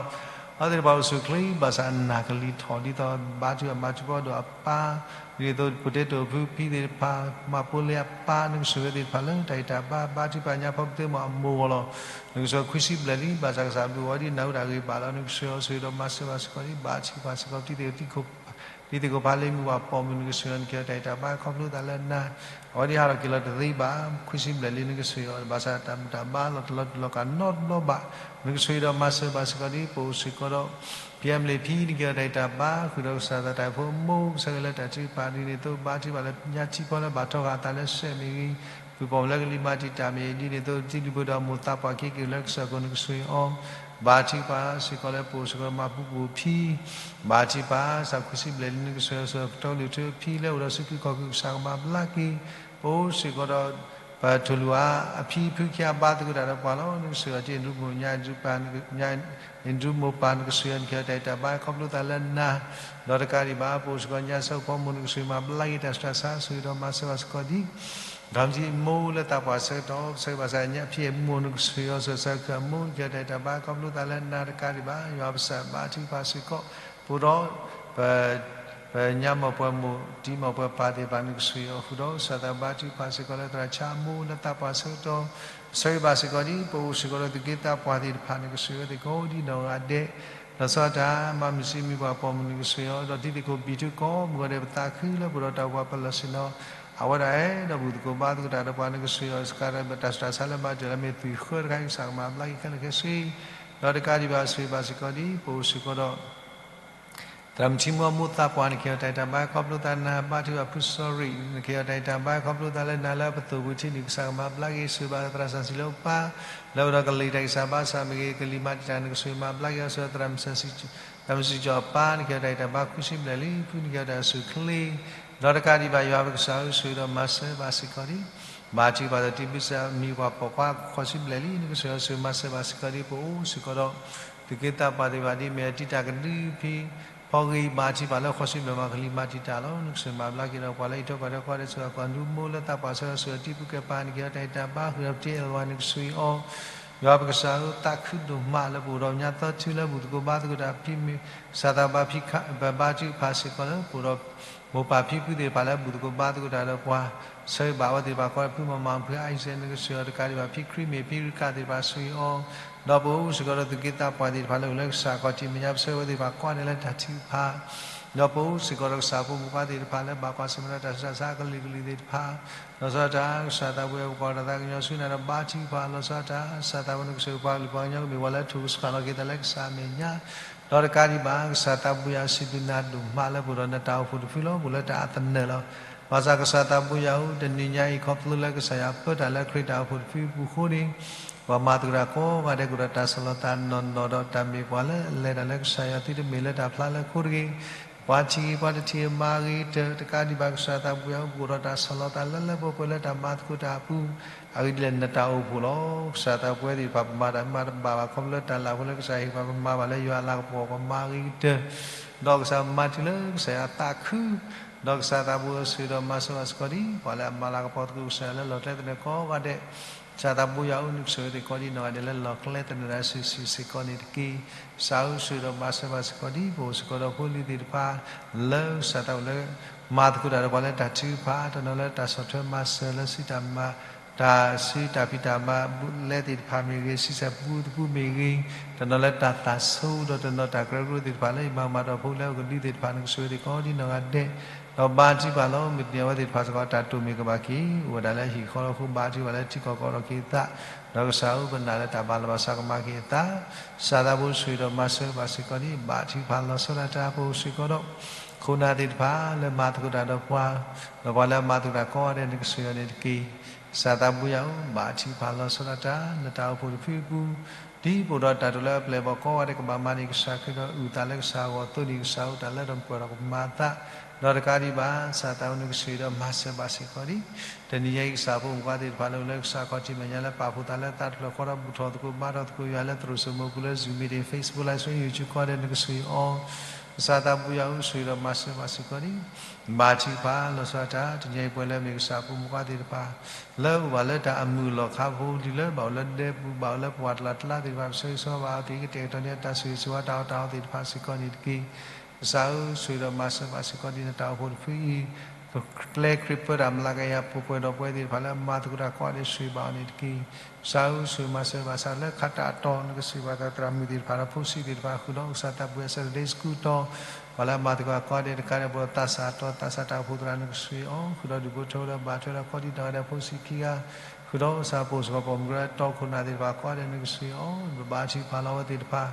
အဝဲသ့ၣ်တဖၣ်အိၣ်ဆူၣ်ချ့ ဘၣ်ဆၣ်အနၢ်ကလံၤထီၣ် ဒ်သိးဘါထုကဖၣ်မၤထုကဖၣ်ဒီးအပၢ် ဒ်သိး potato ဖုဖံသ့ၣ်တဖၣ် မၤပိလ့အပၢ် နကစၢ်အီၤသ့ၣ်တဖၣ်လၢတၢ်အံးတၢ်ဘါ ဘါထုကဖၣ်ညါဖီပသ့မးအမိၢ်အဂီၢ်လီၤ. နကစၢ်အီၤခွံဆံဘျဲၣ်လံ ဘၣ်ဆၣ်ကစၢ်ဘျုးအီၤဒ်နၢ်ဟူတၢ်ဂ့ၢ်ဘၣ်လီၤ. နကစၢ်အီၤဆၢဂ့ၤဒီးမၤစၢၤဘၣ်စ့ၢ်ကီးဒံး ဘါထုကဖၣ်စ့ၢ်ကီး တံၤသကိး တံၤသကိးဖးလ့မုၢ်ဝၤပိာ်မုၣ် နကစၢ်အီၤ နကဟ့ၣ်အီၤတၢ်အံးတၢ်ဘါခီဖျိသးလၢနၤ အဝဲဒ်ဟးထီၣ်က့ၤလီၤတသ့ဘၣ် ခွံဆံဘျဲၣ်လံ နကစၢ်အီၤ ဘၣ်ဆၣ်တၢ်ဘူၣ်တၢ်ဘါလီၤတလီၤတူာ်လီၤကာ်နီတဘျီဘၣ် နကစၢ်အီၤဒီးမၤစၢၤဘၣ်စ့ၢ်ကီးဒံး ပအိၣ်စ့ၢ်ကီးဒီး ဖံအါမလ့းဖံ နကဟ့ၣ်အီၤတၢ်အံးတၢ်ဘါ ဃုာ်ဒီးကစၢ်သးတၢ်အံးဖိအမိၢ် ကဆၢဂ့ၤလၢတၢ်ထုကဖၣ် ဒ်န့ၣ်အသိး ဘါထုကဖၣ်လၢညါထံဖီလၢဘၣ်ထီၣ်ဃာ်အသးလၢစဲးမ့ၢ်ဂ့ၤ ဖုပိာ်မုၣ်လၢကလံၤမၤတံာ်တာ်မ့ၢ်ဂ့ၤ ဒ်န့ၣ်အသိး တံၤလုၢ်ဖိဒီးမိၢ်သးပှၢ်က့ၤက့ၤလၢကစၢၢ်ခိၣ် နကစၢ်အီၤ ဘါထုကဖၣ်စ့ၢ်ကီးလၢပအိၣ်စ့ၢ်ကီးဒီးမၤပူၤပူၤဖံ ဘါထုကဖၣ် စးခွံဆံဘျဲၣ်လံ နကစၢ်အီၤ ကတီလံာ်ထူအဖံလၢအိၣ်ဒီးစုဖုခီၣ်ခုၣ် ကစၢ်ကမၤဘျါက့ၤ ပအိၣ်စ့ၢ်ကီးဒီး ပထိၣ်လွံၢ်အါအဖံဖုခံဂၤဘါသကိးတၢ်ဒီးပှၤလီၤ. နကစၢ်အီၤ ကၠ့ၣ်ဒူမိၢ်ညါ အ့ၣ်ဒူမိၢ်ပၢ် နကစၢ်အီၤ နကဟ့ၣ်အီၤတၢ်အံးတၢ်ဘါခီဖျိသးလၢနၤ ဒီးတကးဒံးဘၣ် ပအိၣ်စ့ၢ်ကီးညါဆၢဖီမိၢ် နကစၢ်အီၤ မၤဘျါက့ၤတၢ်ဆူးတၢ်ဆါ ဆၢဂ့ၤဒီးမၤစၢၤဘၣ်စ့ၢ်ကီးဒံး ဒီးမ့ၢ်မိၢ်လၢသးပှၢ်ဆၢကတီၢ် ဆၢဂ့ၤဘၣ်စ့ၢ်ကီးညါဖံအဲၣ်မိၢ် နကစၢ်အီၤ ဆၢဆၢခၢၣ်အမိၢ် နကဟ့ၣ်အီၤတၢ်အံးတၢ်ဘါခီဖျိသးလၢနၤ တကးဒံးဘၣ် ယွၤပကစၢ်ဘါထုကဖၣ်စ့ၢ်ကီး ပအိၣ်ဒီး ပ ပညါမိၢ်ပှၢ်မိၢ် တံၤမိၢ်ပှၢ်ပၢ်သ့ၣ်တဖၣ် နကစၢ်အီၤ ဃုာ်ဒီးကစၢ်သးဘါထုကဖၣ်စ့ၢ်ကီးလၢ သရၣ်ဆါအမိၢ်လၢသးပှၢ်ဆၢကတီၢ် ဆၢဂ့ၤဘၣ်စ့ၢ်ကီးဒံး ပအိၣ်စ့ၢ်ကီးဒီးသုးက့သးပှၢ်သ့ၣ်တဖၣ် နကစၢ်အီၤ သကိးဒ်နီၢ်ဂၤဒဲး လီၤဆီဒၣ်တၢ် မၤမုၢ်ဆံးမံၤပှၢ်ပိာ်မုၣ် နကစၢ်အီၤ ဒီးတံၤသကိးဘံၣ်ထူၣ်ကိးမုၢ်ဂီၤဒဲး ပသးခုလၢပအိၣ်ဒီးတၢ်အိၣ်ဖှိၣ်ပလီၢ်ဆ့ၣ်နီၤ အဝဲဒၣ်အဲၣ်ဒိးဘူၣ်သကိးဘါသကိးတၢ်ဒီးပှၤ နကစၢ်အီၤ စကၤဒီးတၢ်ဆူးတၢ်ဆါလၢဘၣ်တၢၢ်လၢမ့ၢ်သွံၣ်ဃၢတခါအံၤ ကစၢ်ကမၤဘျါက့ၤခဲလၢာ်ခဲဆ့ ဒီးတကးဒံးဘၣ် ဆၢဂ့ၤဘၣ်စ့ၢ်ကီးဒံး ပအိၣ်စ့ၢ်ကီးဒီး သရၣ်မုၣ်ထံမူအမိၢ်သးပှၢ် နကဟ့ၣ်အီၤတၢ်အံးတၢ်ဘါခီဖျိသးနၤ ဘါထုကဖၣ်ဖုစီၤရံး နကဟ့ၣ်အီၤတၢ်အံးတၢ်ဘါခီဖျိသးလၢနၤ လၢပသိၣ်ဝံၤထံနံၤ ကစၢ်ကမၤဘျါက့ၤ ဆၢဂ့ၤဘၣ်သရၣ်စီဆှံလၢအပၢ် လၢအိၣ်ဒီးကလံၤတၢ်ဂံၢ်စၢ်ဘါစၢ်မ့ၢ်ဂ့ၤ ကလံၤမၤတံာ်တာ် နကစၢ်မၤဘျါက့ၤအီၤ ဆၢဂ့ၤသရၣ်မုၣ်စံး သရၣ်မုၣ်စံးကၠီအပၢ် နကဟ့ၣ်အီၤတၢ်အံးတၢ်ဘါခွံဆံဘျဲၣ်လံ ဖု နကဟ့ၣ်အီၤတၢ်အိၣ်ဆူၣ်အိၣ်ချ့ ဒီးတကးဒံးဘၣ် ယွၤပကစၢ်ဧၢ ဆၢဂ့ၤဒီးမၤစၢၤဘၣ်စ့ၢ်ကီးဒံး ဘါထုကဖၣ်ဒီးတံၤဘျုးစၢ်မံၤပှၢ်ပိာ်ခွါဃိးဆံဘျဲၣ်လံ နကစၢ်အီၤ ဆၢဂ့ၤမၤစၢၤဘၣ်စ့ၢ်ကီးဒံး ပအိၣ်စ့ၢ်ကီးဒီး သုးက့သးပှၢ်သ့ၣ်တဖၣ်ဒ်အမ့ၢ်အတံၤတၢ်ကဒုဖံ ဖီဂ့ၤ ဘါထုကဖၣ်လၢ ဃီၤဆံဘျဲၣ်မၤကလံၤမၤတံာ်တာ်လီၤ. နကစၢၢ်မၤဘျါက့ၤဒီး ပှၤလၢအံးထွဲကွၢ်ထွဲကီၢ်ဒဲး စၢၤအကွၢ်ဒူမူလၢသးပှၢ်ဆၢဒီး စၢၤအတံၤပူၤကဲပၤ နကဟဲတၢ်အဲၣ်တၢ်ဘါ ဃုာ်ဒီးပတ့အလဝါ နကစၢ်အံၤအီၤ ယွၤပကစၢ်ဧၢ, သးခုဒိၣ်မးလၢပအိၣ်ဒီးညါသီထူလၢဘူၣ်သကိးဘါသကိးတၢ်ဖံးမ့ၢ် ကစၢ်သးဘါဖံးခး ပဘါထုကဖၣ်စ့ၢ်ကီးလၢ ပအိၣ်ဒီး မိၢ်ပၢ်ဖံဖုသ့ၣ်တဖၣ်လၢဘူၣ်သကိးဘါသကိးတၢ်ဒီးပှၤ ဆၢဂ့ၤဘၣ်ဝဲသ့ၣ်တဖၣ်ကိးဂၤဒဲး ဖုမၤမၤဖုအါအံၤစဲး နကစၢ်အီၤတကးဒံးဘၣ် ဖံခရံာ်မ့ၢ်ဖံရကၣ်သ့ၣ်တဖၣ်စ့ၢ်ကီးအီၤ ဒီးပအိၣ်စ့ၢ်ကီးဒီးသူၣ်က့သးပှၢ်သ့ၣ်တဖၣ်လၢအိၣ်လၢကစၢ်ခီၣ်ထံးမဲာ်ညါ ပဆၢဂ့ၤဝဲသ့ၣ်တဖၣ်ကိးဂၤဒဲးလၢတၢ်ထုကဖၣ် ဒီးပအိၣ်စ့ၢ်ကီးဒီးကစၢ်ဖိမုၣ်ခွါသ့ၣ်တဖၣ်လၢဘၣ်ကွၢ်ဆၢၣ်မဲာ်ဒီးတၢ်ဆူးတၢ်ဆါအကလုာ်ကလုာ်သ့ၣ်တဖၣ် လီၤဆီဒၣ်တၢ် ကစၢ်သးပူၤယၤ ပကိးတၢ်သးကညီၤဆူနၤဒီးဘါထုကဖၣ်လီၤဆီဒၣ်တၢ် ကစၢ်သးပူၤနကစၢၢ်ပှၤကလုာ်ပှၤကညီကမ့ၢ်ပှၤလၢထိၣ်ကဆှၣ်လီၤက့ၤသးလၢကစၢ်အမဲာ်ညါ ဒီးတကးဒံးဘၣ် ကစၢ်သးပူၤယၤ စံးဘျုးနၤဒိၣ်မးလၢပအိၣ်ဒီးနတၢ်အိၣ်ဖှိၣ်တဖုလီၤ. ပအိၣ်လၢတၢ်အသနၢၣ်လီၤ. ဘၣ်ဆၣ်ကစၢ်သးပူၤယၤဧၢ, တနံၤညါအံၤခီဖျိလၢကစၢ်ယွၤပၢတၢ်လၢခရံာ်တၢ်အိၣ်ဖှိၣ်တဖုအပူၤအဃိန့ၣ် ပှၤမၤသကိးတၢ်ကိးဂၤဒဲးကအိၣ်ဒီးတၢ်ဆီၣ်လီၤသးနီၢ်နီၢ်ဒီးတၢ်မ့ၢ်ပှၤလၢအလဲၤတၢ်လၢကစၢ်ယွၤ သုတမ့ၢ်လၢတၢ်ဖျါလၢအခိတဂ့ၤ ပှၤထံၣ်ဂ့ၤပှၤတထံၣ်ဂ့ၤ မၤဂ့ၤကတၢၢ် တကးဒံးဘၣ် ကစၢ်သးပူၤယၤဧၢ, ပအိၣ်ဒီးတၢ်ဆီၣ်လီၤသးလၢလၢပှဲၤပှဲၤလၢတၢ်မၤသကိးတၢ်အပူၤ အဂ့ၢ်ဒ်လဲၣ်နတၢ်အိၣ်ဖှိၣ်လီၤ. ကစၢ်သးပူၤဝဲသ့ၣ်တဖၣ် ပမၤတၢ်မၤတဘၣ်ဘၣ် ခီဖျိလၢတၢ်လၢ်ဖိလၢကစၢ်ဟ့ၣ်ပှၤ ပမၤဘၣ်လၢယွၤအလၤကပီၤ ပမၤဂ့ၤကတၢၢ် ဒီးကစၢ်မၤတုၤလၢကစၢ်ယွၤအသးခု ဒီးကစၢ်သးပူၤစံးဒီးမၤစၢၤဘၣ်စ့ၢ်ကီးဒ် ပှၤလၢအမၤလၤကပီၤသကိးကစၢ်ယွၤလၢလီၢ်ကျဲသနၢၣ်ကိးဂၤဒဲး ကစၢ်သးပူၤယၤဧၢ, နကစၢၢ်ဝဲသ့ၣ်ကိးဒ်နီၢ်ဂၤဒဲးလၢလီၢ်ကျဲသနၢၣ်ဒီးစုာ်စုာ်စ့ၢ်ကီးန့ၣ်တက့ၢ်. ကစၢ်ဧၢ, စံးဒီးမၤစၢၤဘၣ်စ့ၢ်ကီးဒ် ပအိၣ်စ့ၢ်ကီးဒီးဖိလံၤသ့ၣ်တဖၣ် လၢကစၢ်သးပူၤလၢ မၤသကိးတၢ်ဒီးပှၤလၢတၢ်ထုကဖၣ် တနီၤလၢတၢ်ဆီၣ်ထွဲမၤစၢၤလၢစုတၢ်မၤ တၢ်စုတၢ်ဖံးတၢ်မၤလဲသ့ၣ်တဖၣ်မ့ၢ်ဂ့ၤ, ဆံဆဲၣ်ပူတပူမ့ၢ်ဂ့ၤ, တနီၤလၢတၢ်သးဆိဒီးတနီၤတၢ်ကရၢကရိသ့ၣ်တဖၣ်လၢယမၤကမၣ်တၢ်ဖိလၢအကဒုသ့ၣ်တဖၣ် နကစၢၢ်ဝဲသ့ၣ်ကိးဒ်နီၢ်ဂၤဒဲး, ဒီးဘါထုကဖၣ်လီၤ. မ့ၢ်တန့ၢ်အဝဲသ့ၣ်တဖၣ်စ့ၢ်ကီး တၢ်တိၢ်မ့ၢ်ကမၣ်က့ၤ အိၣ်ဝဲဒၣ်လၢဟံၣ်ဃီလီၤ. အဃိဘါထုကဖၣ်လၢထံကီၢ်ကအိးထီၣ်က့ၤအသး, ဒီးကစၢ်ဧၢ ပနာ်လၢတၢ်ဘၣ်လီၤဘၣ်စးကမၤက့ၤအသး ကစၢ်သးပူၤစံးဒီးမၤစၢၤဘၣ်စ့ၢ်ကီးဒ် ဘါထုကဖၣ်လီၤဆီဒၣ်တၢ် ပအိၣ်စ့ၢ်ကီးဒီး ခိၣ်နၢ်သ့ၣ်တဖၣ်လၢမၤသကိးတၢ်ဒီးပှၤ, ဒီးပှၤလၢအမၤသကိးတၢ်ကိးဂၤဒဲး နကစၢၢ်အီၤန့ၣ်တက့ၢ်. ကစၢ်သးပူၤယၤဧၢ, ဘါထုကဖၣ်လီၤဆီဒၣ်တၢ် နတၢ်အိၣ်ဖှိၣ်တဖုအပူၤ ဒ်ပအိၣ်ဒီးတၢ်တိာ်လၢအပျဲၢ်အဘီၣ်ကိးဂၤဒဲး ကဘၣ်မၤန့ၢ်ကစၢ်ခရံာ်ဒီးအုၣ်သးလၢကစၢ်အဂီၢ်အသိးန့ၣ် ကစၢ်ဧၢ တၢ်လၢတၢ်ပှဲၤဒီးကမၤအသး, ဒီးတကးဒံးဘၣ် ကစၢ်သးပူၤနကစၢၢ်ဒီးမၤစၢၤဘၣ်စ့ၢ်ကီးဒ် တနံၤညါအံၤ ကစၢ်ဖိမုၣ်ခွါသ့ၣ်တဖၣ်လၢအိၣ်လၢကစၢ်ခီၣ်ထံးမဲာ်ညါလၢပာ်ဖှိၣ်သးလၢသးတဖျၢၣ်ဃီဒီးဘူၣ်ထီၣ်သကိးဘါထီၣ်သကိးယွၤလၢသရိာ်စိမိးပူၤလၢ Zoom meeting, Facebook Live Stream, YouTube ကိးဂၤဒဲး နကစၢၢ်အီၤ, ကစၢ်သးပူၤယၤဧၢ, စံးဒီးမၤစၢၤဘၣ်စ့ၢ်ကီးဒ် ဘါထုကဖၣ်လီၤဆီဒၣ်တၢ် တနံၤညါအံၤပဝဲလၢအမ့ၢ်ကစၢ်ဖိမုၣ်ခွါသ့ၣ်တဖၣ် လၢအအိၣ်ဘၣ်လၢတၢ်အမုာ်လီၢ်ခါဖိလံၤလၢ ဘၣ်အိၣ်လၢဒဲပူၤ ဘၣ်အိၣ်လၢပှၢ်တလၢ်တလၢသ့ၣ်တဖၣ် ပဆၢဂ့ၤဆၢဝါဘၣ်အီၤသ့ၣ် ကတဲာ်ကတီၤန့ၢ်တၢ်ဆိၣ်ဂ့ၤဆိၣ်ဝါတၢ်အီၣ်တၢ်အီသ့ၣ်တဖၣ်စ့ၢ်ကီးန့ၣ်တက့ၢ်. ကစၢ်ဧၢ, စံးဒီးမၤစၢၤဘၣ်စ့ၢ်ကီးဒ်နတၢ်အိၣ်ဖှိၣ်တဖုအံၤ ကျဲခရံာ်ပၢတၢ်မျးကယၤပှဲၤပှဲၤဒီးပဝဲသ့ၣ်တဖၣ်လၢအမၤသကိးတၢ်ကိးဂၤဒဲးစံးဘၣ်အီၤန့ၣ်တက့ၢ်. ကစၢ်ဧၢ, စံးမၤစၢၤဘၣ်စ့ၢ်ကီးလၢခါတၢ်အတီၢ် နကစံးဘၣ်သရၣ်မုၣ်သ့ၣ်တဖၣ်ဒီးဖိဆံးသ့ၣ်တဖၣ်ဃုာ်ဒီး ကစၢ်သးပူၤ Saturday School တီၢ် ပှၤလၢအမၤသကိးကိးဂၤဒဲးတကးဒံး ပှၤသးစၢ်တီၢ် သးစၢ်တၢ်အိၣ်ဖှိၣ်သရၣ် နကစံးအီၤ ဃုာ်ဒီးဒူၣ်ဖိထၢဖိဒီးဘၣ်ထွဲဒီးကိးဒံးနီၢ်ဂၤဒဲးဖိဆံးခံဂၤ ဃုာ်ဒီးကစၢ်ပိာ်စ့ၢ်ကီး ပိာ်မုၣ်ကရၢတီၢ်ခိၣ်နၢ်သ့ၣ်တဖၣ်ကိးဂၤဒဲး နကစံးအီၤ ဘါထုကဖၣ်လီၤဝဲသ့ၣ်တဖၣ်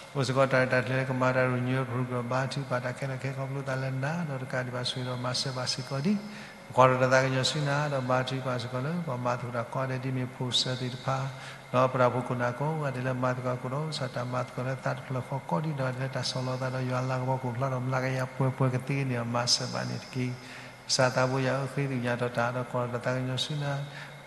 အိၣ်စ့ၢ်ကီးတၢ်ရဲၣ်တၢ်ကျဲၤလၢကမၤတၢ် renewal program ဘါထုကဖၣ်တၢ်ခဲလၢာ်ခဲဆ့ ခီဖျိသးလၢနၤ ဒီးတကးဒံးဘၣ် စံးဒီးမၤစၢၤဘၣ်စ့ၢ်ကီးဒ် ပကွၢ်ဒီးတၢ်သးကညီၤဆူနၤ ဒီးဘါထုကဖၣ်စ့ၢ်ကီးလၢ ပှၤမၤသကိးတၢ်ကိးဂၤဒဲး ဒ်မ့ၢ်ဖိၣ်စၢၤသ့ၣ်တဖၣ် ဒီးပတၢ်အိၣ်ဖှိၣ်ခိၣ်နၢ်ကိးဂၤဒဲးလၢမၤသကိးအဃိဒီး ကစၢ်တၢ်မၤသကိးလၢသးတဖျၢၣ်ဃီကိးဒံးနီၢ်ဂၤဒဲးလၢ တၢ်ဆီၣ်လီၤသးဒီးယွၤအလၤကပီၤ ခိၣ်ဖျါထီၣ်မျးကယၤပှဲၤပှဲၤကသ့န့ၣ် မၤစၢၤဘၣ်န့ၣ်တက့ၢ်. ကစၢ်သးပူၤယၤဧၢ, ဃ့ဝံသးစူၤတၢ်ဒီး ကွၢ်ဒီးတၢ်သးကညီၤဆူနၤ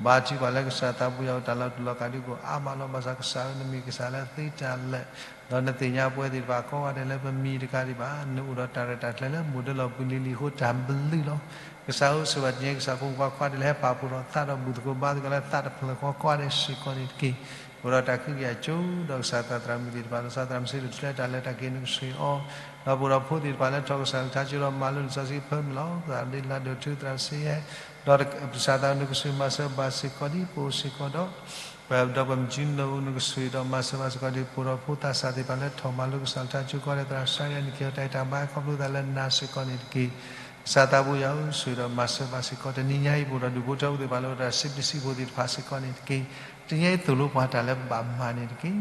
ဘါထုကဖၣ်လၢ ကစၢ်သးပူၤယၤဧၢ, တၢ်လီၤတူာ်လီၤကာ်ဒုးကအိၣ်အါမးလီၤ. ဘၣ်ဆၣ်ကစၢ်ဧၢ, နမ့ၢ်ကစၢ်လၢသ့တၢ်လၢာ်, ဒီးနသ့ၣ်ညါပဝဲသ့ၣ်တဖၣ်ကိးဂၤဒဲးလၢပမံၤတကးဒံးဘၣ်, နအိၣ်ဒီးတၢ်ရဲၣ်တၢ်ကျဲၤလၢမိၢ်ဒၢလီၢ်ပူၤလံၤလံၤအဃိ တၢ်ဘျုးလီၤ. ကစၢ်ဧၢ, ဆိၣ်ဂ့ၤဘၣ်တနံၤညါအံၤ ကစၢ်ဖိမုၣ်ဖိခွါကိးဂၤဒဲးလၢဟဲပာ်ဖှိၣ်ထီၣ်သးဒီးဘူၣ်သကိးဘါသကိးလၢသးတဖျၢၣ်ဃီကိးဂၤဒဲးစ့ၢ်ကီးန့ၣ်တက့ၢ်. အိၣ်ဒီးတၢ်ဃ့ကညးကၠိဒီး ကစၢ်သးသရၣ်မုၣ်သ့ၣ်တဖၣ် လီၤဆီသရၣ်မုၣ်စ့ၢ်ကီး တုၤလၢတၢ်လဲၤတၢ်က့ၤ နကဆိၣ်ဂ့ၤအီၤ, ဒီးပအိၣ်ဒီးဖိသ့ၣ်တဖၣ်လၢထီၣ်ကစၢ်အကလုၢ်ကထါကၠိဒီးမၤလိလံာ်စီဆှံဖၢမုၢ်လီၤ. သရၣ်ဒ့လးဒိၣ်ထူ သရၣ်စ့ဟဲ, ဒီးကစၢ်သးနကဆိၣ်ဂ့ၤမၤစၢၤဘၣ်စ့ၢ်ကီးဒ် ပအိၣ်စ့ၢ်ကီးဒီး ပဒီပုၢ်ဝဲၢ်မုၣ်ကၠုနူၢ်အူ နကဆိၣ်ဂ့ၤဒီးမၤစၢၤဘၣ်စ့ၢ်ကီးဒ် ပအိၣ်ဒီးဖိသးစၢ်သ့ၣ်တဖၣ်လၢထီၣ်မၤလိကစၢ်အကလုၢ်ကထါကၠိကိးဂၤဒဲး သရၣ်စါယၤ နကဟ့ၣ်အီၤတၢ်အဲၣ်တၢ်ဘါခီဖျိသးလၢနၤစ့ၢ်ကီးန့ၣ်တက့ၢ်. ကစၢ်သးပူၤယၤဧၢ, ဆိၣ်ဂ့ၤဒီးမၤစၢၤဘၣ်စ့ၢ်ကီး တနံၤညါအံၤ ပအိၣ်ဒီးဒူၣ်ဖိထၢဖိသ့ၣ်တဖၣ်လၢအိၣ်ဒီးတၢ်စံးဘျုးစံးဖှိၣ်သ့ၣ်တဖၣ်စ့ၢ်ကီးန့ၣ်တက့ၢ်. တနံၤညါအံၤသိၣ်လိပှၤတၢ်လၢဘၣ်မၤန့ၣ်တက့ၢ်.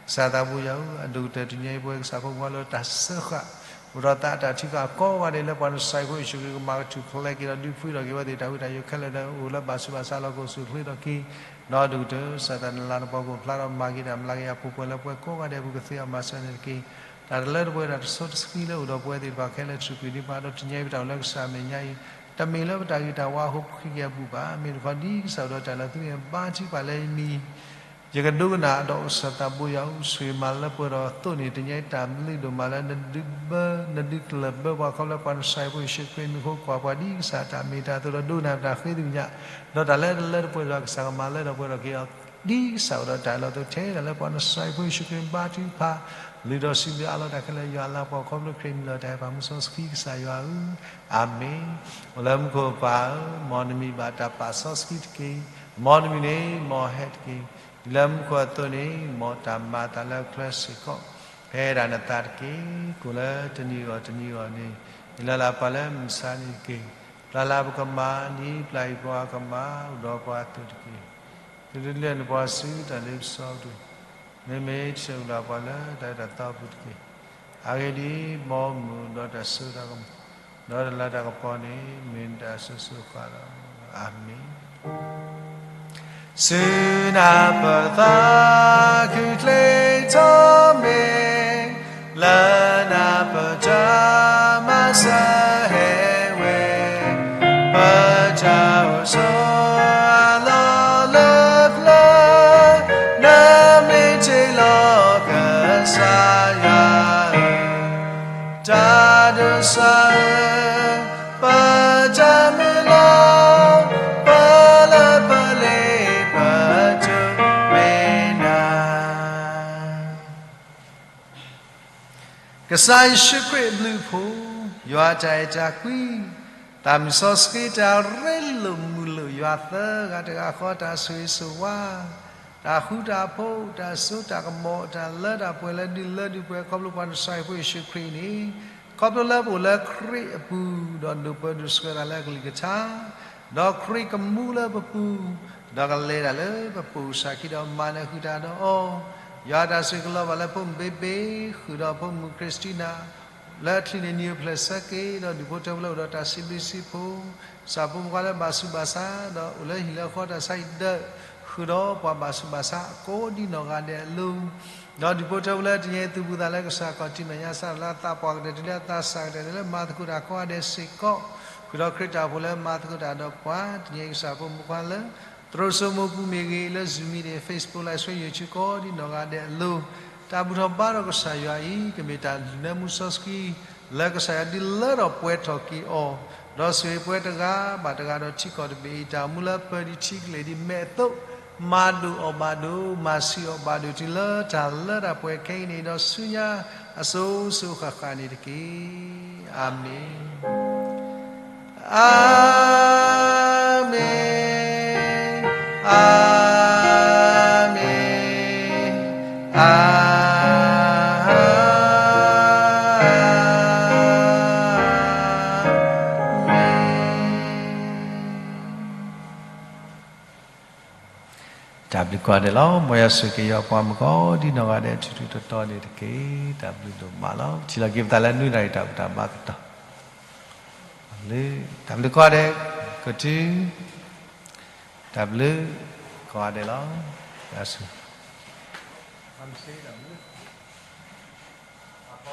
ကစၢ်သးပူၤယၤဧၢ, အဒိၣ်ကတၢၢ်တနံၤညါအံၤ ပဝဲကစၢ်ဖိမုၣ်ဖိလၢတၢ်စၢဃာ် အိၣ်ဒီးသးအတၢ်ထုကဖၣ်ကိးဂၤဒဲးလၢပှၤနစဲးဖိယ့ၣ်ၡူးခရံာ်ကမၤကထူၣ်ဖျဲးက့ၤဒီး ဒုးဖှံထီၣ်က့ၤဝဲသ့ၣ်တၢ်ဝံတၢ်ယိးခဲလၢာ်ဒီး အိၣ်လၢဘၣ်ဆူးဘၣ်ဆါလီၢ်ကအိၣ်ဆူၣ်အိၣ်ချ့ထီၣ်က့ၤ, ဒီးအဒိၣ်ကတၢၢ် ကစၢ်သးနလၤနပီကအိၣ်ဖျါထီၣ်မၤက့ၤတၢ်မျးကယၤပှဲၤပှဲၤလၢပှဲၤကိးဂၤဒဲးအပူၤ ကသ့အီၤမၤစၢၤန့ၣ်တက့ၢ်. တၢ်တလၢတပှဲၤ တၢ်တဆိတဆှံလၢအိၣ်ဒီးပဝဲသ့ၣ်တဖၣ်ခဲလၢာ် ထူၣ်ကွံာ်ဒံးပှၤဒီးတနံၤညါအံၤ ပတၢ်အိၣ်လၢကစၢ်အမဲာ်ညါအံၤ တမ့ၢ်လၢပတၢ်ဂ့ၤတၢ်ဝါအဃိပဃ့ကညးအပူၤဘၣ်. မ့ၢ်တခီဒ်ကစၢ်အိၣ်ဒီးတၢ်လၢသုန့ၣ် ဘါထုကဖၣ်လၢယမံၤ ယကဒိကနၣ်ဒီးအိၣ်ဆၢသးဘိယွၤဧၢ, ဆိၣ်ဂ့ၤမၤလၢပှဲၤဒီးသိးန့ၣ် တညါအံၤတၢ်လုၢ်ဒိၣ်မးလၢနဒုးဘၢ နဒုးကျၢၢ်ဘၢပှၤခီဖျိလၢပှၤနစၢ်ယွၤဖိယ့ၣ်ၡူးခရံာ်အမံၤအဃိ ကွၢ်ပှၤဒ်ကစၢ်တၢ်မ့ၢ်တၢ်တီဒီးဒိကနၣ်ပတၢ်ဃ့သ့ၣ်ညါ, ဒီးတၢ်လၢတလၢတပှဲၤဒီးကစၢ်ကမၤလၢထီၣ်ပှဲၤထီၣ်က့ၤအီၤ ဒ်ကစၢ်အိၣ်ဒီးတၢ်အၢၣ်လီၤအသး ထဲဒၣ်လၢပှၤနစၢ်ယွၤဖိယ့ၣ်ၡူးခရံာ်ဘါထုကဖၣ် လုၢ်ထီၣ်စံးဘျုးအးလီၤတၢ်ခဲလၢာ်ယွၤလၢပှၤခီဖျိခရံာ်မံၤလီၤတၢ်အဲၣ်ပှၤမူစီဆှံကစၢ်ယွၤဧၢ, အၤမ့ၣ်. အိၣ်လၢမူခိၣ်ပၢ်ဧၢ, မ်နမံၤဘၣ်တၢ်ပာ်စီဆှံတက့ၢ်. မ်နမံၤန့ၣ် မ်ဟဲတက့ၢ်. ဒ်လၢမူခိၣ်အသိးန့ၣ် မ်တၢ်မၤအသးလၢပချၢစ့ၢ်ကီး ဖဲဒၣ်နသးတက့ၢ်. ကိၣ်လၢတနံၤအဂီၢ်တနံၤအဂီၢ်န့ၣ် ဟ့ၣ်လီၤလၢပှၤလၢမုၢ်မဆါတနံၤတက့ၢ်. ပျၢ်လၢပကမၤန့ၣ် ပျၢ်အံၤပှၤကမၤ အိၣ်ဒီးပှၤအသိးတက့ၢ်. တုၤဒုးလဲၣ်နပှၤဆူတၢ်လ့ပစီပူၤ, မ့မ့ၢ်တဆၢအုၣ်လီၤပှၤလၢတၢ်အၢတၢ်သီပူၤတက့ၢ်. အဂ့ၢ်ဒ်အံၤ, မ်မုၢ်ဒီးတၢ်စိတၢ်ကမီၤ, ဒီးတၢ်လၤတၢ်ကပီၤန့ၣ် မ့ၢ်နတၢ်အစိၤစိၤဃၣ်ဃၣ်လီၤ. အၤမ့ၣ်. ဆူနၢ်ပၢၢ်သးခုချ့ထီၣ်မ့ၢ် လၢနၢ်ပၢၢ်တၢ်မၤစၢၤဟဲဝဲ, ပတၢ်အိၣ်ဆိးအလီၢ်လၢပျၢၤ, နမ့ၢ်တ့လီၤကစၢ်ယွၤဧၢ, တၢ်ဒိးစၢ်ဧၢ, ပတၢ်မုၢ်လၢ်, ပလၢပလ့ပတုာ်မ့ၢ်နၤ ကစၢ်ယ့ၣ်ၡူးခရံာ်အဘျုးအဖှိၣ်, ယွၤအတၢ်အဲၣ်တၢ်ကွံ, တၢ်မုၢ်စီဆှံတၢ်ရ့လိာ်မုာ်လိာ်ယွၤသၢဂၤတဂၤဃီ တၢ်ဆိၣ်ဂ့ၤဆိၣ်ဝါ, တၢ်ဃူတၢ်ဖိး, တၢ်စိတၢ်ကမီၤ, တၢ်လၢတၢ်ပှဲၤလၢဒုၣ်လၢဒုၣ်ပှဲၤခီဖျိပှၤနစၢ်ယွၤဖိယ့ၣ်ၡူးခရံာ်န့ၣ်, ခီဖျိလၢပအိၣ်လၢခရံာ်အပူၤ, ဒီးဒိးပၢဒိးဆှၢတၢ်လၢအကလုၢ်ကထါ, ဒီးခရံာ်ကမူလၢပပူၤ, ဒီးကလဲၤတၢ်လၢပပိာ်ကစၢ်ခံဒီးမၤနၢၤဃုာ်တၢ်ဒီးအီၤ, ယွၤအတၢ်ဆိၣ်ဂ့ၤကလီၤဘၣ်လၢဖိမုၣ်ဘ့ဘ့, ဃုာ်ဒီးဖိမုၣ်ခရံစတံနၤ လၢအချံးန့ၣ်နံၤအိၣ်ဖျဲၣ်ဆၢက့ၤ, ဒီးဒူၣ်ဖိထၢဖိလၢအိၣ်ဒီးတၢ်စံးဘျုးစံးဖှိၣ်, ကစၢ်ဖိမုၣ်ဖိခွါလၢဘၣ်ဆူးဘၣ်ဆါ, ဒီးအိၣ်လၢဟံၣ်လၢဃီတၢ်ဆါဟံၣ်ဒၢး, ဃုာ်ဒီးပှၤဘၣ်ဆူးဘၣ်ဆါကိးဒ်နီၢ်ဂၤဒဲးအလိၤ, ဒီးဒူၣ်ဖိထၢဖိလၢတနံၤအံၤသူၣ်ဘီၣ်သးလၢကစၢ်ခီၣ်ထံးမဲာ်ညါစးထီၣ်လၢအသးပှၢ်ကတၢၢ်တုၤလၢအသးစၢ်ကတၢၢ်လၢမၤသကိးတၢ်ကိးဂၤဒဲးစ့ၢ်ကီး, ဃုာ်ဒီးခရံာ်တၢ်အိၣ်ဖှိၣ်လၢမၤသကိးတၢ်ဒီးပှၤ, တနံၤအံၤကစၢ်ဖိမုၣ်ဖိခွါလၢ သရိာ်စိမိၤပူၤမ့ၢ်ဂ့ၤ, လၢ Zoom မ့ၢ်ဂ့ၤ, Facebook Live Stream, YouTube ကိးဒ်နီၢ်ဂၤဒဲးအလိၤ, တၢ်ဘူၣ်ထီၣ်ဘါထီၣ်ကစၢ်ယွၤအံၤ ကမ့ၢ်တၢ်လုၢ်နၢမူစီဆှံ လၢကစၢ်ယွၤဒုးလၢထီၣ်ပှဲၤထီၣ်က့ၤအီၤ, ဒီးဆိၣ်ဂ့ၤပှၤတဂၤဘၣ်တဂၤဒီးထံကီၢ်တဘ့ၣ်အံၤ တၢ်မူလၢပၢၤဒံးထံကလဲၤဒံးမဲာ်အသိး, မၤဒိၣ်အီၤဘၣ်ဒိၣ်, မၤဆံးအီၤဘၣ်ဒိၣ်တုၤလၢတၢ်လၢတၢ်ပှဲၤခဲအံၤန့ၣ်, ဒီးဆူညါအစိၤစိၤဃၣ်ဃၣ်န့ၣ်တက့ၢ်. အၤမ့ၣ်. အၤမ့ၣ်, အၤမ့ၣ်, အၤမ့ၣ်. တၢ်ဘျုးကိးဂၤဒဲးလီၤ. မ်ယွၤဆိၣ်ဂ့ၤက့ၤယွၤပှၤမုၣ်ကိးဒ်နီၢ်ဂၤဒဲး ထူးထူးတီၤတီၤန့ၣ်တက့ၢ်. တၢ်ဘျုးဒိၣ်မးလီၤ. ထံၣ်လီၤက့ၤပသးလၢနွံနၣ်ရံၣ်တၢ်ဘူၣ်တၢ်ဘါကတီၢ်, တၢ်ဘျုးကိးဂၤဒဲး, ကထူ, တၢ်ဘျုးကိးဂၤဒဲးလီၤ. ယွၤဆိၣ်ဂ့ၤ